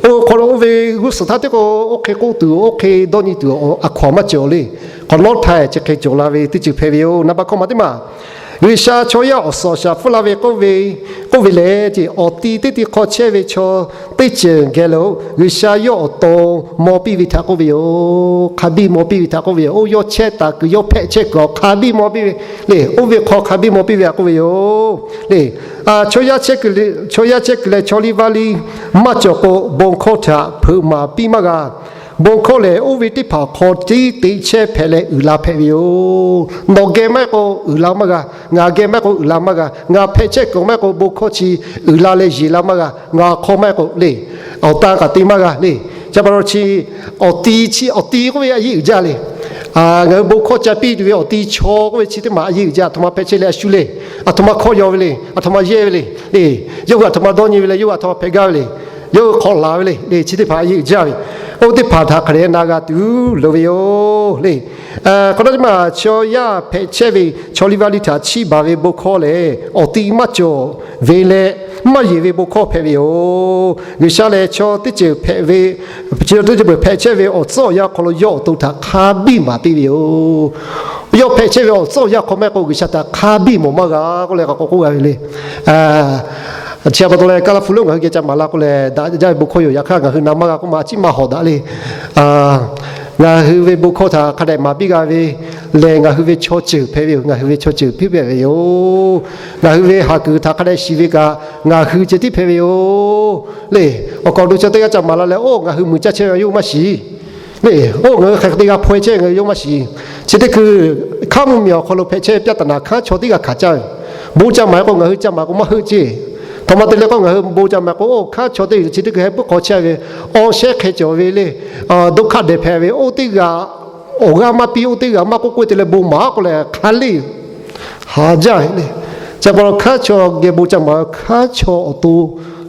Oˇ hk'aw lo oˇ ve g'uˇ suhˍ htaˇ teˇ k'o, oˇ hk'e k'oˆ tuˬ, oˇ hk'e dawˇ nyi tuˬ a hkaw-anˬ maˇ cawˬ le. Hk'awꞈ nawˉ htaiˍ chi hk'e cawˬ la ve teˇ ceuˬ hpehꞈ ve yoˬ. Naˍ baꞈ hkawˇ ma teˇ maˬ, G'uiˬsha chaw yaˇ awˬ suhˍ awˬ shaˍ hpfuhˇ la ve k'oˆ ve, k'oˆ ve lehˬ ce, awˬ ti teˇ ti hk'aw chehˇ ve chaw teˇ ceuˬ geh lo G'uiˬsha yawˇ awˬ to maw piˇ ve htaꞈ k'oˆ ve yoˬ. Hk'a biˇ maw piˇ ve htaꞈ k'oˆ ve yoˬ. Oˇ yawˇ chehˇ taˍ kuiˬ, yawˇ hpehꞈ chehˇ kuiˬ awˬ hk'a biˇ maw piˇ ve le. Oˇ ve hk'aw hk'a biˇ maw piˇ ve htaꞈ k'oˆ ve yoˬ le. Chaw yaˇ chehˇ kuiˬ leh chaw liˇ vaˇ liˇ maˇ cawˬ k'o, bon hkawˇ htaꞈ hpeuꞈ maˍ piˇ maˇ g'a. Bon hkawˇ lehˬ, oˇ ve teˇ hpaˍ hk'aw tiˉ teꞈ chehˇ hpehꞈ leh uiˍ la hpehꞈ ve yoˬ. Nawˬ geh maˇ heˆ k'o uiˍ la maˇ g'a. Ngaˬ geh maˇ heˆ k'o uiˍ la maˇ g'a. Ngaˬ hpehꞈ chehˇ kuiˬ maˇ heˆ k'o bon hkawˇ chi uiˍ la leh yeˬ la maˇ g'a. Ngaˬ hk'aw maˇ heˆ k'o le, awˬ ta kaꞈ te maˇ g'a le. Chi pa taw chi awˬ ti chi awˬ ti k'oˆ ve a yeˇ uiˍ jaˇ le. Ngaˬ hui bon hkawˇ ca piˇ tuˬ ve awˬ ti chaw k'oˆ ve chi teˇ maˬ a yeˇ uiˍ jaˇ. Aˬ htoꞈ ma hpehꞈ chehˇ leh a shu le. Aˬ htoꞈ ma hkawˇ yaw ve le. Aˬ htoꞈ ma yehˇ ve le. Yawˇ hui aˬ htoꞈ ma dawˇ nyi ve le. Yawˇ hui aˬ htoꞈ ma hpehꞈ gaˇ ve le. Yawˇ hui hk'awꞈ laˬ ve le. Chi teˇ hpaˍ a yeˇ uiˍ jaˇ ve, oˇ teˇ hpaˍ htaꞈ hk'a dehꞈ na g'a tuˬ loˍ ve yoˬ le. Hk'awꞈ nawˉ teˇ maˬ chaw yaˇ hpehꞈ chehˇ ve chaw liˇ vaˇ liˇ htaꞈ chiˇ baˬ ve bon hkawˇ lehˬ, awˬ ti maˇ cawˬ ve leh, maˇ yeˬ ve bon hkawˇ hpehꞈ ve yoˬ. G'uiˬsha lehˬ chaw teˇ ceuˬ hpehꞈ ve, chaw teˇ ceuˬ hpehꞈ chehˇ ve awˬ tcuhˉ awˬ yanˇ hk'aw lo yawˇ awˬ to htaꞈ hk'a biˇ maˍ piˇ ve yoˬ. Yawˇ hpehꞈ chehˇ ve awˬ tcuhˉ awˬ yanˇ hk'aw maˇ k'o, G'uiˬsha htaꞈ hk'a biˇ mawˬ maˇ g'a k'oˆ leh k'awꞈ k'oˆ g'a ve le. Chi pa taw leh, Kaˇlaˇ hpu lonˉ ngaˬ hui geh ca maˍ la k'oˆ leh, daꞈ jaˇ ve bon hkawˇ yoˬ. Yaꞈ hk'aˇ, ngaˬ hui na maˇ g'a k'oˆ ma, a ciˉ maˇ hawˍ daꞈ le. Ngaˬ hui ve bon hkawˇ htaꞈ hk'a dehꞈ maˍ piˇ g'a ve lehˬ, ngaˬ hui ve chaw ceuˬ hpehꞈ ve yoˬ. Ngaˬ hui ve chaw ceuˬ piˇ hpehꞈ ve yoˬ. Ngaˬ hui ve haˍ kuiˬ htaꞈ hk'a dehꞈ shiˍ ve kaꞈ, ngaˬ hui ceh tiˉ hpehꞈ ve yoˬ le. Awˬ kaˍ awˬ nu chaw teˇ g'aˇ ca maˍ la leh, oˇ ngaˬ hui muiˬ caˇ chehˇ ve yawˇ maˇ shiˍ le. Oˇ ngaˬ hui hk'aˬ hk'e te g'a hpaw chehˇ ngaˬ hui yawˇ maˇ shiˍ. Chi teˇ hkui hkaˉ mvuhˇmiˬ awˬ hk'aw lo hpehꞈ chehˇ ve ပြဿနာ hkanˉ chaw teˇ g'aˇ hkanˍ caˇ ve. Bon ca maˍ k'o, ngaˬ hui ca maˍ k'o maˇ heuˆ ceˇ. Htaꞈ ma te leh k'o, ngaˬ hui bon ca maˍ k'o, oˇ hkanˉ chaw teˇ g'aˇ chi teˇ hkui heh puiˉ hk'aw chehˇ ve, awˬ shehˉ hk'e cawˬ ve le, ဒုက္ခသည် hpehꞈ ve, oˇ teˇ g'aˇ awˬ g'aˇ maˇ piˇ, oˇ teˇ g'aˇ maˇ k'oˆ k'oˆ te leh bon maˍ k'oˆ leh hk'a leˇ haˍ jaˇ le. Chi pa taw hkanˉ chaw geh bon ca maˍ, hkanˉ chaw awˬ to,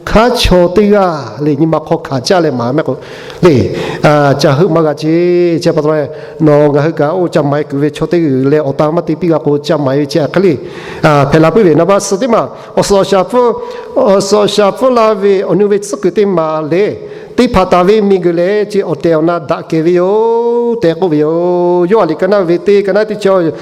hkanˉ chaw teˇ g'aˇ le, nyi ma hk'aw hkanˍ caˇ leh maˍ mehˆ k'o le, ca heuˆ maˇ g'a ceˇ. Chi pa taw leh, nawˬ ngaˬ hui kaꞈ oˇ ca maˍ e kuiˬ ve chaw teˇ g'aˇ leh awˬ tan maˇ te piˇ g'a k'o, ca maˍ e ve chi hk'e le hpehꞈ la puiˉ ve. Naˍ baˆ suhˍ teˇ maˬ, awˬ suhˍ awˬ shaˍ hpfuhˇ la ve awˬ nu ve tcuhˉ kuiˬ teˇ maˬ le, teˇ hpaˍ taˍ ve miˬguiˬ lehˬ chi awˬ tehˬ awˬ na daꞈ kehˬ ve yoˬ tehꞈ k'oˆ ve yoˬ. Yoˇhanˬ liꞈ ka naˉ ve teˇ, ka naˉ teˇ chi tawˇ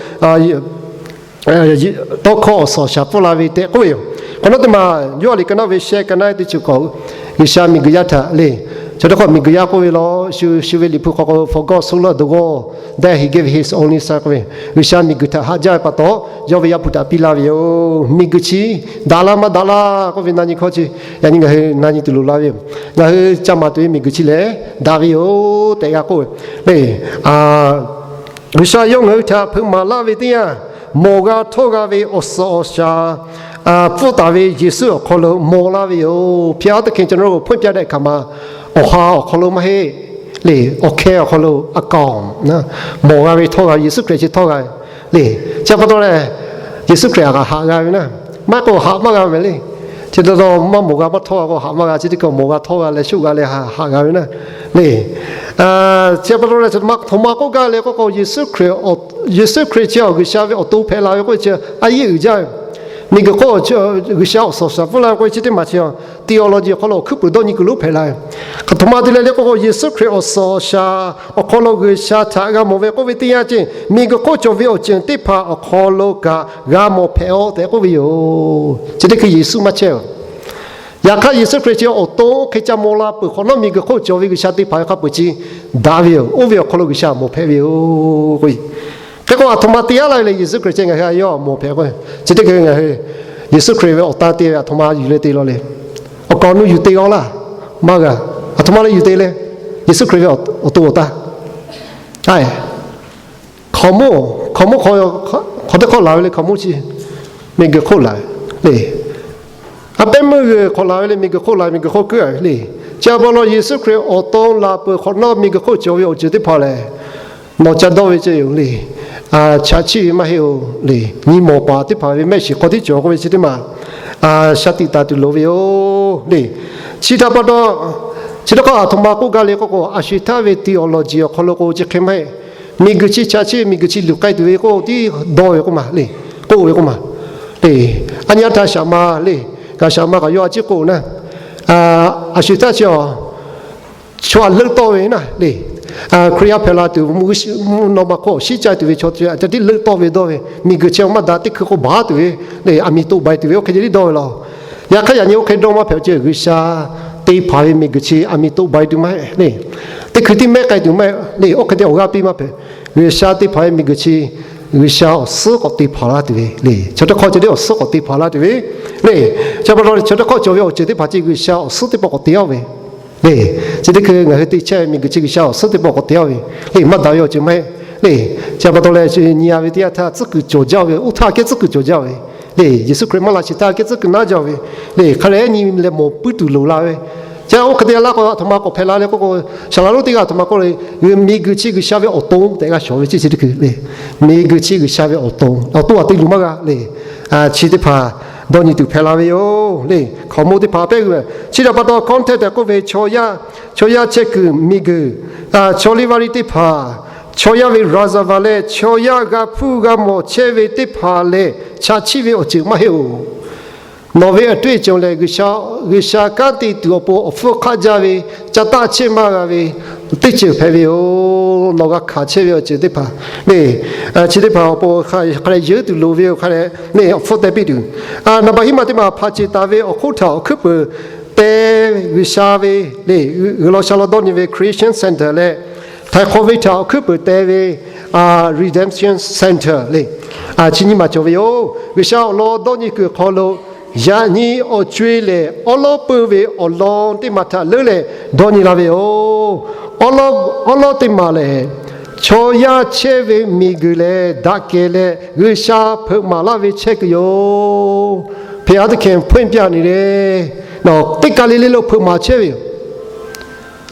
hkawˇ awˬ suhˍ awˬ shaˍ hpfuhˇ la ve tehꞈ k'oˆ ve yoˬ. K'awꞈ nawˉ teˇ maˬ, Yoˇhanˬ liꞈ ka naˉ ve shehˆ, ka naˉ teˇ chi k'awꞈ, G'uiˬsha miˬguiˬ yaˇ htaꞈ le, chaw teˇ hkawˇ miˬguiˬ yaˇ k'oˆ ve law, shu, shu ve Liꞈ hpu hk'aw k'o, For God so loved the world that he gave his only son k'oˆ ve, G'uiˬsha miˬguiˬ htaꞈ haꞈ jaˇ ve pa taw, yawˇ ve Yaˇ hpu htaꞈ piˇ laˇ ve yoˬ. Miˬguiˬ chi daꞈ la maˇ daꞈ laˇ k'oˆ ve na nyi hkawˇ chi, yaꞈ nyi ngaˬ hui na nyi tuˬ loˍ la ve yoˬ. Ngaˬ hui ca maˍ tuˬ ve miˬguiˬ chi lehˬ daꞈ ve yoˬ tehꞈ g'a k'oˆ ve le. G'uiˬsha yawˇ ngaˬ hui htaꞈ hpeuꞈ maˍ laˇ ve teˇ yanˇ, mawˬ g'a htawˇ g'a ve awˬ suhˍ awˬ shaˍ pfuhˇ taˍ ve Yeˍsuˆ awˬ hk'aw lo mawˬ laˇ ve yoˬ. ဘုရားသခင် ကျွန်တော်တို့ကို ဖွင့်ပြတဲ့အခါမှာ awˬ ha awˬ hk'aw lo maˇ heˆ le, awˬ hkeh awˬ hk'aw lo a kaoˬ mawˬ g'a ve htawˇ g'a, Yeˍsuˆ Hkriꞈ chi htawˇ g'a le. Chi pa taw leh, Yeˍsuˆ Hkriꞈ a kaꞈ haꞈ g'a ve naˉ, maˇ k'o haꞈ maˇ g'a ve le. Chi taw taw maˇ mawˬ g'a maˇ htawˇ g'a k'o haꞈ maˇ g'a, chi teˇ kaꞈ mawˬ g'a htawˇ g'a leh shoˆ g'a leh haꞈ g'a ve naˉ le. Chi pa taw leh, htoꞈ ma k'oˆ gaˇ le k'oˆ k'o, Yeˍsuˆ Hkriꞈ chi awˬ G'uiˬsha ve awˬ to hpehꞈ la ve k'oˆ ve chi a yeˇ uiˍ jaˇ ve. Miˬguiˬ hk'oˆ G'uiˬsha awˬ suhˍ shaˍ pfuhˇ la ve k'oˆ ve chi teˇ maˬ chi theology awˬ hk'aw lo awˬ hkuiˉ puiˍ dawˇ nyi kuiˬ lonˉ hpehꞈ la ve. Htoꞈ ma te leh le k'oˆ k'o, Yeˍsuˆ Hkriꞈ awˬ suhˍ awˬ shaˍ awˬ hk'aw lo G'uiˬsha htaꞈ g'a mawˬ ve k'oˆ ve teˇ yanˇ ceh, miˬguiˬ hk'oˆ cawˬ ve awˬ ceuˬ teˇ hpaˍ awˬ hk'aw lo kaꞈ g'a mawˬ hpehꞈ-oˆ tehꞈ k'oˆ ve yoˬ. Chi teˇ hkui Yeˍsuˆ maˇ chehˇ-oˬ. Yaꞈ hk'aˇ, Yeˍsuˆ Hkriꞈ chi awˬ to oˇ hk'e ca mawˬ la peuˬ hk'awꞈ nawˉ, miˬguiˬ hk'oˆ cawˬ ve G'uiˬsha teˇ hpaˍ ve hk'a peuˬ chi daꞈ ve yoˬ. Oˇ ve awˬ hk'aw lo G'uiˬsha mawˬ hpehꞈ ve yoˬ k'o, hk'e k'o, aˬ htoꞈ ma te yaˇ la ve le, Yeˍsuˆ Hkriꞈ chi ngaˬ hui a yawˇ mawˬ hpehꞈ k'o, chi teˇ hkui ngaˬ hui Yeˍsuˆ Hkriꞈ ve awˬ tan te ve aˬ htoꞈ ma yuˬ leh te law le. Awˬ kaˍ awˬ nu yuˬ te g'a laˇ, maˇ g'a. Aˬ htoꞈ ma leh yuˬ te le. Yeˍsuˆ Hkriꞈ ve awˬ to awˬ tan, hkaoˍmonˇ, hkaoˍmonˇ hk'aw teˇ hk'awꞈ laˬ ve le, hkaoˍmonˇ chi miˬguiˬ hk'oˆ laˬ ve le. A pehˉ meuˇ g'uiˬ hk'awꞈ laˬ ve le, miˬguiˬ hk'oˆ laˬ, miˬguiˬ hk'oˆ keu a ve le. Chi pa taw, Yeˍsuˆ Hkriꞈ awˬ to laˬ peuˬ hk'awꞈ nawˉ, miˬguiˬ hk'oˆ cawˬ ve awˬ ceuˬ teˇ hpaˍ lehˬ, nawˬ ca dawˇ ve ceh yoˬ le. Chaꞈ chiˆ ve maˇ heˆ-oˬ le. Nyi mawˬ paˍ teˇ hpaˍ ve mehˆ shiˍ hk'aw tiˉ cawˬ k'oˆ ve chi teˇ maˬ shaˍ tiꞈ taˍ tuˬ loˍ ve yoˬ le. Chi htaꞈ pa taw, chi teˇ hk'awꞈ aˬ htoꞈ ma k'oˆ gaˇ le k'oˆ k'o, a shu htaˇ ve theology awˬ hk'aw lo k'o chi hk'e maˇ heˆ. Miˬguiˬ chi chaꞈ chiˆ, miˬguiˬ chi luˬ k'ai tuˬ ve k'o tiˉ dawˇ ve k'oˆ ma le, k'oˆ ve k'oˆ ma le. A nyi a htaꞈ shaˍ ma le, kaꞈ shaˍ ma kaꞈ yawˇ a ciˉ k'oˆ naˉ, a shu htaˇ chi a chaw a leuˆ tawˆ ve naˉ le. Hkriꞈ yaˇ hpehꞈ la tuˬ, mvuhˇ naw ma hk'oˆ shiˉ caˇ tuˬ ve chaw a ca tiˉ leuˆ tawˆ ve dawˇ ve, miˬguiˬ chi maˇ daꞈ teˇ hkui k'o baˬ tuˬ ve le, aˬ miˍ toꞈ bai tuˬ ve oˇ hk'e ceh tiˉ dawˇ ve laˬ. Yaꞈ hk'aˇ, yaꞈ nyi oˇ hk'e dawˇ maˇ hpehꞈ-oˬ ceh, G'uiˬsha teˇ hpaˍ ve miˬguiˬ chi aˬ miˍ toꞈ bai tuˬ maˇ heˆ le. Teˇ hkui tiˉ mehˆ k'ai tuˬ maˇ heˆ le. Oˇ hk'e te awˬ g'aˇ piˇ maˇ hpehꞈ. G'uiˬsha teˇ hpaˍ ve miˬguiˬ chi G'uiˬsha awˬ suhˉ k'awꞈ te hpanˍ laˇ tuˬ ve le. Chaw teˇ hk'awꞈ ceh tiˉ awˬ suhˉ k'awꞈ te hpanˍ laˇ tuˬ ve le. Chi pa taw, chaw teˇ hk'awꞈ cawˬ ve awˬ ceuˬ teˇ hpaˍ ceh G'uiˬsha awˬ suhˉ teˇ pawˆ k'awꞈ te-a ve le. Chi teˇ hkui ngaˬ hui te chehˇ ve miˬguiˬ chi G'uiˬsha awˬ suhˉ teˇ pawˆ k'awꞈ te-a ve le. Maˇ daꞈ ve awˬ ceuˬ maˇ heˆ le. Chi pa taw leh, nyi a ve teˇ yanˇ htaˇ tcuhˉ kuiˬ cawˬ jaˇ ve, oˇ htaˇ kehˉ tcuhˉ kuiˬ cawˬ jaˇ ve le. Yeˍsuˆ Hkriꞈ maˇ la sheˍ htaˇ kehˉ tcuhˉ kuiˬ naˉ jaˇ ve le. Hk'a lehˬ nyi leh mawˬ puiˉ tuˬ loˍ la ve. Chi oˇ hk'e te laˇ k'o, aˬ htoꞈ ma k'awꞈ hpehꞈ la le k'oˆ k'o, saˍ laˍ lonˉ teˇ g'aˇ aˬ htoꞈ ma k'oˆ le, miˬguiˬ chi G'uiˬsha ve awˬ to tehꞈ g'a shawˍ ve ceh chi teˇ hkui le. Miˬguiˬ chi G'uiˬsha ve awˬ to, awˬ to aˬ te luˬ maˇ g'a le. Chi teˇ hpaˍ dawˇ nyi tuˬ hpehꞈ la ve yoˬ le. Hkaoˍmonˇ teˇ hpaˍ pehˉ g'uiˬ, chi htaꞈ pa taw context tehꞈ k'oˆ ve, chaw yaˇ, chaw yaˇ chehˇ kuiˬ miˬguiˬ, chaw liˇ vaˇ liˇ teˇ hpaˍ, chaw yaˇ ve ရာဇဝင် leh chaw yaˇ g'a hpuˇ g'a mawˬ chehˇ ve teˇ hpaˍ lehˬ, chaꞈ chiˆ ve awˬ ceuˬ maˇ heˆ-oˬ. Nawˬ ve အတွေ့အကြုံ lehˬ, G'uiˬsha, G'uiˬsha kanˉ te tuˬ awˬ pon awˬ hpfuhˇ hk'aˆ jaˇ ve, ca taˆ chehˇ maˇ g'a ve teˇ ceuˬ hpehꞈ ve yoˬ. Nawˬ g'a hkanˍ chehˇ ve awˬ ceuˬ teˇ hpaˍ le, chi teˇ hpaˍ awˬ pon hk'a leh yeunˇ tuˬ loˍ ve yoˬ. Hk'a leh le awˬ hpfuhˇ teh piˇ tuˬ, naˍ baꞈ hiˉ ma teˇ maˬ hpaˍ ceˬ taˍ ve awˬ hk'oˆ htaꞈ awˬ hkuiˉ peuˬ te, G'uiˬsha ve le, G'uiˬ law sha law dawˇ nyi ve Creation Center leh, htaiˍ hk'awꞈ ve htaꞈ awˬ hkuiˉ peuˬ te ve Redemption Center le, chi nyiˇ maˬ cawˬ ve yoˬ. G'uiˬsha awˬ lawn dawˇ nyi kuiˬ hk'aw lo yaꞈ nyi awˬ co-e lehˬ, awˉ lawˉ peuˇ ve awˬ lawn teˇ maˬ htaꞈ leuˉ leh dawˇ nyi la ve yoˬ. Awˉ lawˉ teˇ maˬ lehˬ, chaw yaˇ chehˇ ve miˬguiˬ lehˬ, daꞈ kehˬ leh G'uiˬsha hpeuꞈ maˍ laˇ ve chehˇ kuiˬ yoˬ. Hpehꞈ a teˇ hkeh hpeuˆ piˇ a nyi le, teˇ kaˬ le le lo hpeuꞈ maˍ chehˇ ve yoˬ.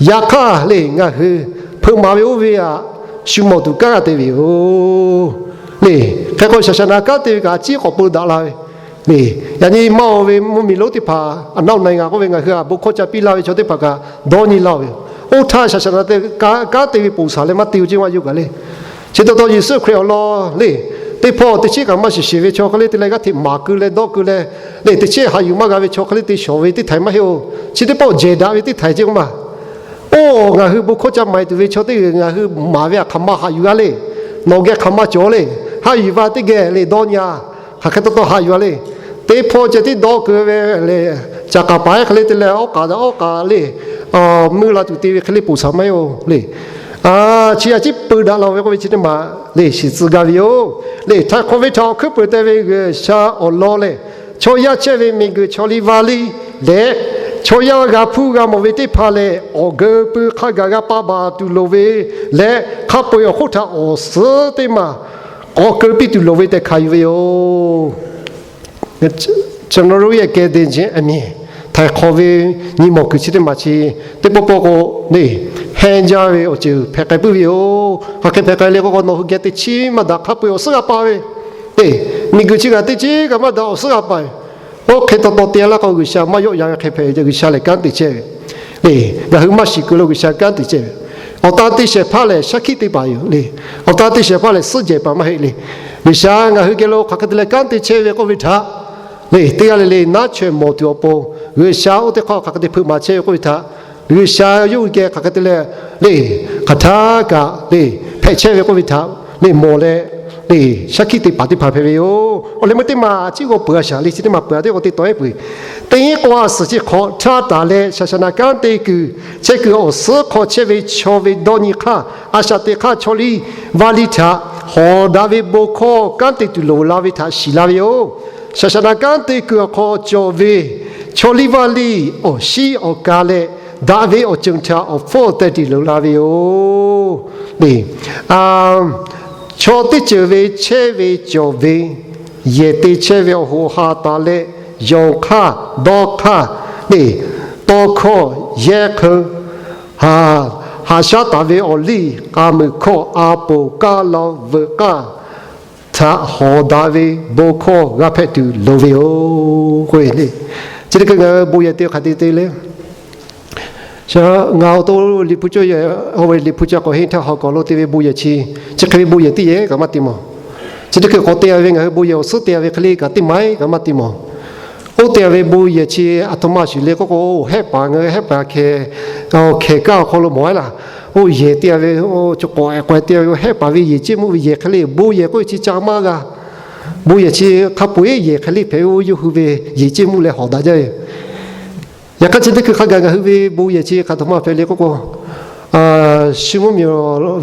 Yaꞈ hk'aˇ le, ngaˬ hui hpeuꞈ maˍ ve oˇ ve aꞈ shu mawˬ tuˬ kanˉ g'a te ve yoˬ le. Hk'e k'o, shaˍ shaˍ naˍ kanˉ te ve kaꞈ a ciˉ k'awꞈ peu daꞈ la ve le. Yaꞈ nyi maˇ oˬ ve mvuhˇmiˬ lonˉ teˇ hpaˍ, a naˆ na ngaˬ k'oˆ ve, ngaˬ hui aꞈ bon hkawˇ ca piˇ laˇ ve chaw teˇ hpaˍ kaꞈ dawˇ nyi laˇ ve yoˬ. Oˇ htaˇ shaˍ shaˍ naˍ kanˉ te ve poˬ shaˍ leh maˇ te-o ceˇ maˇ yawˇ kaꞈ le. Chi taw taw Yeˍsuˆ Hkriꞈ awˬ lawn le, teˇ hpawˇ teˇ cheˉ kaꞈ maˇ shiˍ sheˍ ve chaw hk'e le te leh g'aˇ hteꞈ maˍ keu leh dawˇ keu leh le, teˇ cheˉ haꞈ yuˬ maˇ g'a ve chaw hk'e le te shawˍ ve teˇ htaiˍ maˇ heˆ-oˬ. Chi teˇ pawˆ jehˬ daꞈ ve teˇ htaiˍ ceˇ maˇ. Oˇ, ngaˬ hui bon hkawˇ ca maˍ tuˬ ve chaw teˇ g'aˇ ngaˬ hui maˍ ve aꞈ hk'aˬ ma haꞈ yuˬ g'a le. Nawˬ geh hk'aˬ ma cawˬ le. Haꞈ yuˬ va teˇ geh le dawˇ nyi a. Hk'aˬ hk'e taw taw haꞈ yuˬ a le. Teˇ hpawˇ ceh tiˉ dawˇ keu ve le, caˬ k'aˍ paˍ ehˉ hk'e le te leh awˉ k'aˍ daꞈ awˉ k'aˍ le, meuˇ la tuˬ te ve hk'e le poˬ shaˍ maˇ heˆ-oˬ le. Chi a ciˉ peu daꞈ la ve k'oˆ ve chi teˇ maˬ le, shiˍ tcuh gaˇ ve yoˬ le. Htaiˍ hk'awꞈ ve htaꞈ awˬ hkuiˉ peuˬ te ve G'uiˬsha awˬ lawn lehˬ, chaw yaˇ chehˇ ve miˬguiˬ chaw liˇ vaˇ liˇ leh, chaw yaˇ g'a hpuˇ g'a mawˬ ve teˇ hpaˍ lehˬ, awˬ geu pui hk'a gaˬ g'a pa baˬ tuˬ loˍ ve leh, hk'a peu-eˬ awˬ hk'oˆ htaꞈ awˬ suhˉ teˇ maˬ k'awꞈ keu piˇ tuˬ loˍ ve tehꞈ hkanˍ yuˬ ve yoˬ. ကျွန်တော်တို့ရဲ့ ကယ်တင်ခြင်းအမြင်, htaiˍ hk'awꞈ ve nyi mawˬ kuiˬ chi teˇ maˬ chi teˇ pawˆ pawˆ k'o le, hehnˇ jaˇ ve awˬ ceuˬ hpehꞈ k'ai puiˉ ve yoˬ. Hk'aˬ hk'e hpehꞈ k'ai le k'oˆ k'o, nawˬ hui geh teˇ cheˉ maˇ daꞈ hk'a peu-eˬ awˬ suhˉ g'a pa ve le, miˬguiˬ chi kaꞈ teˇ cheˉ kaꞈ maˇ daꞈ awˬ suhˉ g'a pa ve. Oˇ hk'e taw taw te laˇ k'o, G'uiˬsha maˇ yawˆ yan ve hk'e hpehꞈ ve, G'uiˬsha lehˬ kanˉ te chehˇ ve le. Ngaˬ hui maˇ shiˍ keu lo G'uiˬsha kanˉ te chehˇ ve. Awˬ ta te shehˍ hpaˇ lehˬ shaˉ hkiˆ te paˍ yoˬ le. Awˬ ta te shehˍ hpaˇ lehˬ suhˉ jehˬ paˍ maˇ heˆ le. G'uiˬsha ngaˬ hui geh lo hk'aˬ hk'e te leh kanˉ te chehˇ ve k'oˆ ve htaꞈ le, teˇ g'aˇ le le naˉ chaweh mawˬ tuˬ awˬ pon, G'uiˬsha oˇ teˇ hk'aˇ hk'aˬ hk'e te hpeuꞈ maˍ chehˇ ve k'oˆ ve htaꞈ, G'uiˬsha yawˇ hui geh hk'aˬ hk'e te leh le, hk'aˬ htaˇ kaꞈ le hpehꞈ chehˇ ve k'oˆ ve htaꞈ le mawˬ leh le, shaˉ hkiˆ te paˍ teˇ hpaˍ hpehꞈ ve yoˬ. Awˬ leh meuˇ teˇ maˬ a ciˉ k'o peuˬ a shaˍ le, chi teˇ maˬ peuˬ a teˇ k'o te tawˍ ehˉ peuˬ. Teˇ k'o a suhˍ chi hk'awꞈ htaˇ taˍ leh shaˍ shaˍ naˍ kanˉ te kuiˬ chehˇ kuiˬ awˬ suhˉ hk'aw chehˇ ve chaw ve dawˇ nyi hk'aˇ, a shaꞈ teꞈ hk'aˇ chaw liˇ vaˇ liˇ htaꞈ hawˍ daꞈ ve bon hkawˇ kanˉ te tuˬ loˍ la ve htaꞈ shiˍ la ve yoˬ. Shaˍ shaˍ naˍ kanˉ te kuiˬ awˬ hk'aw cawˬ ve chaw liˇ vaˇ liˇ awˬ shiˉ awˬ ka leh daꞈ ve awˬ ceuˬ htaꞈ awˬ hpfuhˇ teh tiˍ loˍ la ve yoˬ. Chaw teˇ ceuˬ ve chehˇ ve cawˬ ve yehˬ te chehˇ ve awˬ hoꞈ ha taˍ leh, yonˍ hk'aˇ, dawˇ hk'aˇ, le, tawˇ hkawˇ, yehˇ hk'eun, haꞈ shaˉ taˍ ve awˬ liˇ, k'a muiˬ hkawˇ, a poˍ, kaˇ law, veuꞈ k'aˇ htaꞈ hawˍ daꞈ ve bon hkawˇ g'a hpehꞈ tuˬ loˍ ve yoˬ k'o le. Chi teˇ hkui ngaˬ hui bon yehˬ te hk'aˬ te te le. Ngaˬ awˬ to Liꞈ hpu cawˇ yehˬ, oˇ ve Liꞈ hpu cawˇ k'awꞈ henˇ htaˇ hawˍ kawꞈ lo te ve bon yehˬ chi, chi hk'e ve bon yehˬ teˇ yehˬ kaꞈ maˇ te mawˬ. Chi teˇ hkui k'awꞈ te-a ve ngaˬ hui bon yehˬ awˬ suhˉ te-a ve hk'e le kaꞈ teˇ maˇ heˆ kaꞈ maˇ te mawˬ. Oˇ te-a ve bon yehˬ chi aˬ htoꞈ ma shuˍ le k'oˆ k'o, hehˆ paˍ ngaˬ hui hehˆ paˍ hkeh, hkehˬ kaˇ awˬ hk'aw lo mawˬ-a laˇ. Oˇ yehˬ te-a ve, oˇ cawˬ k'awꞈ-e k'awꞈ-e te-a ve, hehˆ paˍ ve yehˬ ceˇ mvuhˇ ve yehˬ hk'e le, bon yehˬ k'oˆ ve chi ca maˇ g'a. Bon yehˬ chi hk'a peu-eˬ yehˬ hk'e le hpehꞈ ve, oˇ yawˇ hui ve yehˬ ceˇ mvuhˇ leh hawˍ daꞈ jaˇ ve. Yaꞈ hk'aˇ chi teˇ hkui hk'a gaˬ ngaˬ hui ve bon yehˬ chi hk'aˬ htoꞈ ma hpehꞈ le k'oˆ k'o, shu mvuhˇmiˬ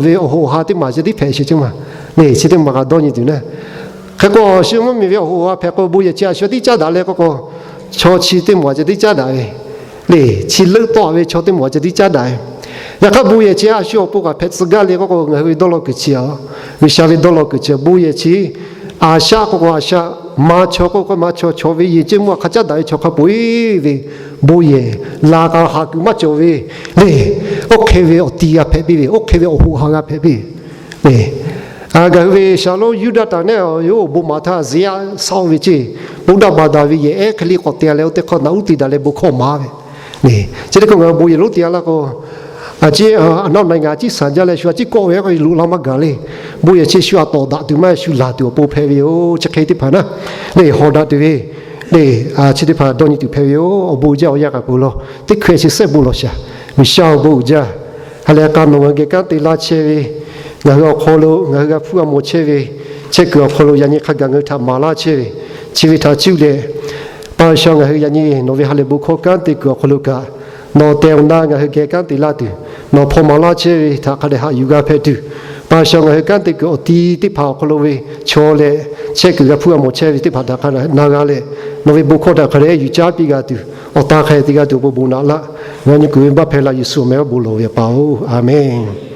ve awˬ hoꞈ ha teˇ maˬ ceh tiˉ hpehꞈ sheˍ ceˇ maˬ. Le chi teˇ maˬ kaꞈ dawˇ nyi tuˬ naˇ. Hk'e k'o shu mvuhˇmiˬ ve awˬ hoꞈ ha hpehꞈ k'o bon yehˬ chi a shu tiˉ caˉ daꞈ leh k'oˆ k'o, chaw chi teˇ maˬ ceh tiˉ caˉ daꞈ ve. Le chi leuˆ tawˆ ve chaw teˇ maˬ ceh tiˉ caˉ daꞈ ve. Yaꞈ hk'aˇ bon yehˬ chi a shu awˬ pon kaꞈ hpehꞈ tcuh gaˇ le k'oˆ k'o, ngaˬ hui ve dawˇ law kuiˬ chi a, G'uiˬsha ve dawˇ law kuiˬ chi a, bon yehˬ chi a shaꞈ k'oˆ k'o a shaꞈ, maˇ chaw k'oˆ k'o maˇ chaw, chaw ve yehˬ ceˇ mvuhˇ a hk'a caˉ daꞈ ve chaw hk'a peu-eˬ ve bon yehˬ la k'a haꞈ kuiˬ maˇ cawˬ ve le. Oˇ hk'e ve awˬ ti g'a hpehꞈ piˇ ve, oˇ hk'e ve awˬ hoꞈ ha g'a hpehꞈ piˇ ve. Ngaˬ hui ve shaˍlonˍ Yuˇdaꞈtanˍ nehˇ yawˇ bon maˍ htaˇ zeˇ yaˇ shaˆ-oˆ ve ceˇ, Buddha baˬ daꞈ ve yehˬ ehˉ hk'e le k'awꞈ te-a leh oˇ teˇ hk'aw naꞈ uˉ te daꞈ leh bon hkawˇ maˍ ve. Chi teˇ hkui ngaˬ hui bon yehˬ lonˉ te-a laˇ k'o, a ciˉ a naˆ na ngaˬ a ciˉ shaˍ jaˇ leh shu a ciˉ kawˆ ve k'o loꞈ la maˇ gaˬ le. Bon yehˬ chi shu a tawˍ daꞈ tuˬ maˇ shu laˬ tuˬ awˬ pon hpehꞈ ve yoˬ. Chi hk'e teˇ hpaˍ naˇ le hawˍ daꞈ tuˬ ve le, chi teˇ hpaˍ dawˇ nyi tuˬ hpehꞈ ve yoˬ. Awˬ bon uiˍ jaˇ awˬ yanˇ k'aˬ peuˬ law, teˇ hkeh chi sehˆ bon lawˬ shaˍ. G'uiˬsha awˬ bon uiˍ jaˇ. Ha leh k'a nawˬ ngaˬ hui geh kanˉ te laˇ chehˇ ve, ngaˬ hui awˬ hk'aw lo ngaˬ hui g'a hpuˇ g'a mawˬ chehˇ ve, chehˇ kuiˬ awˬ hk'aw lo yaꞈ nyi hk'a gaˬ ngaˬ hui htaꞈ maˍ laˇ chehˇ ve, chi ve htaꞈ cuˇ leh, Paˍ G'uiˬsha ngaˬ hui yaꞈ nyi nawˬ ve ha lehˬ bon hkawˇ kanˉ te kuiˬ awˬ hk'aw lo kaꞈ, nawˬ tehˬ awˬ na ngaˬ hui geh kanˉ te laˇ tuˬ, nawˬ hpaw maˍ laˇ chehˇ ve htaꞈ hk'a dehꞈ haꞈ yuˬ g'a hpehꞈ tuˬ, Paˍ G'uiˬsha ngaˬ hui kanˉ te kuiˬ awˬ ti teˇ hpaˍ awˬ hk'aw lo ve chaw leh, chehˇ kuiˬ g'a hpuˇ g'a mawˬ chehˇ ve teˇ hpaˍ htaꞈ hk'a dehꞈ na g'a leh, nawˬ ve bon hkawˇ htaꞈ hk'a dehꞈ yuˬ caˉ piˇ g'a tuˬ, awˬ ta hk'a te g'a tuˬ awˬ pon bon naꞈ laˇ. Ngaˬ nyi kuiˬ ve baˆ hpehˇ la Yeˍsuˆ awˬ meh awˬ bon lawˬ ve pa-oˬ, Aˍmenˍ.